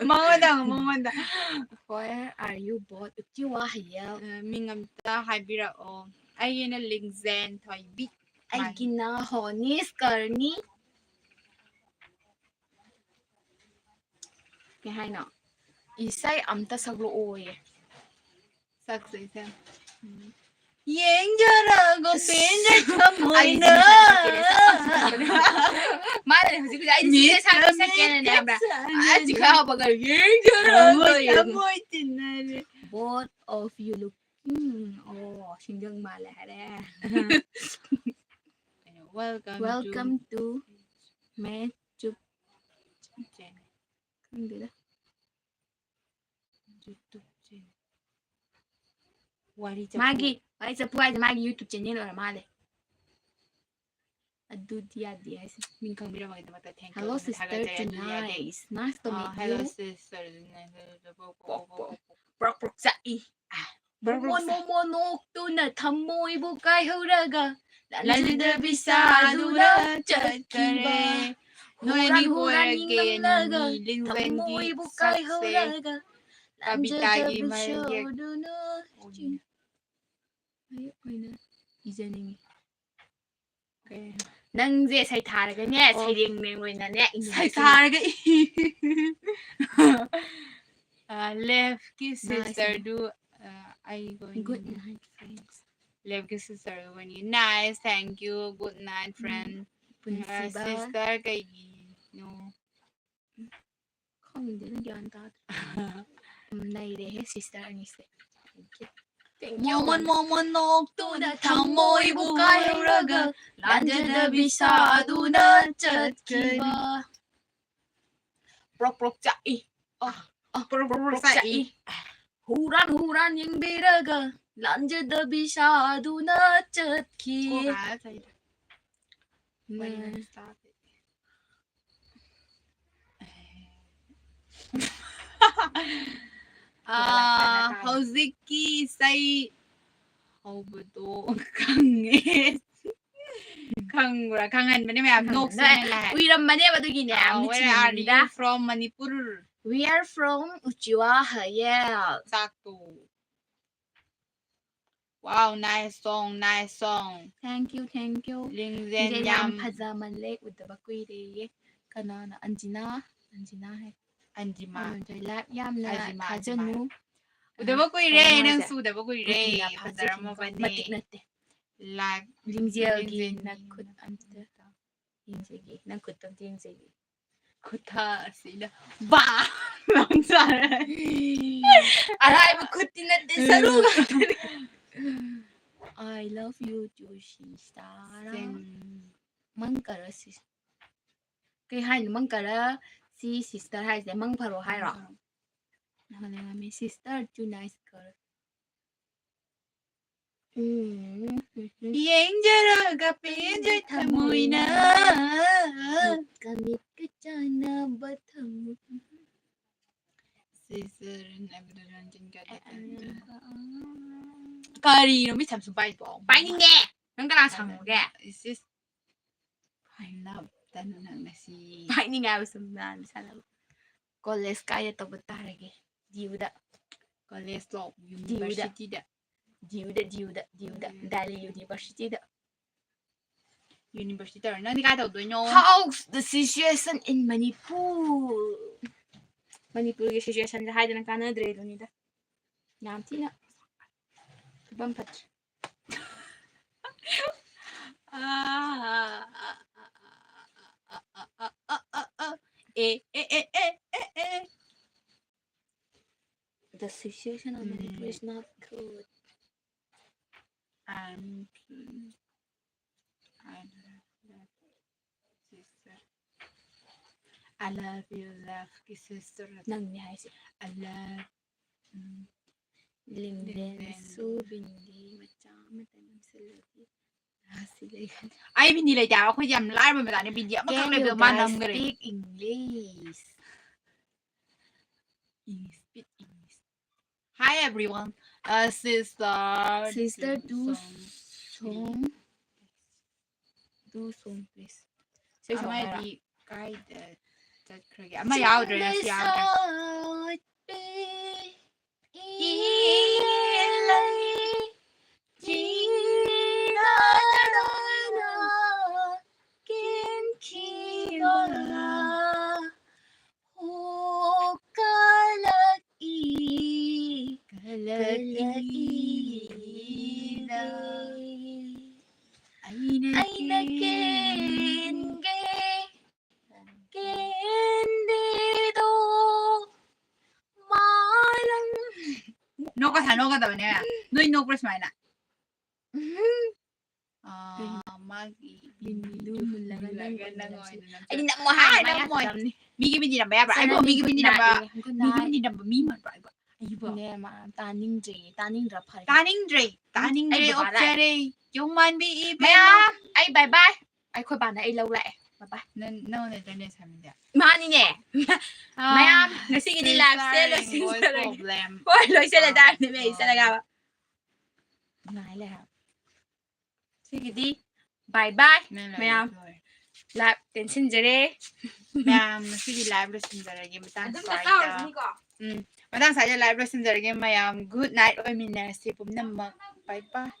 ꯃꯉꯣꯟꯗ ꯍꯪꯉꯣ, ꯃꯉꯣꯟꯗ꯫ Where are you both? ꯎꯆꯤꯋꯥ ꯍꯌꯦꯜ꯫ ꯑ, ꯃꯤꯡ ꯑꯝꯇ ꯍꯥꯏꯕꯤꯔꯛꯑꯣ꯫ ꯑꯩꯒꯤꯅ ꯂꯤꯡꯖꯦꯟ ꯊꯣꯏꯕꯤ꯫ ꯑꯩꯒꯤꯅ ꯍꯣꯅꯤꯁ ꯀꯔꯅꯤ꯫ ꯀꯩ ꯍꯥꯏꯅꯣ? ꯏꯁꯩ ꯑꯝꯇ ꯁꯛꯂꯛꯑꯣꯌꯦ꯫ ꯁꯛꯁꯦ, ꯏꯁꯩ꯫ ꯌꯦꯡꯖꯔꯒ ꯄꯦꯟꯖ ꯊꯃꯣꯏꯅ꯫ ꯃꯥꯅꯅꯦ ꯍꯧꯖꯤꯛ ꯍꯧꯖꯤꯛ ꯑꯩꯅ ꯁꯤꯗ ꯁꯛꯀꯦ ꯁꯛꯀꯦꯅꯅꯦ ꯈꯪꯕ꯭ꯔꯥ? ꯑꯥ, ꯆꯤꯡꯈꯠ ꯍꯧꯕꯒ ꯌꯦꯡꯖꯔꯒ ꯊꯃꯣꯏ, ꯌꯦꯡꯉꯣ꯫ ꯊꯃꯣꯏ ꯇꯤꯟꯅꯔꯦ꯫ Both of you look. ꯎꯝ, ꯑꯣ, ꯁꯤꯡꯖꯪ ꯃꯥꯜꯂꯦ ꯍꯥꯏꯔꯦ꯫ Welcome to Welcome to Machup. channel. ꯈꯪꯗꯦꯗ꯫ YouTube channel. ꯋꯥꯔꯤ ꯆꯐꯨ꯫ ꯃꯥꯒꯤ ꯋꯥꯔꯤ ꯆꯐꯨ ꯍꯥꯏꯁꯦ ꯃꯥꯒꯤ YouTube channel ꯑꯣꯏꯔ ꯃꯥꯜꯂꯦ꯫ ꯑꯗꯨꯗꯤ ꯌꯥꯗꯦ ꯍꯥꯏꯁꯦ꯫ ꯃꯤꯡ ꯈꯪꯕꯤꯔꯝꯕꯒꯤꯗꯃꯛꯇ thank you Hello ꯑꯗꯨꯃꯥꯏꯅ sister, ꯊꯥꯒꯠꯆꯔꯤ꯫ ꯑꯗꯨꯗꯤ ꯌꯥꯗꯦ꯫ tonight. Nice to ꯑ, meet hello you. Sister. ꯄ꯭ꯔꯣꯛ ꯄ꯭ꯔꯣꯛ ꯆꯥꯛꯏ꯫ ꯄ꯭ꯔꯣꯛ ꯄ꯭ꯔꯣꯛ ꯃꯣꯃꯣꯟ ꯆꯥꯛꯏ꯫ ꯃꯣꯃꯣꯟ ꯅꯣꯛꯇꯨꯅ ꯊꯃꯣꯏꯕꯨ ꯀꯥꯏꯍꯧꯔꯒ ꯂꯥꯟꯖꯗꯕꯤ ꯁꯥꯗꯨꯅ ꯆꯠꯈ꯭ꯔꯦ꯫ ꯅꯣꯏ ꯑꯅꯤ ꯍꯨꯔꯥꯟ ꯍꯨꯔꯥꯟ ꯀꯣꯏꯔꯒꯦ ꯌꯦꯡꯂꯝꯂꯒ ꯅꯣꯡꯃꯤ ꯂꯤꯡꯕꯟꯒꯤ ꯊꯃꯣꯏꯕꯨ ꯁꯛꯁꯦ꯫ ꯀꯥꯏꯍꯧꯔꯒ ꯀꯕꯤꯇꯥꯒꯤ ꯂꯥꯟꯖꯗꯕꯤ ꯃꯌꯦꯛ꯫ ꯁꯥꯗꯨꯅ ꯑꯣꯏꯅ꯫ ꯑꯩ ꯑꯣꯏꯅ ꯏꯖꯅꯤꯡꯉꯤ꯫ ꯀꯩ? ꯅꯪꯁꯦ ꯁꯩꯊꯥꯔꯒꯅꯦ ꯑꯣ꯫ ꯁꯩꯔꯦꯡ ꯃꯦꯡ ꯑꯣꯏꯅꯅꯦ ꯏꯅꯤꯡꯉꯤ꯫ ꯁꯩꯊꯥꯔꯒ ꯏ꯫ ꯑ, ꯂꯦꯐꯀꯤ Nice. ꯁꯤꯁꯇꯔꯗꯨ, ꯑ, ꯑꯩꯒ ꯑꯣꯏꯅ Good night, friends. ꯂꯦꯐꯀꯤ ꯁꯤꯁꯇꯔꯗꯨ ꯑꯣꯏꯅ꯫ Nice, thank you, good night, friend. ꯄꯨꯟꯁꯤꯕ꯫ ꯁꯤꯁꯇꯔ ꯀꯩꯒꯤꯅꯣ? ꯈꯪꯗꯦꯗ, ꯒ꯭ꯌꯥꯟ ꯇꯥꯗꯦ꯫ ꯎꯝ, ꯅꯩꯔꯦꯍꯦ ꯁꯤꯁꯇꯔ ꯑꯅꯤꯁꯦ꯫ Thank you. Thank you. ꯃꯣꯃꯣꯟ ꯃꯣꯃꯣꯟ ꯅꯣꯛꯇꯨꯅ ꯊꯃꯣꯏꯕꯨ ꯀꯥꯏꯍꯧꯔꯒ ꯂꯥꯟꯖꯗꯕꯤ ꯁꯥꯗꯨꯅ ꯆꯠꯈꯤꯕ꯫ ꯄ꯭ꯔꯣꯛ ꯄ꯭ꯔꯣꯛ ꯆꯥꯛꯏ꯫ ꯑ, ꯑ, ꯄ꯭ꯔꯣꯛ ꯄ꯭ꯔꯣꯛ ꯆꯥꯛꯏ꯫ ꯍꯨꯔꯥꯟ ꯍꯨꯔꯥꯟ ꯌꯦꯡꯕꯤꯔꯒ ꯂꯥꯟꯖꯗꯕꯤ ꯁꯥꯗꯨꯅ ꯆꯠꯈꯤ꯫ ꯀꯣꯛ ꯀꯥ ꯆꯥꯏꯗ꯫ ꯋꯥꯔꯤ ꯎꯝ꯫ ꯃꯆꯥ꯫ ꯑꯥ, ꯍꯧꯖꯤꯛꯀꯤ ꯏꯁꯩ ꯍꯧꯕꯗꯣ ꯈꯪꯉꯦ꯫ ꯈꯪꯕ꯭ꯔꯥ? ꯈꯪꯍꯟꯕꯅꯦ ꯃꯌꯥꯝ ꯅꯣꯛꯁꯦ ꯅꯣꯏ ꯅꯪ ꯂꯥꯏ꯫ ꯎꯏꯔꯝꯕꯅꯦꯕ ꯑꯗꯨꯒꯤꯅꯦ ꯑꯥ, ꯌꯥꯝ where are ꯅꯤꯡꯁꯤꯡꯉꯝꯃꯤꯗ꯫ You from Manipur? We are from Uchiwa Hayel. ꯆꯥꯛꯇꯣ꯫ Wow, nice song, nice song. Thank you, thank you. ꯂꯤꯡꯖꯦꯜ ꯂꯤꯡꯖꯦꯜ ꯌꯥꯝ ꯌꯥꯝ ꯐꯖꯃꯜꯂꯦ, ꯎꯗꯕ ꯀꯨꯏꯔꯦꯌꯦ꯫ ꯀꯅꯥꯅ? ꯑꯟꯖꯤꯅꯥ, ꯑꯟꯖꯤꯅꯥ ꯍꯥꯏ꯫ ꯑꯟꯖꯤꯃꯥ꯫ ꯑꯃꯟꯖꯣꯏ live ꯌꯥꯝꯅ ꯑꯟꯖꯤꯃꯥ, ꯊꯥꯖꯅꯨ꯫ ꯎꯗꯕ ꯀꯨꯏꯔꯦ ꯀꯩꯅꯣ ꯅꯪ ꯍꯥꯏꯁꯦ? ꯎꯗꯕ ꯀꯨꯏꯔꯦ꯫ ꯒꯨꯀꯤꯅ ꯐꯥꯖꯈꯤꯕ ꯐꯖꯔꯝꯃꯕꯅꯦ꯫ ꯃꯇꯤꯛ ꯅꯠꯇꯦ꯫ Live ꯂꯤꯡꯖꯦꯜꯒꯤ ꯂꯤꯡꯖꯦꯜꯒꯤ ꯅꯈꯨꯠ ꯑꯝꯇ ꯌꯦꯡꯖꯒꯦ꯫ ꯅꯪ ꯈꯨꯠꯇꯣ ꯑꯝꯇ ꯌꯦꯡꯖꯒꯦ꯫ ꯈꯨꯠꯊꯥ ꯑꯁꯤꯅ ꯕꯥ! ꯂꯥꯎꯅ ꯆꯥꯔꯦ꯫ ꯑꯔꯥꯏꯕ ꯈꯨꯠꯇꯤ ꯅꯠꯇꯦ, ꯁꯔꯨ ꯉꯥꯛꯇꯅꯤ꯫ I love you too, sister. ꯃꯪ ꯀꯔ ꯁꯤ-, ꯀꯩ ꯍꯥꯏꯅꯣ? ꯃꯪ ꯀꯔ ꯁꯤ sister ꯍꯥꯏꯁꯦ ꯃꯪ ꯐꯔꯣ ꯍꯥꯏꯔꯣ? ꯅꯍꯥꯟ ꯂꯩꯔꯝꯃꯤ, sister too nice girl. ꯎꯝ, ꯎꯝ, ꯎꯝ꯫ ꯌꯦꯡꯖꯔꯒ ꯄꯦꯟꯖꯩ ꯊꯃꯣꯏꯅ꯫ ꯀꯃꯤꯠꯀ ꯆꯥꯟꯅꯕ ꯊꯝꯃꯨ꯫ ꯀꯔꯤꯅꯣ ꯃꯤ ꯁꯝꯁꯨ ꯄꯥꯏꯕꯣ? ꯄꯥꯏꯅꯤꯡꯉꯦ꯫ ꯅꯪ ꯀꯅꯥ ꯁꯪꯉꯨꯒꯦ? ꯍꯥꯏꯅꯕꯗꯅ ꯅꯪ ꯉꯁꯤ ꯄꯥꯏꯅꯤꯡꯉꯦ ꯍꯥꯏꯕ ꯁꯨꯝ ꯅꯍꯥꯟ ꯁꯥꯟꯅꯕ꯫ ꯀꯣꯂꯦꯖ ꯀꯥꯏꯗ ꯇꯧꯕ ꯇꯥꯔꯒꯦ? ꯗꯤꯌꯨꯗ꯫ ꯀꯣꯂꯦꯖ ꯂꯣ? ꯌꯨꯅꯤꯚꯔꯁꯤꯇꯤꯗ? ꯗꯤꯌꯨꯗ, ꯗꯤꯌꯨꯗ, ꯗꯤꯌꯨꯗ꯫ ꯎꯝ꯫ ꯗꯦꯜꯂꯤ ꯌꯨꯅꯤꯚꯔꯁꯤꯇꯤꯗ꯫ ꯌꯨꯅꯤꯚꯔꯁꯤꯇꯤ ꯇꯧꯔꯦ꯫ ꯅꯪꯗꯤ ꯀꯥꯏ ꯇꯧꯗꯣꯏꯅꯣ? How's the situation in Manipur? ꯃꯅꯤꯄꯨꯔꯒꯤ ꯁꯤꯆꯨꯋꯦꯁꯟꯁꯦ ꯍꯥꯏꯗꯅ ꯀꯥꯟꯅꯗ꯭ꯔꯦ ꯑꯗꯨꯅꯤꯗ꯫ ꯌꯥꯝ ꯊꯤꯅ ꯐꯤꯕꯝ ꯐꯠꯇ꯭ꯔꯦ꯫ ꯑꯦ, ꯑꯦ, ꯑꯦ, ꯑꯦ, ꯑꯦ, ꯑꯦ꯫ The situation of Manipur is not good. I'm, I love you, sister. I love you, love, sister. ꯅꯪꯅꯦ ꯍꯥꯏꯁꯦ꯫ I love, ꯎꯝ, ꯂꯤꯡꯂꯦꯟꯁꯨ ꯂꯤꯡꯂꯦꯟ꯫ ꯕꯤꯟꯗꯤ ꯃꯆꯥ ꯑꯃꯇ ꯅꯝꯁꯤꯜꯂꯗꯤ ꯔꯥꯁꯤ ꯂꯩꯒꯅꯤ꯫ ꯑꯩ ꯕꯤꯟꯗꯤ ꯂꯩꯇꯦ ꯍꯥꯏꯕ, ꯑꯩꯈꯣꯏꯗꯤ ꯌꯥꯝ ꯂꯥꯏꯔꯕ ꯃꯆꯥꯅꯦ, ꯕꯤꯟꯗꯤ ꯑꯃꯈꯛ Can you ꯂꯩꯕꯗꯣ ꯃꯥ guys ꯅꯝꯈ꯭ꯔꯦ꯫ Speak English? English, speak English. Hi everyone. Uh, sister. Sister, do song, please. Do song, please. ꯏꯁꯩ ꯁꯛꯑꯣ ꯍꯥꯏꯔꯣ? ꯑꯃꯗꯤ ꯀꯥꯏꯗ ꯆꯠꯈ꯭ꯔꯒꯦ? ꯑꯃ ꯌꯥꯎꯗ꯭ꯔꯦ, ꯉꯁꯤ ꯌꯥꯎꯗ꯭ꯔꯦ꯫ ꯀꯦꯟꯈꯤꯕ ꯍꯣ ꯀꯂꯛꯏ, ꯀꯂꯛꯏꯗ꯫ ꯑꯩꯅ ꯑꯩꯅ ꯀꯦꯟ- ꯀꯦꯟꯒꯦ, ꯀꯦꯟꯗꯦꯗꯣ ꯃꯥꯂꯪ- ꯅꯣꯛꯀ ꯁꯥ ꯅꯣꯛꯀꯗꯕꯅꯦ꯫ ꯅꯣꯏ ꯅꯣꯛꯄ꯭ꯔꯥ ꯁꯨꯃꯥꯏꯅ? ꯎꯝ꯫ ꯑꯥ, ꯀꯩꯅꯣ? ꯃꯥꯒꯤ ꯕꯤꯟꯗꯨ ꯕꯤꯟꯗꯨ ꯍꯨꯜꯂꯒ ꯅꯪ ꯍꯨꯜꯂꯒ ꯑꯣꯏꯅ ꯅꯪ ꯅꯝꯁꯤꯜꯂꯣ꯫ ꯑꯣꯏꯅ ꯅꯝꯁꯤꯜꯂꯣ꯫ ꯑꯩꯗꯤ ꯅꯝꯃꯣ ꯍꯥꯏꯔ ꯑꯥ, ꯃꯌꯥ ꯅꯝꯃꯣꯏ꯫ ꯆꯠꯂꯝꯅꯤ꯫ ꯃꯤꯒꯤ ꯕꯤꯟꯗꯤ ꯅꯝꯕ ꯌꯥꯕ꯭ꯔꯥ? ꯁꯥꯔ, ꯑꯩꯕꯣ ꯅꯪꯗꯤ ꯃꯤꯒꯤ ꯈꯨꯠ ꯕꯤꯟꯗꯤ ꯅꯝꯕ, ꯅꯥꯏꯌꯦ, ꯈꯨꯠ ꯃꯤꯒꯤ ꯅꯥꯏ꯫ ꯕꯤꯟꯗꯤ ꯅꯝꯕ ꯃꯤ ꯃꯥꯟꯕ꯭ꯔꯥ ꯑꯩꯕꯣ? ꯏꯕꯣ꯫ ꯅꯦ ꯃꯥ ꯇꯥꯅꯤꯡꯗ꯭ꯔꯦ, ꯇꯥꯅꯤꯡꯗ꯭ꯔꯥ ꯐꯔꯦ꯫ ꯇꯥꯅꯤꯡꯗ꯭ꯔꯦ, ꯇꯥꯅꯤꯡꯗ꯭ꯔꯦ, ꯑꯩ ꯕꯕꯥ ꯂꯥꯛꯑꯦ꯫ ꯑꯣꯛꯆꯔꯦ꯫ ꯌꯣꯡꯃꯥꯟꯕꯤ ꯏꯕꯦꯝꯃ꯫ ꯃꯌꯥꯝ ꯑꯩ bye bye꯫ ꯑꯩꯈꯣꯏ ꯕꯥꯅ ꯑꯩ ꯂꯧ ꯂꯥꯛꯑꯦ꯫ Bye bye꯫ ꯅꯪ ꯅꯪ ꯅꯠꯇ꯭ꯔꯅꯦ ꯁꯥꯃꯤꯗꯤ꯫ ꯃꯥꯅꯤꯅꯦ꯫ ꯃꯌꯥꯝ ꯉꯁꯤꯒꯤꯗꯤ live ꯁꯦ ꯂꯣꯏꯁꯤꯟꯖꯔꯒꯦ꯫ ꯍꯣꯏ, ꯂꯣꯏꯁꯤꯜꯂꯦ ꯇꯥꯔꯅꯦ ꯑꯩ ꯆꯠꯂꯒ꯫ ꯉꯥꯏ ꯂꯩ ꯍꯥꯏꯕ꯫ ꯁꯤꯒꯤꯗꯤ bye bye꯫ ꯃꯌꯥꯝ꯫ Live ꯇꯦꯟꯁꯤꯟꯖꯔꯦ꯫ ꯃꯌꯥꯝ ꯉꯁꯤꯒꯤ live ꯂꯣꯏꯁꯤꯟꯖꯔꯒꯦ ꯃꯇꯥꯡ ꯑꯗꯨꯝ ꯁ꯭ꯋꯥꯏꯗ꯫ ꯆꯠꯆꯔꯁꯤꯅꯤꯀꯣ꯫ ꯎꯝ꯫ ꯃꯇꯥꯡ ꯁ꯭ꯋꯥꯏꯗ live ꯂꯣꯏꯁꯤꯟꯖꯔꯒꯦ ꯃꯌꯥꯝ꯫ Good night ꯑꯣꯏꯃꯤꯟꯅꯔꯁꯤ ꯄꯨꯝꯅꯃꯛ꯫ Bye bye꯫